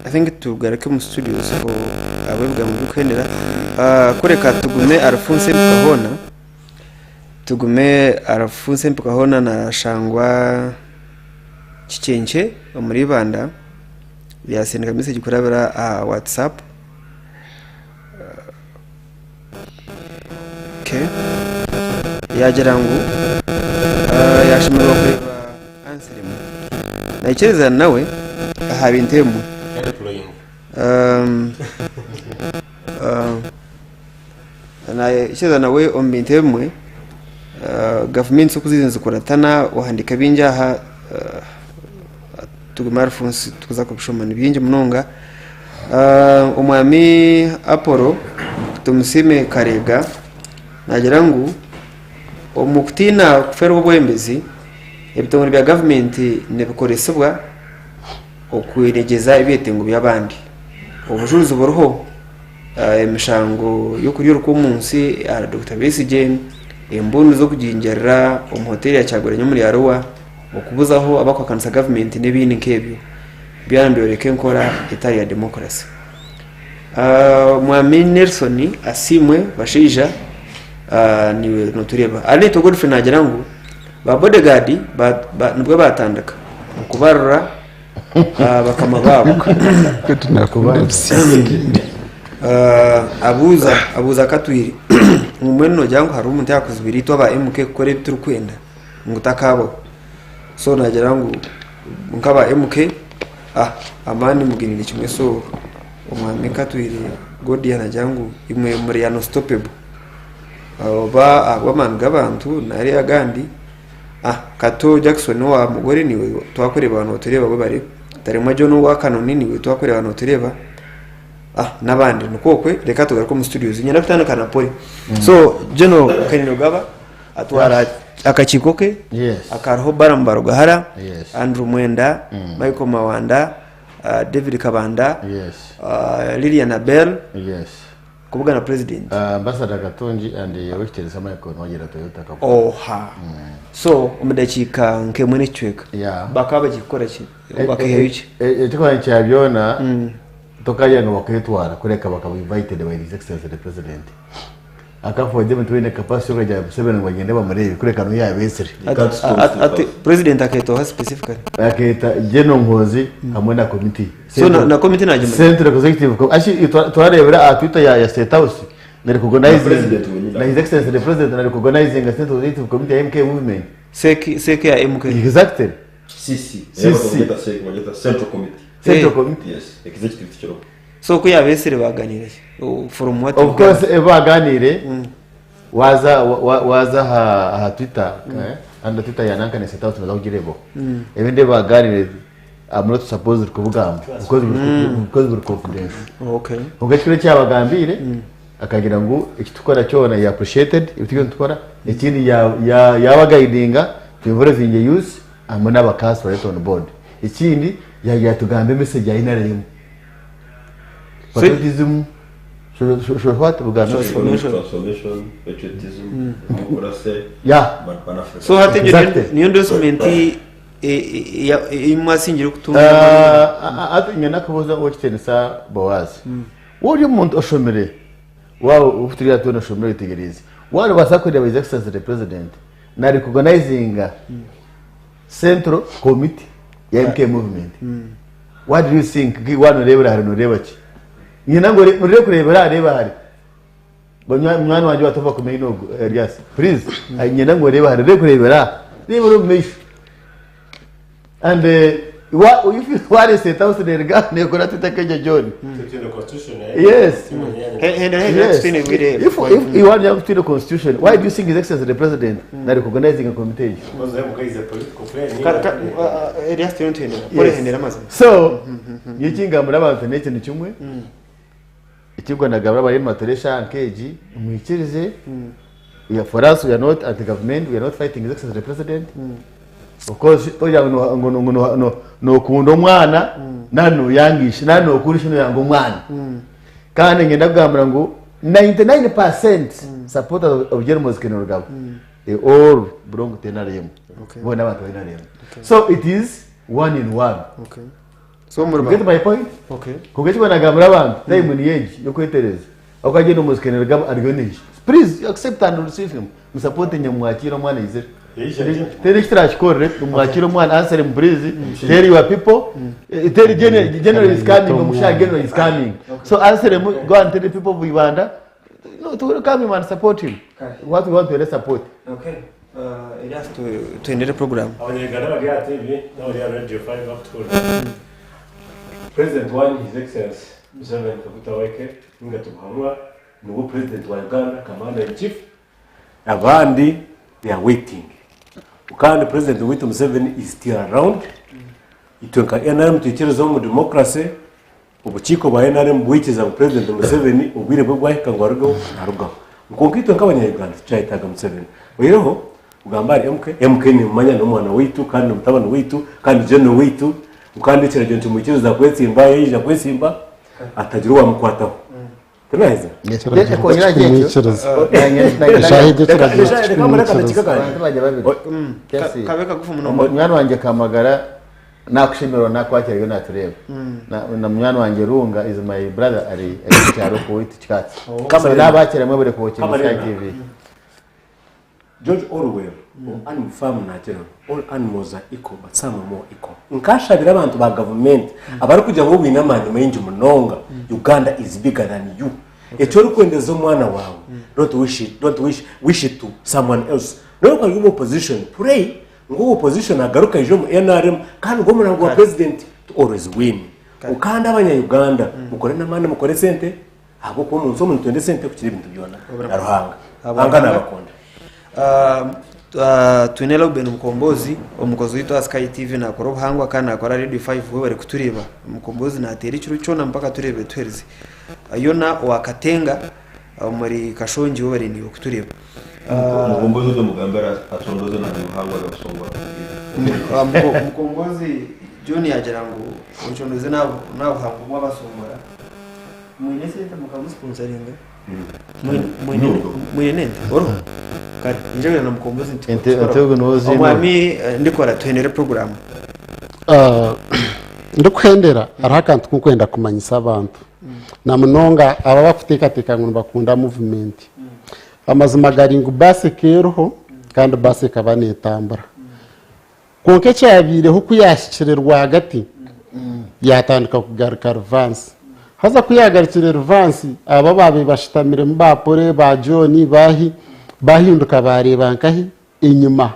I think tugaruke omu studios for ahabw'ebigambo birikuhendera. Kureka tugume Alphonse empika hoona, tugume Alphonse empika hoona nashangwa Kikyenkye omuri Ibanda. Yaasindika mesegi kurabira aha WhatsApp. Okay. Yaagira ngu ah, yaashemererwa kureeba Anselm. Naikirizana nawe aha bintu ebimwe. Um, um, naikirizana nawe omu bintu ebimwe. Uh, gavumenti oku ziriyo nizikuratana ohandiika bingi aha uh, Tugume Alphonse tukuza kubishoma ni bingi munonga. Omwami Apollo Tumusiime Karega nagira ngu omu kutiina kufeerwa obwebembezi, ebitongore bya gavumenti nibikoresibwa okwenegyeza ebyetengo by'abandi. Obujurizi buriho, emishango y'okurya orukwe omu nsi ahari Dokita Besigye, embundu z'okugingyerera omu hoteeri ya Kyagulanyi omuri Arua, Okubuzaho abarikuhakanisa gavumenti n'ebindi nk'ebyo byona nibyoreka enkora etari ya demokurasi. Mwami Nelson Asiimwe Bashaija niiwe notureeba. Aleeta Godfrey naagira ngu ba bodyguard nibwo baatandika okubarura bakama baabo. Abuuza abuuza Katwire ngu mbwenu noogira ngu hariho omuntu owaakuzibire itwe aba MK kukora ebi turikwenda ngu takaabaho. So naagira ngu nk'aba MK amaani mugainiire kimwe so omwami Katwire Godian naagira ngu imwe muri unstoppable oba ahabw'amaani g'abantu nari agandi Kato Jackson owa Mugore niiwe twakureeba nootureeba webare, Taremwa John owa Kanoni niiwe twakureeba nootureeba n'abandi nikwo okwe reka tugaruke omu studios niinyenda kutandika na Polly. So General Kainerugaba atwara akakiiko ke Yes. akariho Balaam Barugahara, Yes. Andrew Mwenda, Michael Mawanda, David Kabanda, Yes. Lilian Abel Yes. kubugana president. Ambassador Katungi and Owekitiinisa Michael Nwagira Toyota Kabuga. Oha. So omu dakiika nk'emwe n'ekicweka Yeah. bakaba bagiye kukora ki? Bakaihayo ki? Ekikubanza kya byona tokagira ngu baketwara kureka bakaba invited by his excellency the president. Akafoja ebintu biine capacity yokugira Museveni ngu bagyende bamureebe kureka niwe yabeetsire. Ati president akeeta oha specifically? Akeeta General Muhoozi hamwe na committee. So na committee nagimanya? Central Executive Committee. Actually twareebera aha Twitter ya State House na recognizing Na president wenyine. na his excellency the president na recognizing Central Executive Committee ya MK movement. CEC CEC ya MK. Exactly. CC. CC. Bagyeta CEC, bagyeta Central Committee. Central Committee. Yes, executive tikiriho. So ku yabeetsire baaganiira ki? Oh, From what Of you course gather. ebi baganiire waza wa- waza aha aha Twitter eh, under Twitter ya Nankane State House noza kugireebaho. Ebindi ebi baganiire I'm not supposed kubugamba because biri because biri confidential. Okay. Kwonka ekikuru eki yabagambiire akagira ngu eki tukora kyona he appreciated ebi turiyo nitukora ekindi ya- ya- yabagaidinga to involving youth hamwe n'abakazi barete on board. Ekindi yagira atugamba emessage ya NRM. Patriotism, social what? Buganda. Transformation, transformation, patriotism, democracy, Yeah. Pan-African. So hati egyo Exactly. niyo endorsement ei mwasingire kutunga. Hati nyine nakubuuza owekitiinisa Boaz. Wowe ori omuntu oshomire, waaba ori hati oshomire oyetegyereize, waaba noobaasa kureeba His Excellency the President na recognizinga Central Committee ya MK Movement. What do you think? Waaba nooreebera hare nooreeba ki? Nyine ngu orikureebera hare reeba hare. Munywani wangye waatova kumain ogu Elias, please niinyenda ngu oreebe hare, orikureebera aha, reebera omu maisho. And if you are State House neeruga neekora Twitter Kenya John. Yes. Yes. If if you want to the constitution, why do you think His Excellency the President na recognizing a committee egyo? Elias turiyo nituhendera. Paul hendera amazima. So, nyowe eki ngambira abantu n'ekintu kimwe, ekigwa nagambira abariyo nibatora eshaaha nk'egi, mwikirize, we are for us we are not anti government, we are not fighting His Excellency the President, of course togira ngu ngu ngu ngu ngu nokunda omwana nari noyanga ishe, nari nokunda ishe noyanga omwana. Kandi niinyenda kugambira ngu 99 percent supporters of General Muhoozi Kainerugaba, they all belong to NRM. Okay. Boona abantu ba NRM. So it is one in one. Okay. So muri You get my point? Okay. Kwonka eki nagambira abantu, time niyo egi y'okwetereza. Ahabw'okuba Gen Muhoozi Kainerugaba ariyo naija. Please accept and receive him. Musapotinge mumwakiire omwana aizire. Tell eki turakikorere, mumwakiire omwana, answer him please. Tell your people. Tell General, General is coming, omushaija General is coming. So answer him, go and tell the people of Ibanda. No, to welcome him and support him. What we want to support. Okay. Elias tuhendere program. Abanyarwanda bari aha TV n'abari aha Radio 5 bakutuhurira. President wanyu His Excellency Museveni Kaguta Weke Ngatubuhamwa niwe President wa Uganda Commander in Chief. Abandi they are waiting. Kandi President waitu Museveni is still around. Itwe nka NRM twikiriza omu democracy Obukiiko bwa nrm bwikiriza ngu Purezidenti Museveni obwire bwe bwahika ngu arugeho, arugaho. Kwonka itwe nk'abanya-Uganda titukyayetaaga Museveni. Oihireho kugamba ahari MK, MK nimumanya n'omwana waitu kandi ni mutabani waitu kandi General waitu kandi ekiragiro nitumwikiriza kwetsimba yaija kwetsimba atagira owamukwataho. Tinaheza? Munywani wangye Kamagara. Nakushemererwa nakwakira ariyo natureeba. Na munywani wangye Runga is my brother ari ari omukyaro okwo owaitu Kikaatsi. So nabakira mwebare kuwatchinga Sky TV. George Orwell omu Animal Farm naagira ngu All animals are equal but some are more equal. Nkashabira abantu ba gavumenti abarikugira ngu oine amaani maingi munonga, Uganda is bigger than you. Eki orikwendeza omwana waawe, don't wish it, don't wish, wish it to someone else. N'obu orikuba ori omu opposition, pray ngu owa opposition agaruke aije omu nrm kandi ngu omurango gwa president to always win. Kandi abanya Uganda mukore n'amaani mukore sente ahabw'okuba omu nsi omu nitwenda esente kukira ebintu byona na Ruhanga. Ruhanga nabakunda. Twine Reuben Mukombozi omukozi waitu aha Sky TV nakora obuhangwa kandi nakora Radio 5 webare kutureeba. Mukombozi nateera ekiro kyona mpaka tureebe tuherize. Yona owa Katenga omuri Kashongi webare niiwe kutureeba. Mukombozi ogyo mugambire atondoze na Ruhangwa Rwabusongora. Mukombozi John yagira ngu ocondoze nabuhangwa bwabasongora. Mwine esente mukamusponsoringa? Mwine n'ente? Oriho? Kare njagala na Mukombozi nti Ente ente ogu niwe oziine. Omwami eh, ndikora tuhendere puroguramu. Ah, ndikuhendera hariho akantu kunkwenda kumanyisa abantu na munonga aba abakuteekateeka ngu nibakunda movement amazima gari ngu baasi ekaba eriho kandi baasi ekaba neetambura Kwonka ekyabaireho ku yaahikire rwagati, yaatandika kugaruka rivansi. Haza ku yaagarukire rivansi, abo abaabaire bashutamiremu ba Pole, ba John, baahi, baahinduka baareeba nkahi? Enyima.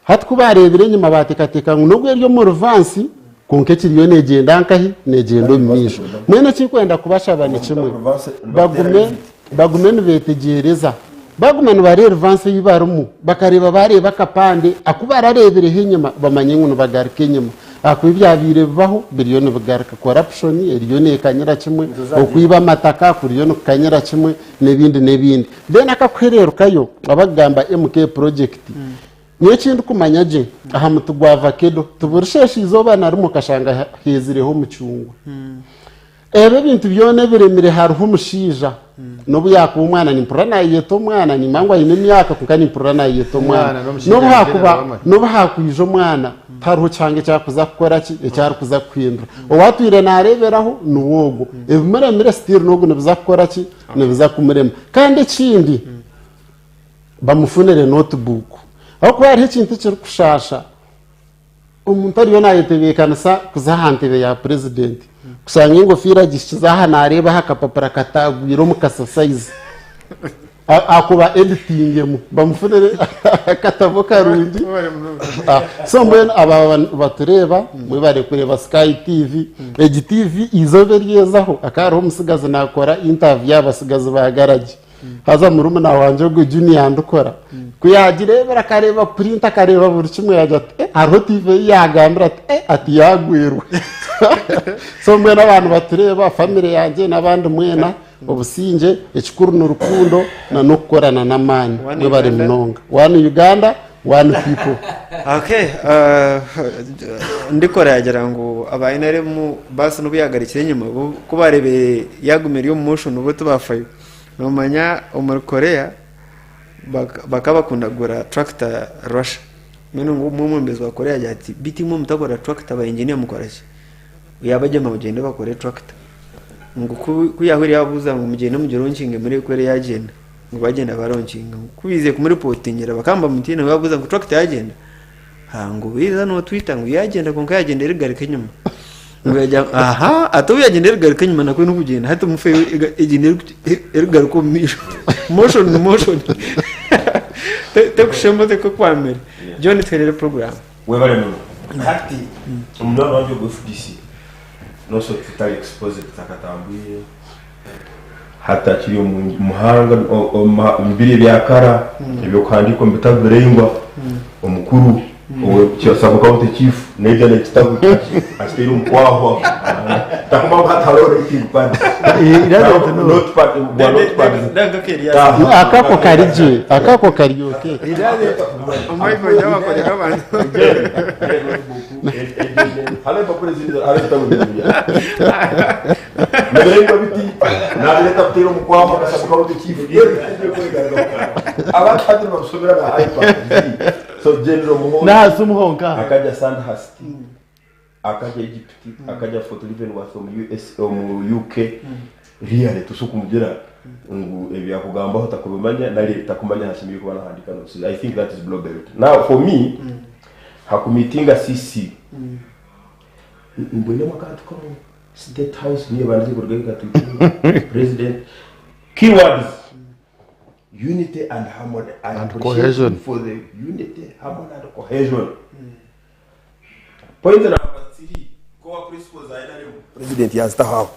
Hati ku baareebire enyima baateekateeka ngu n'obu eri omu rivansi, kwonka ekiriyo neegyenda nkahi? Neegyenda omu maisho. Mbwenu eki ndikwenda kubashaba ni kimwe, bagume Bagume nibeetegyereza. Baguma nibareeba rivansi ei barimu, bakareeba baareeba akapande aku barareebireho enyima, bamanye ngu nibagaruka enyima. Ahakuba ebyabaire bibaho biriyo nibigaruka. Corruption eriyo neekanyira kimwe, okwiba amataka kuriyo nikukanyira kimwe, n'ebindi n'ebindi. Then akakuhereerukayo, abakugamba MK project, nyowe eki ndikumanya gye, aha muti gwa vakedo, tiburi sheesha eizooba na rimwe okashanga heezireho omucungwa. Ebi ebintu byona ebiremire hariho omushaija n'obu yaakuba omwana nimpurira naayeyeta omwana nimba ngu aine emyaka kwonka nimpurira naayeyeta omwana Omwana n'omushaija n'obu haakuba General Wamani. n'obu haakwija omwana tihariho kihango eki arikuza kukora ki eki arikuza kuhindura owaatwire naareeberaho niwe ogwo ebimuremire still n'ogu nibiza kukora ki nibiza kumurema kandi ekindi bamufunire notebook ahabw'okuba hariho ekintu ekirikushaasha Omuntu ariyo naayetebeekanisa kuza aha ntebe ya purezidenti kushanga engofiira agihikize aha naareeba aha akapapura kataagwire omu kasasayizi akuba editingemu bamufunire akatabo karungi Ah, so mbwenu aba batureeba mwebare kureeba Sky TV egi TV eizooba eryezaho hakaba hariho omutsigazi naakora interview y'abatsigazi ba garagi Haza murumuna wangye ogwo junior ndikora ku yagireebire akareeba print akareeba buri kimwe yagira ati eh, hariho TV ei yagambire ati eh, ati yagwirwe so mbwenu abantu batureeba family yangye n'abandi mwena obusingye ekikuru ni rukundo na n'okukorana n'amaani One mwebare Uganda. munonga one Uganda one people Okay, ndikora yagira ngu aba NRM baasi n'obu yagarukire enyima bo ku bareebire yaguma eri omu motion bo tibafayo. Noomanya omuri Korea bakaba bakunda kugura tractor Russia. Mbwenu ngu omwebembezi wa Korea yaagira ati beitu imwe mutakora tractor ba engineer mukora ki? Yaabagyema bagyende bakore tractor. Ngu ku yaahwire yaababuuza ngu mugyende mugironkinge mureebe ku eriyo yaagyenda. Ngu baagyenda baronkinga. Ngu ku baizire kumuripotingira bakaba nibamutiina yaababuuza ngu tractor yaagyenda? Ngu biiza nootwita ngu yaagyenda kwonka yaagyenda erigaruka enyima. Ngu yaagira ngu aha ati obu yaagyenda erigaruka enyima nakwo n'okugyenda hati mufe egyenda erigaruka omu maisho. Motion ni motion. Tekushusha emotoka oku kwamire. John tuherere program. Webale muno. Hati omunywani wangye ogwa FDC noso tutari exposed tutakatambwire hati akiri omu muhanga omu biro ebya kara ebyokuhandiika omu bitabo biraingwa omukuru owe sub county chief naija nekitabo akitaire omu kwahwa takumanya ngu hati hariho writing pads notepad bwa notepad Akako kari gye akako kari okay. Hariho empapura ezindi hariho ebitabo bibiri Nibiraingwa biti nabireeta abiteire omu kwahwa akashabu karundi chief abantu hati nibabishomera aha iPad so General Muhoozi N'aha simu honka. akajya Sandhurst. Akajya Egypt, akajya Fort Leavenworth omu US, omu UK, really tosobola kumugira ngu ebi yakugambaho takubimanya nari takumanya ahu ashemereire kuba nahandiika notes ze. I think that is blue belt. Now for me, ha kumiitinga CC, mbwinemu akantu kamwe, State House niyo ebandize kurugayo ekatwitinga, President, keywords, unity and harmony. I And appreciate cohesion. you for the unity, harmony and cohesion. Point number 3, core principles za NRM president yazitaho aho.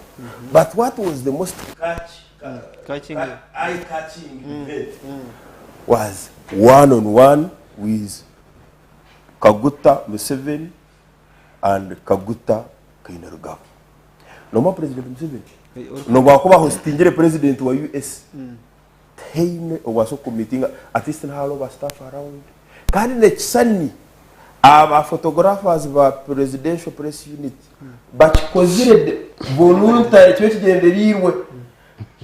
But what was the most catch, Catching. eye catching event was one on one with Kaguta Museveni and Kaguta Kainerugaba. Nomanya president Museveni nobwakuba ahostingire president wa US Tihaine obaasa okumitinga at least nihariho ba staff around kandi nekisani aba photographers ba presidential press unit bakikozire voluntary kibe kigyendereirwe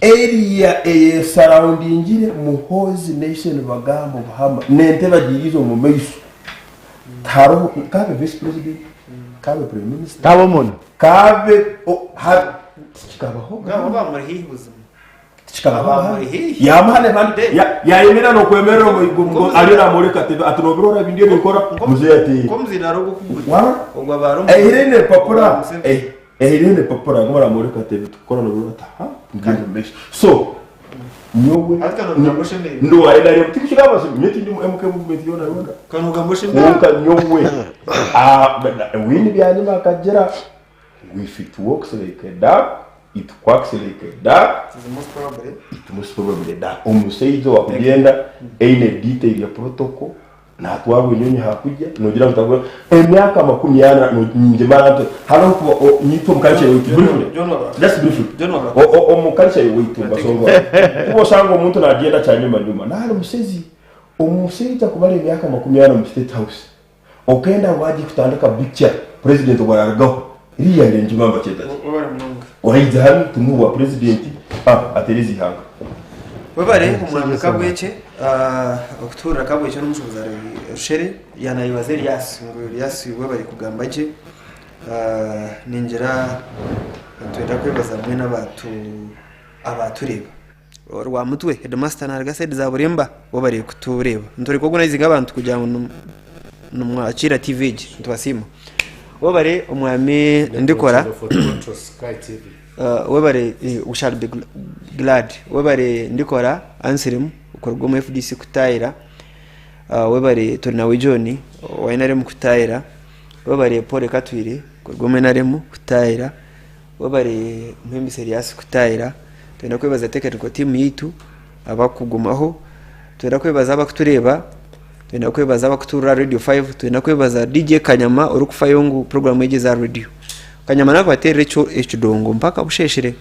area eyesurroundingire Muhoozi Nation Bagambo Buhama nentebe agiiriize omu maiso tihariho kaabe vice president kaabe prime minister Taba omuntu. kaabe tikikabahoga. Ngaho bamuri haihi buzima. Yayemera nokwemerera ariyo namworeka ati ati nobirora ebi ndiyo ninkora muzeyi ati ehire nepapura ehire nepapura aguma namworeka ati ebi tukukora nobirora ati aha mbwenu omumaisho so nyowe ndi owa NRM tikukigamba nyowe tindi mu MK movement yoona yoona kwonka nyowe wini byanyima akagira ngu if it walks like a duck It quacks like a duck, it most probably a duck. Omushaija owakugyenda eine detail ya protocol natwarwa enyonyi hakurya nogira ngu takuba emyaka 40 ningimara nta hariho kuba nyitwe omu culture yaitu briefly just briefly omu culture yaitu mbasongo kuba oshanga omuntu nagyenda kyanyuma nyuma nari musezi omushaija kumara emyaka 40 omu state house Okenda ngu agye kutandika bukya president obu ararugaho really ningimba nibakyeta ki? Webale munonga. Oraija hanu tumuhe obwa president ah atereze eihanga. Webale omwami Kabwekye okutuhurira Kabwekye n'omushobozi ari Rushere yanayebaza Elias ngu Elias webale kugamba gye ningira nitwenda kwebaza mwena abatu abatureeba. Rwamutwe headmaster naruga side za Buremba bo bari kutureeba. Nituri kuorganizinga abantu kugira ngu nimwakiira TV egi nitubasiima. Webare omwami Ndikora. Webare we shall be glad. Webare Ndikora Anselm kuruga omu FDC kutaayira. Webare Turinawe John owa NRM kutaayira. Webare Paul Katwire kuruga omu NRM kutaayira. Webare Muhimbisa Elias kutaayira. Twenda kwebaza technical team yaitu abakugumaho. Twenda kwebaza abakutureeba. Twenda kwebaza abakutuhurira aha Radio 5. Twenda kwebaza DJ Kanyama orikufayo ngu program egi eze aha radio. Kanyama nakubateerera ekyo ekidongo mpaka busheeshere.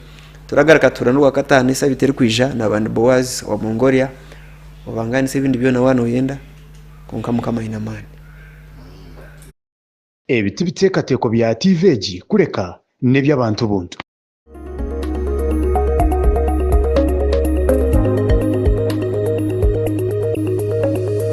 Turagaruka tuhurane orwakataano esabiiti erikwija naaba ndi Boaz owa Mongolia. Obangaanise ebindi byona waaba noyenda kwonka Mukama aine amaani. Ebi ti biteekateeko bya tiivi egi kureka n'eby'abantu buntu.